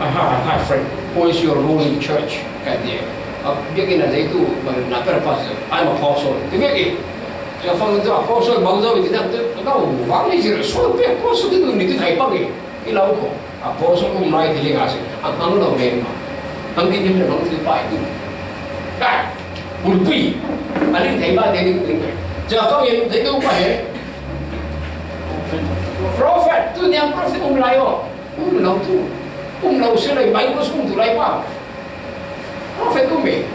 Aha, aha, friend. Who is your role in church? Ka dia. A biak in a zei tu, ma na per pastor. I'm apostle. Ti biak in. Cia fang tu apostle bang zo ti nak tu. Ka wang ni zir so pe apostle tu ni tu thai pang ni. I lau ko. Apostle um lai ti ling a si. A hmang lo men ma. Hmang ki nim le hmang ti pai tu. Ka. Bul pui. A ling thai ba te ling ling. Cia fang in thai tu pa he. Prophet. Tu niang prophet um lai o. Um lo tu. Um lo si lai Bible sung tu lai pa. Prophet um e.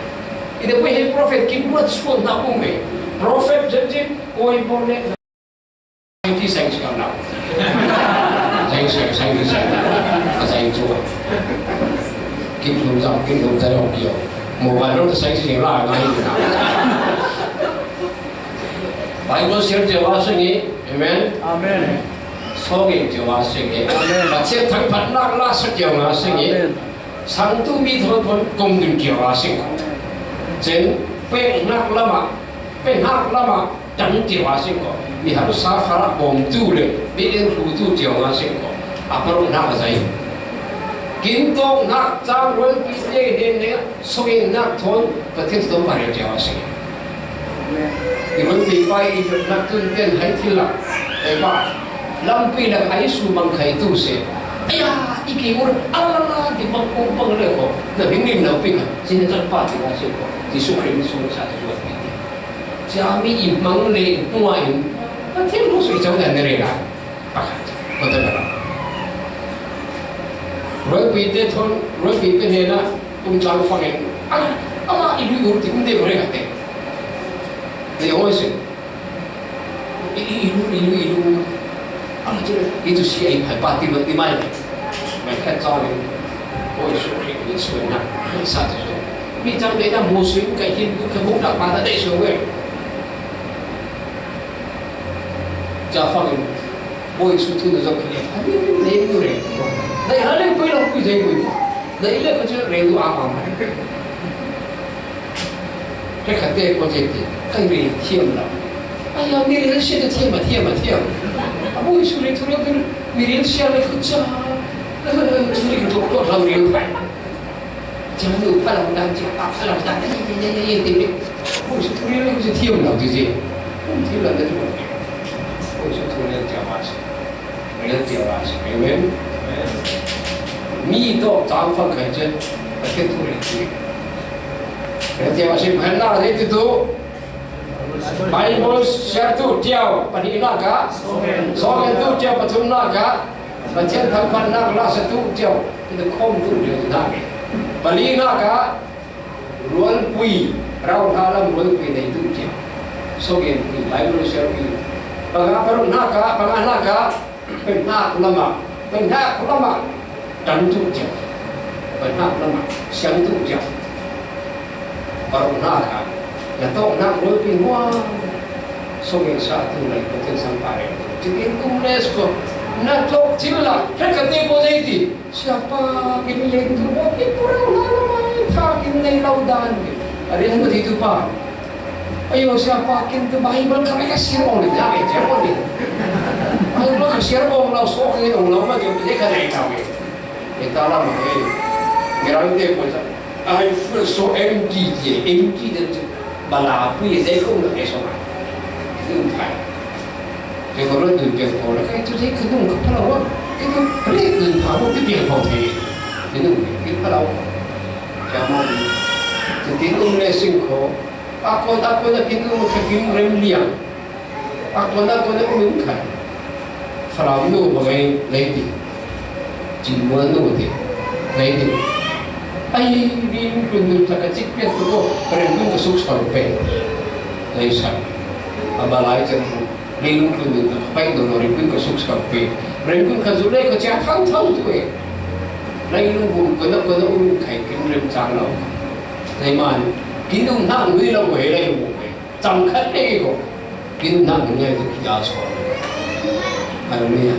I de pui he prophet kim kuat suan na um e. Prophet jen jen koi bol ne. Ti seng seng na. Seng seng, seng seng. A seng cu. Kim lum zam, kim lum zam yong kio. Mo ban lo seng seng la ngai na. Bible share te wa seng e. Amen. Amen. Sawng in cio a sing e. Amen. Pathian thangphatnak la sa cio a sing e. Amen. Sangtu mi thawn thawn kong dun cio a sing. Cen peknak lamah, peknak lamah dang cio a sing ko. Mi harsa khara bawmtu le mi in hrutu cio a sing ko. A paruknak a zai. Kintawknak cang rualpi ne ne ne. Sungin nak thawn Pathian thawn pariat tia a si. I rualpi pa i nak tun ten hai thil la. Ei pa lampi la hai su mang khai tu se. Aya, i ki ur ala la la di mang kong pang le ko. Na hing lim lo pi ka. Sin tak pa ti ka se ko. Jesu Khrist su sa tu pi. Cia mi i mang le hua in. Pathian lu su i chau dan ne re la. Pakhat. Kawtawk a ram. Rualpi te thawn, rualpi te hnenah kum tlang fangin, a, amah i lui ur ti kum te ure ka te. Te awi sin. I, i, i lu, i lu, i lu. Amah tu, i tu si ai phai pa ti lo ti mai. Mai khat chawin. Oi, su ri, i su na. Sa tu su. Mi chang de na mo su ka hin tu ka mu na pa ta de su we. Ca fangin. Bawi Jesu thu na zong khi a ni ni ni ni re. Dai ha le pui lo pui zai pui. Dai le ko chu re lu a ma ma. He khat te ko je ti. Kai re thiam lo. Ai ya mi re sia thiam ma thiam ma thiam. A Bawi Jesu re thu lo tu mi re sia le ko cha. Chu ni ko ko lo re. Cia nu pha lo dan cia pa pha lo dan ni ni ni ni ni ni. Ko su tu ni ko su thiam lo ti si. Ko thiam lo ti ko. Ko su tu ni cia ma si. Ni cia ma si. Amen. Mi to chang fang khai chen. Pathian thu ni ti. Ni cia ma si. Phan na ni ti tu. Bible share tu tiu, pahnihnak ah, sawm tu tiu, pathumnak ah, Pathian thangphatnak la sa tu tiu, in the khawm tu tiu, na. Palinak ah, rualpui, rauhla lam rualpui nei tu tiu. Sawm in Bible share tiu. Panga paruknak ah, panganak ah, Penhak lamah, penhak lamah, dang tu cia. Penhak lamah, siang tu cia. Paruknak ah, na tawknak rualpi hua. Song in sa tu lai ko ten sang pare. Chicken kum les ko. Na tok chila. Heka te ko zai ti. Siapa kini leng tu mo ki kurang na na mai tha kin nei lau dan. Are hanu ti tu pa. Ayo, siapa kin tu Bible ka ka sir ong ni ya ke je ong ni. Bible ka sir ong lau so ke ong lau ma je ka nei lau ke. Ita lama eh. Ngerang te ko sa. I feel so empty je, empty de. Bala pui je ko na ke so. Dun thai. Te ko lo dun ke ko la kai tu je ko dun ko pala wa. Ke ko pre dun pa ko ke ko te. Ke dun ke pala wa. Jama ni. Te ke dun le sing ko. Ako ako na ke dun ke kin rem liang. A kona kona um in khai. Falam nu ba ngai lei ti. Chin mo nu ti. Lei ti. Ai, rin kun nu ta ka chik pia tu ko. Rin kun ka suk sal pe. Lei sa. A ba lai chen. Rin kun nu ta pai do no rin kun ka suk sal pe. Rin kun ka zu lei ka cha thang thang tu e. Lei nu bu kona kona um in khai kin rin chang lau. Lei man. Kin um nang nui lau e lei bu e. Chang khat lei ko. Kin nang ngai ko kia so. Hallelujah.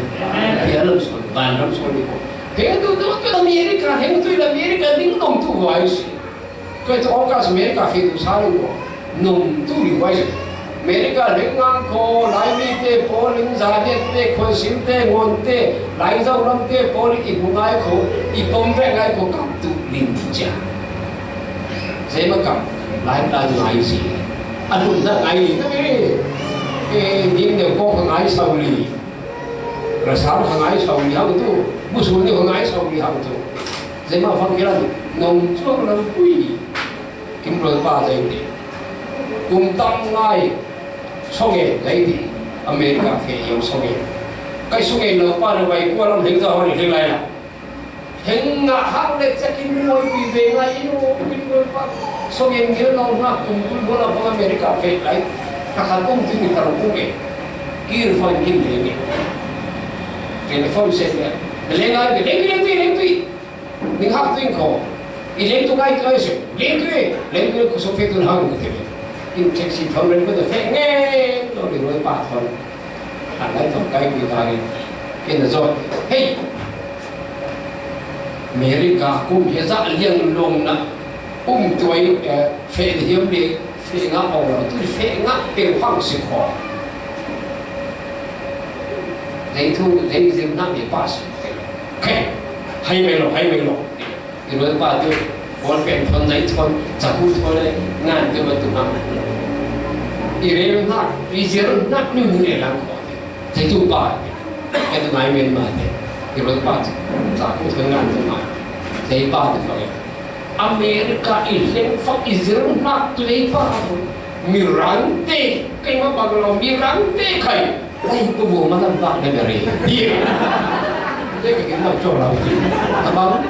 Kia lam so, ban lam so ni ko. Heng tu tu tu America, heng tu America ding nom tu wai si. Ko tu August America fi tu sa lu ko. Nom tu li wai si. America leng ngang ko, lai mi te, po ling za te, te, khon sim te, ngon te, lai zau lam te, po ling i bu ngai ko, i pom ve ngai ko, kap tu ling cha. Zei ma kam, lai ta ngai si. A lum na ngai li, na mi. E, ning de ko ka ngai sau li. Ra sa ka ngai sau li hang tu. Bu su ni ka ngai sau li hang tu. Zei ma fang kiran, nong chuang lam pui. Kim rol pa zei ni. Kum tam ngai. Song e, zei ni. America fe yong song e. Kai song e lo pa le wai kwa lam heng za ho ni heng lai la. Heng nga hak le chak in muai pui ve ngai i lo, pui lo pa. So yen ngil lo nga kum pui lo la vang America fe lai. Ka kha kum tin ni ka lo kum e. Kir fan kin le ni. Telephone se le. Le ngai le le le le le. Ning hak tin ko. I le tu ngai tu ai se. Le tu e. Le tu ko so fe tu hang ko te. In taxi thon le ko te fe nge. Lo le lo pa thon. An lai tawh kai pui ta ni. Ken na zawt. Hei! America kum he zah liang lawng na. Um tuai, eh, feh ni hiam le, feh ngah awng lo. Tui feh ngah peuh hang si khaw. Zei thu, zei zim na mi pa si. Hei! Hai mai lo, hai mai lo. I ruat pa tu, ball pen thon zai thon, chaku thon le, ngan tu ma tu ma. I rem hnak, i zir hnak nu ni le lang ko. Zai tu pa, e tu ngai men ma te. I ruat pa tu, chaku thon ngan tu ma. Zai pa tu fa. America i hleng fa i zir hnak tu zai pa tu. Mirang te, kai ma bang lo, mirang te kai. Lai pu bu ma lam bak de beri. Dia. Dia ke kita cakap lau. Abang.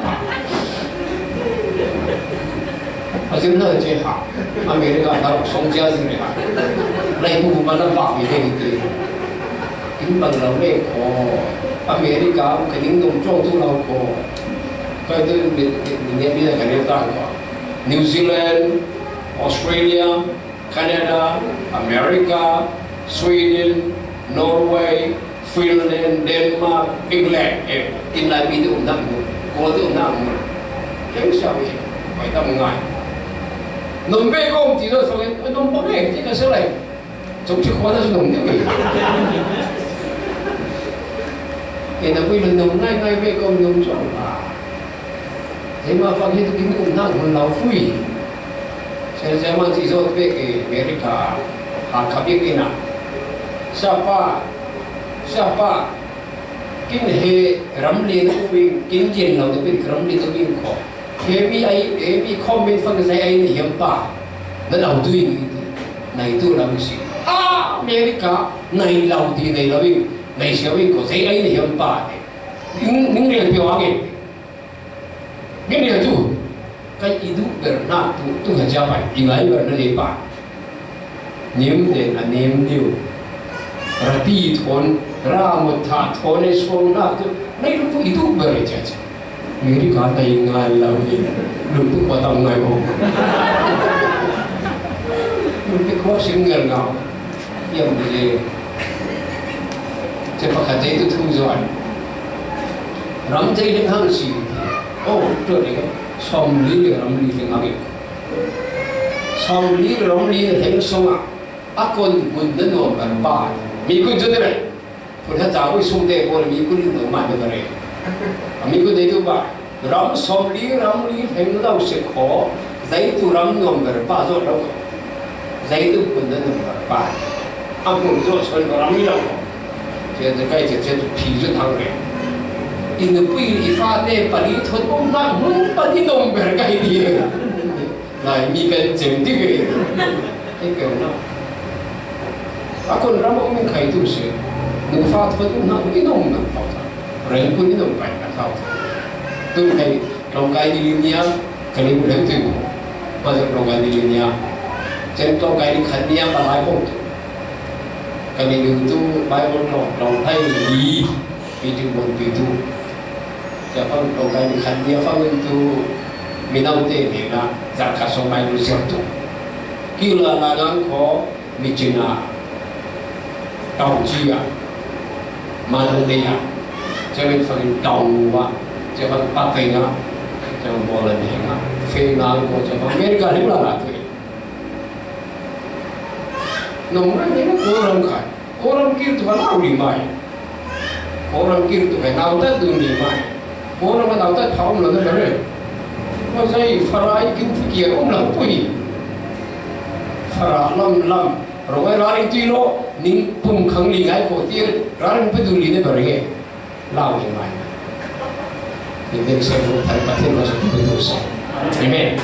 Azim na je ha. America ta song jia zin ha. Lai pu bu ma lam bak ni de ni. In bang lau le ko. America ka ning dong chong tu lau ko. Ka de ni ni ni ka ne ta ko. New Zealand, Australia, Canada, America, Sweden, Norway, Finland, Denmark, England, eh, in lai mi te um nak mu, ko te um nak mu. Keng sia mi, pai tam ngai. Nom ve ko ti lo so, nom bo ve ti ka se lai. Chom chi ko na nom ni. Ke na pui lo nom ngai ngai ve ko nom chom la. Hei ma fak hi tu kin um nang hun lau pui. Sen sen man chi zot pek i America. Ha kha bik ina. Siapa, siapa, kin he ram lian u wing, kin lian lau tu pin ram lian u wing ko. He mi ai, he mi comment fak zai ai ni hiam pa. Na lau tu in nai tu lau si. Ah, America, nai lau ti nai lau wing, nai sia wing ko zai ai ni hiam pa. Ning, ning lian pio ang e. Ngin ria tu, ka i duh ber hna tu, tu kha cia pai, i ngai ber hna ei pah. Nim den a nim diu. Ra ti thawn, ra mut thah thawn ei suang hna tu, nei lu tu i duh ber ei cia cia. America ta i ngai lo i, lu tu khua tam ngai bo. Lu tu khua sim ngal ngau. Hiam ni le. Che pakhat zei tu thu zo ai. Ram zei leng hang si. Oh, tu le. Som li le ram li leng hang. Som li le ram li leng song a. A kon mun na nuam ber pa. Mi kun chu te le. Phun ha cha ui sum te ko mi kun in no ma de re. A mi kun de tu ba. Ram som li ram li heng lo se kho. Zai tu ram nuam ber pa zo lo kho. Zai tu kun na nuam ber pa. A kun zo son ram li lo kho. Che de kai che che phi zo thang re. In pui i fa te pa li thot bom na mun pa ni nuam ber kai di. Lai mi kan chem ti ke. Hei pe na. A kon ram om in khai tu se. Nufa thot na i nuam na pa. Ren kun i nuam pai na thau. Tu khai tong kai ni lim nia, ka lim lem tu. Pa zo tong kai ni lim nia. Chen tong kai ni khat nia ba lai bom tu. Ka ni lim tu Bible tong tong hai li. Pi tu bon pi tu. Cha fang tong kai ni khat nia fang tu. Mi nau te ne na. Za ka so Bible siam tu. Kiu la la ngang kho. Mi chin a, tong chi a, man le a, che men fang tong wa, che fang pa pe nga, che fang bo le ne nga, fe nga ko che fang America le la la tu. No ma ne ko ram khai, ko ram kir tu la ri mai. Ko ram kir tu kai nau ta tu ni mai. Ko ram nau ta thau lo na re. Ko sai farai kin ti kier om lang pui. Fara lam lam. Ro ai ra ri ti lo. Ning pum khang li ngai ko ti ra ri pe du li ne ba re. Lau ni mai. Ni de se ko thai pa ti lo so tu so. Amen.